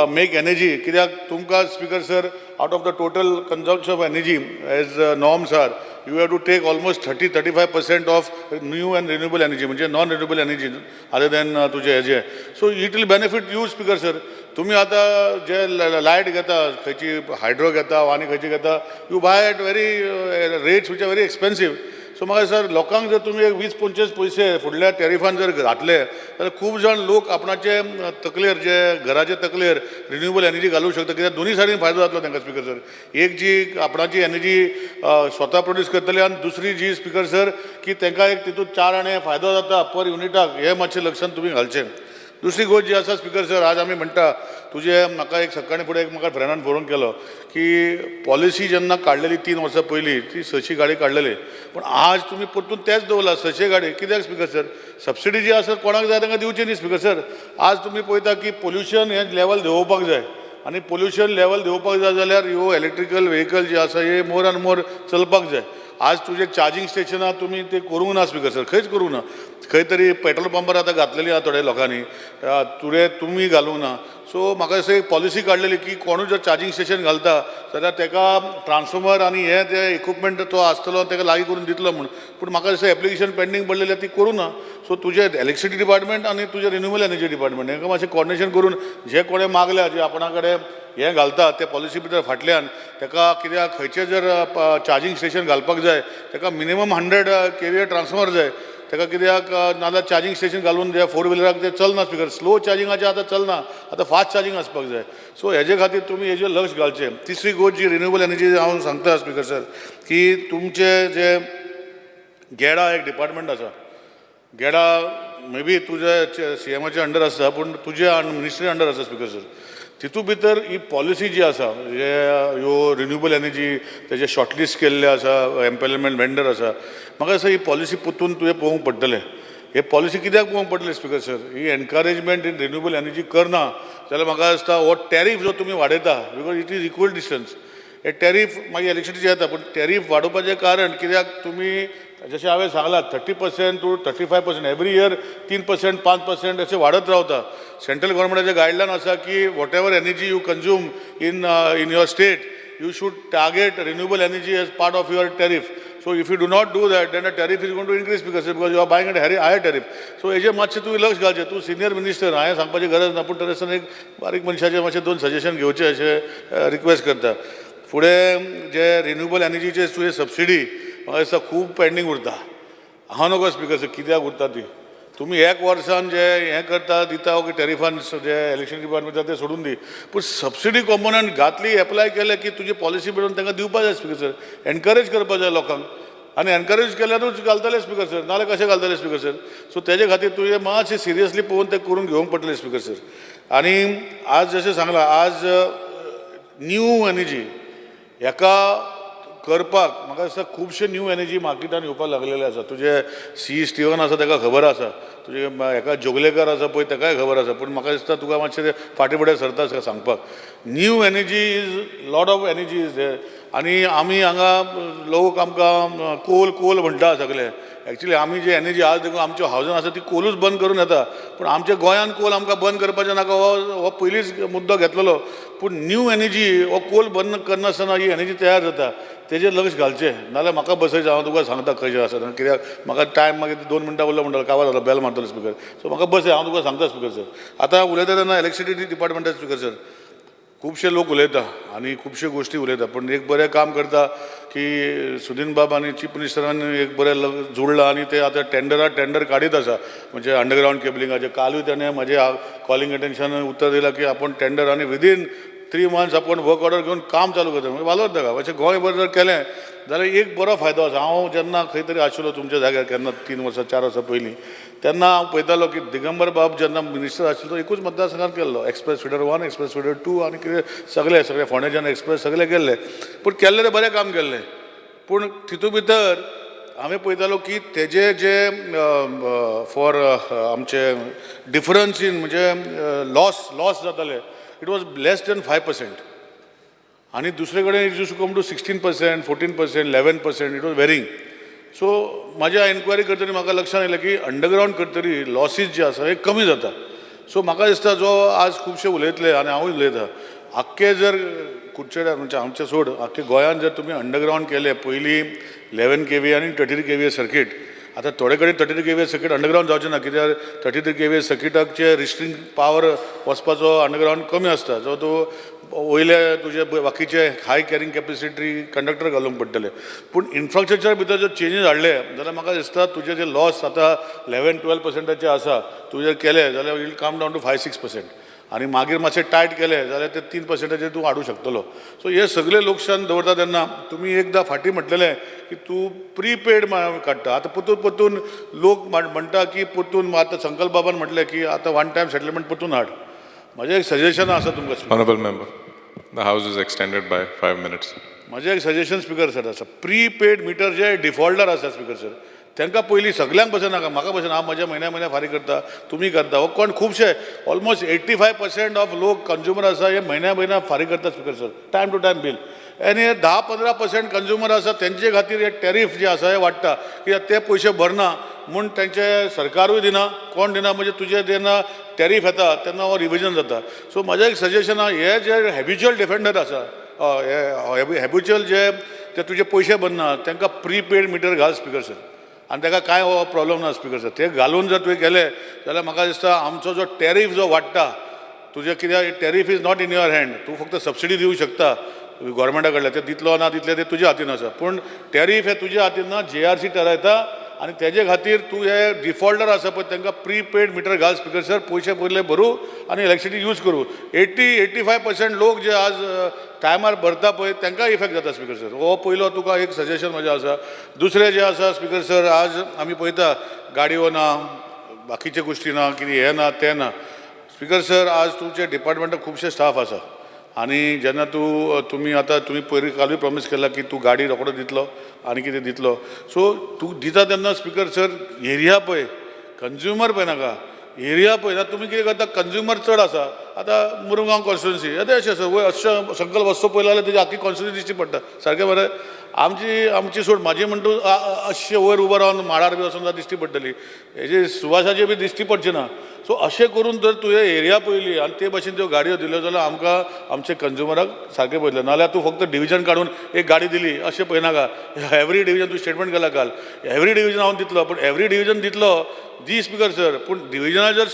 make energy. कित्याक तुमकां speaker sir out of the total consumption of energy as norms are you have to take almost 30-35% of new and renewable energy, म्हणजे non renewable energy other than तुजें हेजें. So it will benefit you speaker sir. तुमी आतां जे लायट घेता, खंयची हायड्रो घेता आनी खंयची घेता, you buy at very rates which are very expensive. So म्हाका दिसता लोकांक जर तुमी एक 20-25 पयशे फुडल्या टॅरिफान जर घातले जाल्यार खूब जाण लोक आपणाचे तकलेर, जे घराचे तकलेर रिन्युएबल एनर्जी घालूंक शकता, कित्याक दोनूय सायडीन फायदो जातलो तांकां स्पिकर सर. एक जी आपणाची एनर्जी स्वता प्रोड्यूस करतले आनी दुसरी जी स्पिकर सर की तांकां एक तितून 4 आणे फायदो जाता पर युनिटाक, हें मातशें लक्षांत तुमी घालचें. दुसरी गोश्ट जी आसा स्पिकर सर, आज आमी म्हणटा तुजें म्हाका एक सकाळी फुडें एक म्हाका फ्रेंडान फोन केलो की पॉलिसी जेन्ना काडलेली 3 वर्सां पयलीं ती 600 गाडी काडलेली, पूण आज तुमी परतून तेच दवरला 600 गाडी. कित्याक स्पिकर सर? सबसिडी जी आसा कोणाक जाय तांकां दिवची न्ही स्पिकर सर. आज तुमी पळयता की पोल्युशन हें लेवल देंवोवपाक जाय आनी पोल्युशन लेवल देंवोवपाक जाय जाल्यार ह्यो इलेक्ट्रिकल व्हेकल जे आसा हे मोर आनी मोर चलपाक जाय. आज तुजे चार्जींग स्टेशनां तुमी ते करूंक ना स्पिकर सर, खंयच करूंक ना. खंय तरी पेट्रोल पंपार आतां घातलेली आहा थोड्या लोकांनी, तुवें तुमी घालूंक ना. सो म्हाका दिसता एक पॉलिसी काडलेली की कोणूय जर चार्जींग स्टेशन घालता जाल्यार ताका ट्रान्सफॉर्मर आनी हे ते इक्विपमेंट तो आसतलो ताका लागीं करून दितलो म्हूण. पूण म्हाका दिसता एप्लिकेशन पेंडींग पडलेली आहा ती करूं ना. सो तुजें इलेक्ट्रिसिटी डिपार्टमेंट आनी तुजें रिन्युएबल एनर्जी डिपार्टमेंट हांकां मातशें कॉर्डिनेशन करून जे कोणें मागल्या जे आपणा कडेन हें घालता ते पॉलिसी भितर फाटल्यान ताका कित्याक खंयचें जर चार्जींग स्टेशन घालपाक जाय ताका मिनिमम 100 kVA transformer जाय ताका, कित्याक नाजाल्यार चार्जींग स्टेशन घालून जे 4 व्हिलराक ते चलना स्पिकर. स्लो चार्जिंगाचें आतां चलना, आतां फास्ट चार्जींग आसपाक जाय. सो हेजे खातीर तुमी हेजेर लक्ष घालचें. तिसरी गोश्ट जी रिन्युएबल एनर्जी हांव सांगता स्पिकर सर की तुमचे जे गेडा एक डिपार्टमेंट आसा, गेडा मे बी तुज्या सीएमाच्या अंडर आसा पूण तुज्या मिनिस्ट्री अंडर आसा स्पिकर सर. तितू भितर ही पॉलिसी जी आसा जे ह्यो रिन्युएबल एनर्जी तेजे शॉर्टलिस्ट केल्ले आसा, एम्पेनलमेंट वेंडर आसा, म्हाका दिसता ही पॉलिसी परतून तुवें पळोवंक पडटलें. हे पॉलिसी कित्याक पळोवंक पडटली speaker sir? He encouragement in renewable energy करना जाल्यार म्हाका दिसता हो टॅरीफ जो तुमी वाडयता, because it is equal distance, हे टॅरीफ मागीर इलेक्ट्रिसिटी येता, पूण टॅरीफ वाडोवपाचें कारण कित्याक तुमी जशें हांवें सांगलां 30% टू 35% एवरी इयर 3% 5% अशें वाडत रावता. सेंट्रल गव्हर्मेंटाचें गायडलायन आसा की whatever energy you consume in your state you should target renewable energy as part of your tariff. So if you do not do that then the tariff is going to increase because you are buying at higher tariff. So हेजेर मातशें तुवें लक्ष घालचें. तूं सिनियर मिनिस्टर, हांवें सांगपाची गरज ना, पूण तरी आसतना एक बारीक मनशाचें मातशें 2 सजेशन घेवचें अशें रिक्वेस्ट करता. फुडें जे रिन्युएबल एनर्जीचे तुवें सबसिडी म्हाका दिसता खूब पेंडींग उरता. हांव नकळो स्पिकर सर कित्याक उरता ती. तुमी एक वर्सान जे हें करता दिता की टॅरिफान जे इलेक्ट्रिसिटी डिपार्टमेंट ते सोडून दी, पूण सबसिडी कॉम्पोनंट घातली एप्लाय केले की तुजी पॉलिसी मेळून तांकां दिवपा जाय स्पिकर सर. एनकरेज करपा जाय लोकांक आनी एनकरेज केल्यारूच घालतले स्पिकर सर, नाजाल्यार कशें घालतले स्पिकर सर. सो तेजे खातीर तुवें मातशें सिरियसली पळोवन तें करून घेवंक पडटलें स्पिकर सर. आनी आज जशें सांगलां आज न्यू एनर्जी हेका करपाक म्हाका दिसता खुबशे न्यू एनर्जी मार्केटान येवपाक लागलेले आसा. तुजे सी स्टिवन आसा ताका खबर आसा, तुजे हेका जोगलेकर आसा पळय ताकाय खबर आसा, पूण म्हाका दिसता तुका मातशें ते फाटीं फुडें सरता सांगपाक. New energy is lot of energy is there. आनी आमी हांगा लोक आमकां कोल कोल म्हणटा सगळे, एक्चुली आमी जी एनर्जी आज देखून आमच्यो हावजन आसा ती कोलूच बंद करून येता, पूण आमच्या गोंयान कोल आमकां बंद करपाचें नाका हो पयलींच मुद्दो घेतलेलो. पूण न्यू एनर्जी हो कोल बंद करनासतना ही एनर्जी तयार जाता तेजेर लक्ष घालचें, नाजाल्यार म्हाका बसयचें. हांव तुका सांगता खंयचें आसा कित्याक म्हाका टायम मागीर 2 मिनटां उरलो म्हणटलो काबार जालो बेल मारतलो स्पिकर. सो म्हाका बसय, हांव तुका सांगता स्पिकर सर. आतां उलयता तेन्ना इलेक्ट्रिसिटी डिपार्टमेंटाचो स्पिकर सर खुबशे लोक उलयता आनी खुबश्यो गोश्टी उलयता, पूण एक बरें काम करता की सुदीन बाब आनी चीफ मिनिस्टरान एक बरें जोडलां आनी ते आतां टेंडर काडीत आसा, म्हणजे अंडरग्रावंड केबलिंगाचें. कालूय ताणें म्हजें कॉलिंग अटेन्शन उत्तर दिलां की आपूण टेंडर आनी विदीन 3 मंथ्स आपूण वर्क ऑर्डर घेवन काम चालू करता. म्हणजे वालोर ताका. अशें गोंयभर जर केलें जाल्यार एक बरो फायदो आसा. हांव जेन्ना खंय तरी आशिल्लो तुमच्या जाग्यार केन्ना 3 वर्सां 4 वर्सां पयलीं, तेन्ना हांव पळयतालो की दिगंबर बाब जेन्ना मिनिस्टर आशिल्लो तो एकूच मतदारसंघात केल्लो, एक्सप्रेस फिडर 1 एक्सप्रेस फिडर 2 आनी कितें सगळे सगळे फोंडेच्यान एक्सप्रेस सगळे केल्ले, पूण केल्ले ते बरें काम केल्लें. पूण तितू भितर हांवें पळयतालो की तेजे जे फॉर आमचे डिफरन्स इन म्हणजे लॉस जाताले, it was less than 5%. आनी दुसरे कडेन it used to come to 16%, 14%, 11%, it was varying. So म्हाज्या एनक्वायरी करतरी म्हाका लक्षांत येयलें की अंडरग्रावंड करतरी लॉसीज जे आसा हे कमी जाता. सो म्हाका दिसता जो आज खुबशे उलयतले आनी हांवूय उलयता, आख्खे जर कुडचड्यार म्हणजे आमचें सोड आख्खे गोंयांत जर तुमी अंडरग्रावंड केले पयलीं 11 kV आनी 13 kV circuit, आतां थोडे कडेन 33 kVA circuit underground जावचें ना, कित्याक 33 kVA सर्किटाचे रिस्ट्रींग पावर वचपाचो अंडरग्रावंड कमी आसता. सो तूं वयले तुजे बाकीचे हाय कॅरिंग कॅपेसिटी कंडक्टर घालूंक पडटले. पूण इन्फ्रास्ट्रक्चर भितर जर चेंजीस हाडले जाल्यार म्हाका दिसता तुजे जे लॉस आतां 11-12% आसा, तूं जर केले जाल्यार will come down to 5-6%, आनी मागीर मातशें टायट केलें जाल्यार ते 3% तूं हाडूंक शकतलो. सो हे सगळे लक्षान दवरता तेन्ना तुमी एकदां फाटीं म्हटलेलें की तूं प्रीपेड काडटा. आतां परतून परतून लोक म्हणटा की परतून आतां संकल्प बाबान म्हटलें की आतां वन टायम सेटलमेंट परतून हाड. म्हजें एक सजेशन आसा तुमकां. Honourable member, the house is extended by 5 minutes. म्हजें एक सजेशन स्पीकर सर आसा, प्रीपेड मिटर जे डिफॉल्टर आसा स्पीकर सर, तांकां पयलीं सगल्यांक पसून नाका, म्हाका पसून हांव म्हज्या म्हयन्या म्हयन्या फारीक करता, तुमी करता, हो कोण खुबशे ऑलमोस्ट 85% ऑफ लोक कंज्युमर आसा हे म्हयन्या म्हयन्या फारीक करता speaker sir, time to time bill. आनी हे 10-15% कंज्युमर आसा तेंचे खातीर हे टॅरीफ जे आसा हे वाडटा, कित्याक ते पयशे भरना म्हूण तेंचे सरकारूय दिना, कोण दिना, म्हणजे तुजे जेन्ना टॅरीफ येता तेन्ना हो रिविजन जाता. सो म्हजें एक सजेशन आहा, हे जे हॅबिच्युअल डिफेंडर आसा, हे हॅबिच्युअल जे ते तुजे पयशे भरना तांकां प्रीपेड मिटर घाल स्पीकर सर, आनी ताका कांय हो प्रॉब्लम ना स्पीकर सर. ते घालून जर तुवें केलें जाल्यार म्हाका दिसता आमचो जो टॅरीफ जो वाडटा तुजें, कित्याक tariff is not in your hand, तूं फक्त सबसिडी दिवंक शकता गोवोरमेंटा कडल्यान, ते दितलो ना दितले ते तुज्या हातीन आसा, पूण टॅरीफ हे तुज्या हातीन ना, JRC थारायता आनी तेजे खातीर तूं हे डिफॉल्टर आसा पळय तांकां प्रीपेड मिटर घाल स्पीकर सर, पयशे पयले भरूं आनी इलेक्ट्रिसिटी यूज करूं. 80-85% लोक जे आज टायमार भरता पळय तांकां इफेक्ट जाता स्पीकर सर. हो पयलो तुका एक सजेशन म्हजें आसा. दुसरें जें आसा स्पीकर सर, आज आमी पळयता गाडयो ना, बाकीच्यो गोश्टी ना, कितें हें ना तें ना. स्पीकर सर, आज तुमचे डिपार्टमेंटाक खुबशे स्टाफ आसा आनी जेन्ना तूं तुमी आतां तुमी पयर कालूय प्रॉमीस केला की तूं गाडी रोकडो दितलो आनी कितें दितलो, सो तूं दिता तेन्ना स्पीकर सर एरिया पळय, कंज्युमर पळय नाका, एरिया पळय. तुमी कितें करता, कंज्युमर चड आसा, आतां मुरगांव कॉन्स्टिट्युन्सी येदें अशें आसा, वयर अशें संकल्प वस्तू पळयलो जाल्यार तेजी आख्खी कॉन्स्टिट्युन्सी दिश्टी पडटा सारकें बरें. आमची आमची सोड म्हाजी म्हणटा अशें वयर उबो रावन माडार बी वचून दिश्टी पडटली, हेजी सुवासाची बी दिश्टी पडची ना. सो अशें करून जर तुवें एरिया पळयली आनी ते भाशेन त्यो गाडयो दिल्यो जाल्यार आमकां आमचे कंज्युमराक सारकें पळयतलें. नाजाल्यार तूं फक्त डिविजन काडून एक गाडी दिली अशें पळयनाका, एवरी डिविजन तूं स्टेटमेंट केला काल, एवरी डिविजन हांव दितलो, पूण एवरी डिविजन दितलो दी स्पीकर सर, पूण डिविजना जर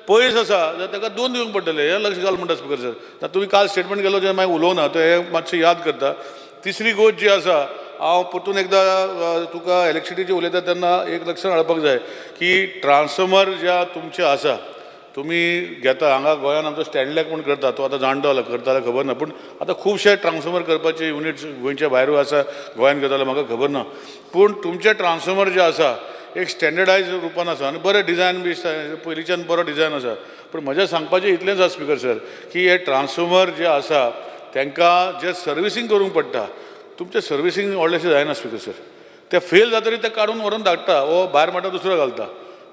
पयस आसा जाल्यार ताका 2 दिवंक पडटले, हें लक्ष घाल म्हणटा स्पीकर सर. आतां तुमी काल स्टेटमेंट केलो जेन्ना मागीर उलोवना तो हें मातशें याद करता. तिसरी गोश्ट जी आसा, हांव परतून एकदां तुका इलेक्ट्रिसिटीची उलयता तेन्ना एक लक्षात हाडपाक जाय की ट्रान्सफॉर्मर ज्या तुमचे आसा तुमी घेता, हांगा गोंयान आमचो स्टँडलॅक म्हूण करता, तो आतां जाणटो जाला करता जाल्यार खबर ना, पूण आतां खुबशे ट्रान्सफॉर्मर करपाचे युनिट्स गोंयच्या भायरूय आसा, गोंयान करता जाल्यार म्हाका खबर ना, पूण तुमचे ट्रान्सफॉर्मर जे आसा एक स्टँडर्डायज रुपान आसा आनी बरें डिजायन बी पयलींच्यान बरो डिजायन आसा. पूण म्हजें सांगपाचें इतलेंच आसा स्पीकर सर की हे ट्रान्सफॉर्मर जे आसा तांकां जे सर्विसींग करूंक पडटा, तुमचें सर्विसींग व्हडलेंशें जायना स्पीकर सर, ते फेल जातरी ते काडून व्हरून धाडटा वो भायर म्हणटा दुसरो घालता.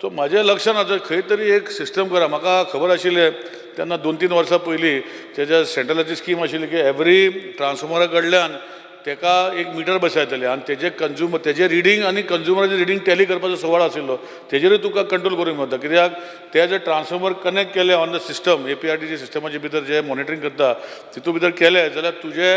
सो म्हाजें लक्षान आसा खंय तरी एक सिस्टम करा. म्हाका खबर आशिल्लें तेन्ना 2-3 वर्सां पयलीं तेज्या सेंट्रलाची स्कीम आशिल्ली की एवरी ट्रान्सफॉर्मरा कडल्यान ताका एक मिटर बसयतले आनी तेजे कंज्युमर तेजे रिडींग आनी कंज्युमराचे रिडींग टॅली करपाचो सुवाळो आशिल्लो, तेजेरूय तुका कंट्रोल करूंक मेळटा. कित्याक ते जर ट्रान्सफॉर्मर कनेक्ट केले ऑन the system, APRTC सिस्टमाचे भितर जे मॉनिटरींग करता तितू भितर केले जाल्यार तुजे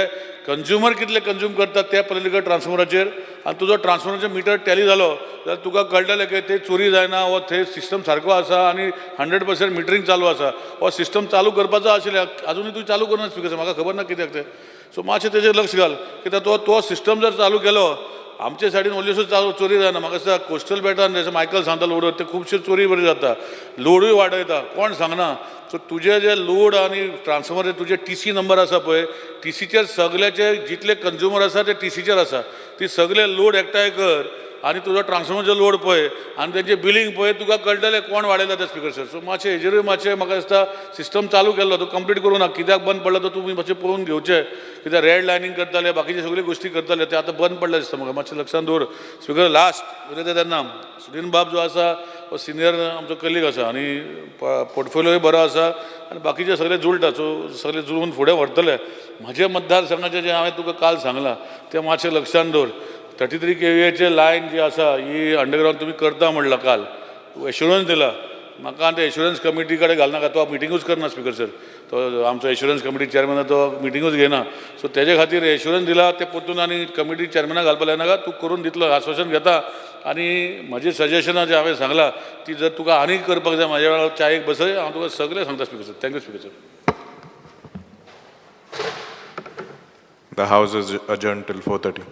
कंज्युमर कितले कंज्यूम करता ते पळयले ट्रान्सफॉर्मराचेर आनी तुजो ट्रान्सफॉर्मराचो मिटर टॅली जालो जाल्यार तुका कळटलें की ते चोरी जायना वो थंय सिस्टम सारको आसा आनी 100% मिटरींग चालू आसा. हो सिस्टम चालू करपाचो आशिल्लें, आजुनूय तूं चालू करूना स्पीकर, म्हाका खबर ना कित्याक तें. सो मातशें तेजेर लक्ष घाल कित्याक तो तो सिस्टम जर चालू केलो आमचे सायडीन व्हडल्योश्यो चालू चोरी जायना. म्हाका दिसता कोस्टल बेटान जशें मायकल सांगता लोड ते खुबश्यो चोरी बरी जाता, लोडूय वाडयता, कोण सांगना. सो तुजे जे लोड आनी ट्रान्सफॉर्मर तुजे TC number आसा पळय, TCचेर सगल्याचे जितले कंज्युमर आसा ते TCचेर आसा, ती सगळे लोड एकठांय कर आनी तुजो ट्रान्सफॉर्मरचो लोड पळय आनी तेंचे बिलींग पळय, तुका कळटलें कोण वाडयला ते स्पीकर सर. सो मातशें हेजेरूय मातशें म्हाका दिसता सिस्टम चालू केल्लो तो कंप्लीट करूं ना, कित्याक बंद पडला तो तुमी मातशें पळोवन घेवचें, कित्याक रेड लायनींग करताले बाकीच्यो सगळ्यो गोश्टी करताले ते आतां बंद पडले दिसता म्हाका, मातशें लक्षान दवर स्पीकर. लास्ट उलयता तेन्ना सुदीन बाब जो आसा हो सिनियर आमचो कलीग आसा आनी पोर्टफोलियोय बरो आसा आनी बाकीचे सगळे जुळटा, सो सगळे जुळून फुडें व्हरतले. म्हजे मतदारसंघाचें जें हांवें तुका काल सांगलां तें मातशें लक्षान दवर. 33 kVAचे लायन जी आसा ही अंडरग्रावंड तुमी करता म्हणलां, काल एश्युरन्स दिला म्हाका, आनी ते एश्युरन्स कमिटी कडेन घालनाका, तो मिटिंगूच करना स्पीकर सर, तो आमचो एश्युरन्स कमिटी चेअरमॅन तो मिटिंगूच घेयना. सो तेजे खातीर एश्युरन्स दिला ते परतून आनी कमिटी चेअरमॅनाक घालपा लायनाका, तूं करून दितलो आश्वासन घेता आनी म्हजी सजेशनां जें हांवें सांगलां ती जर तुका आनीक करपाक जाय म्हाज्या वेळार चायेक बसय, हांव तुका सगळें सांगता speaker sir. Thank you speaker sir. The House is adjourned till 4:30.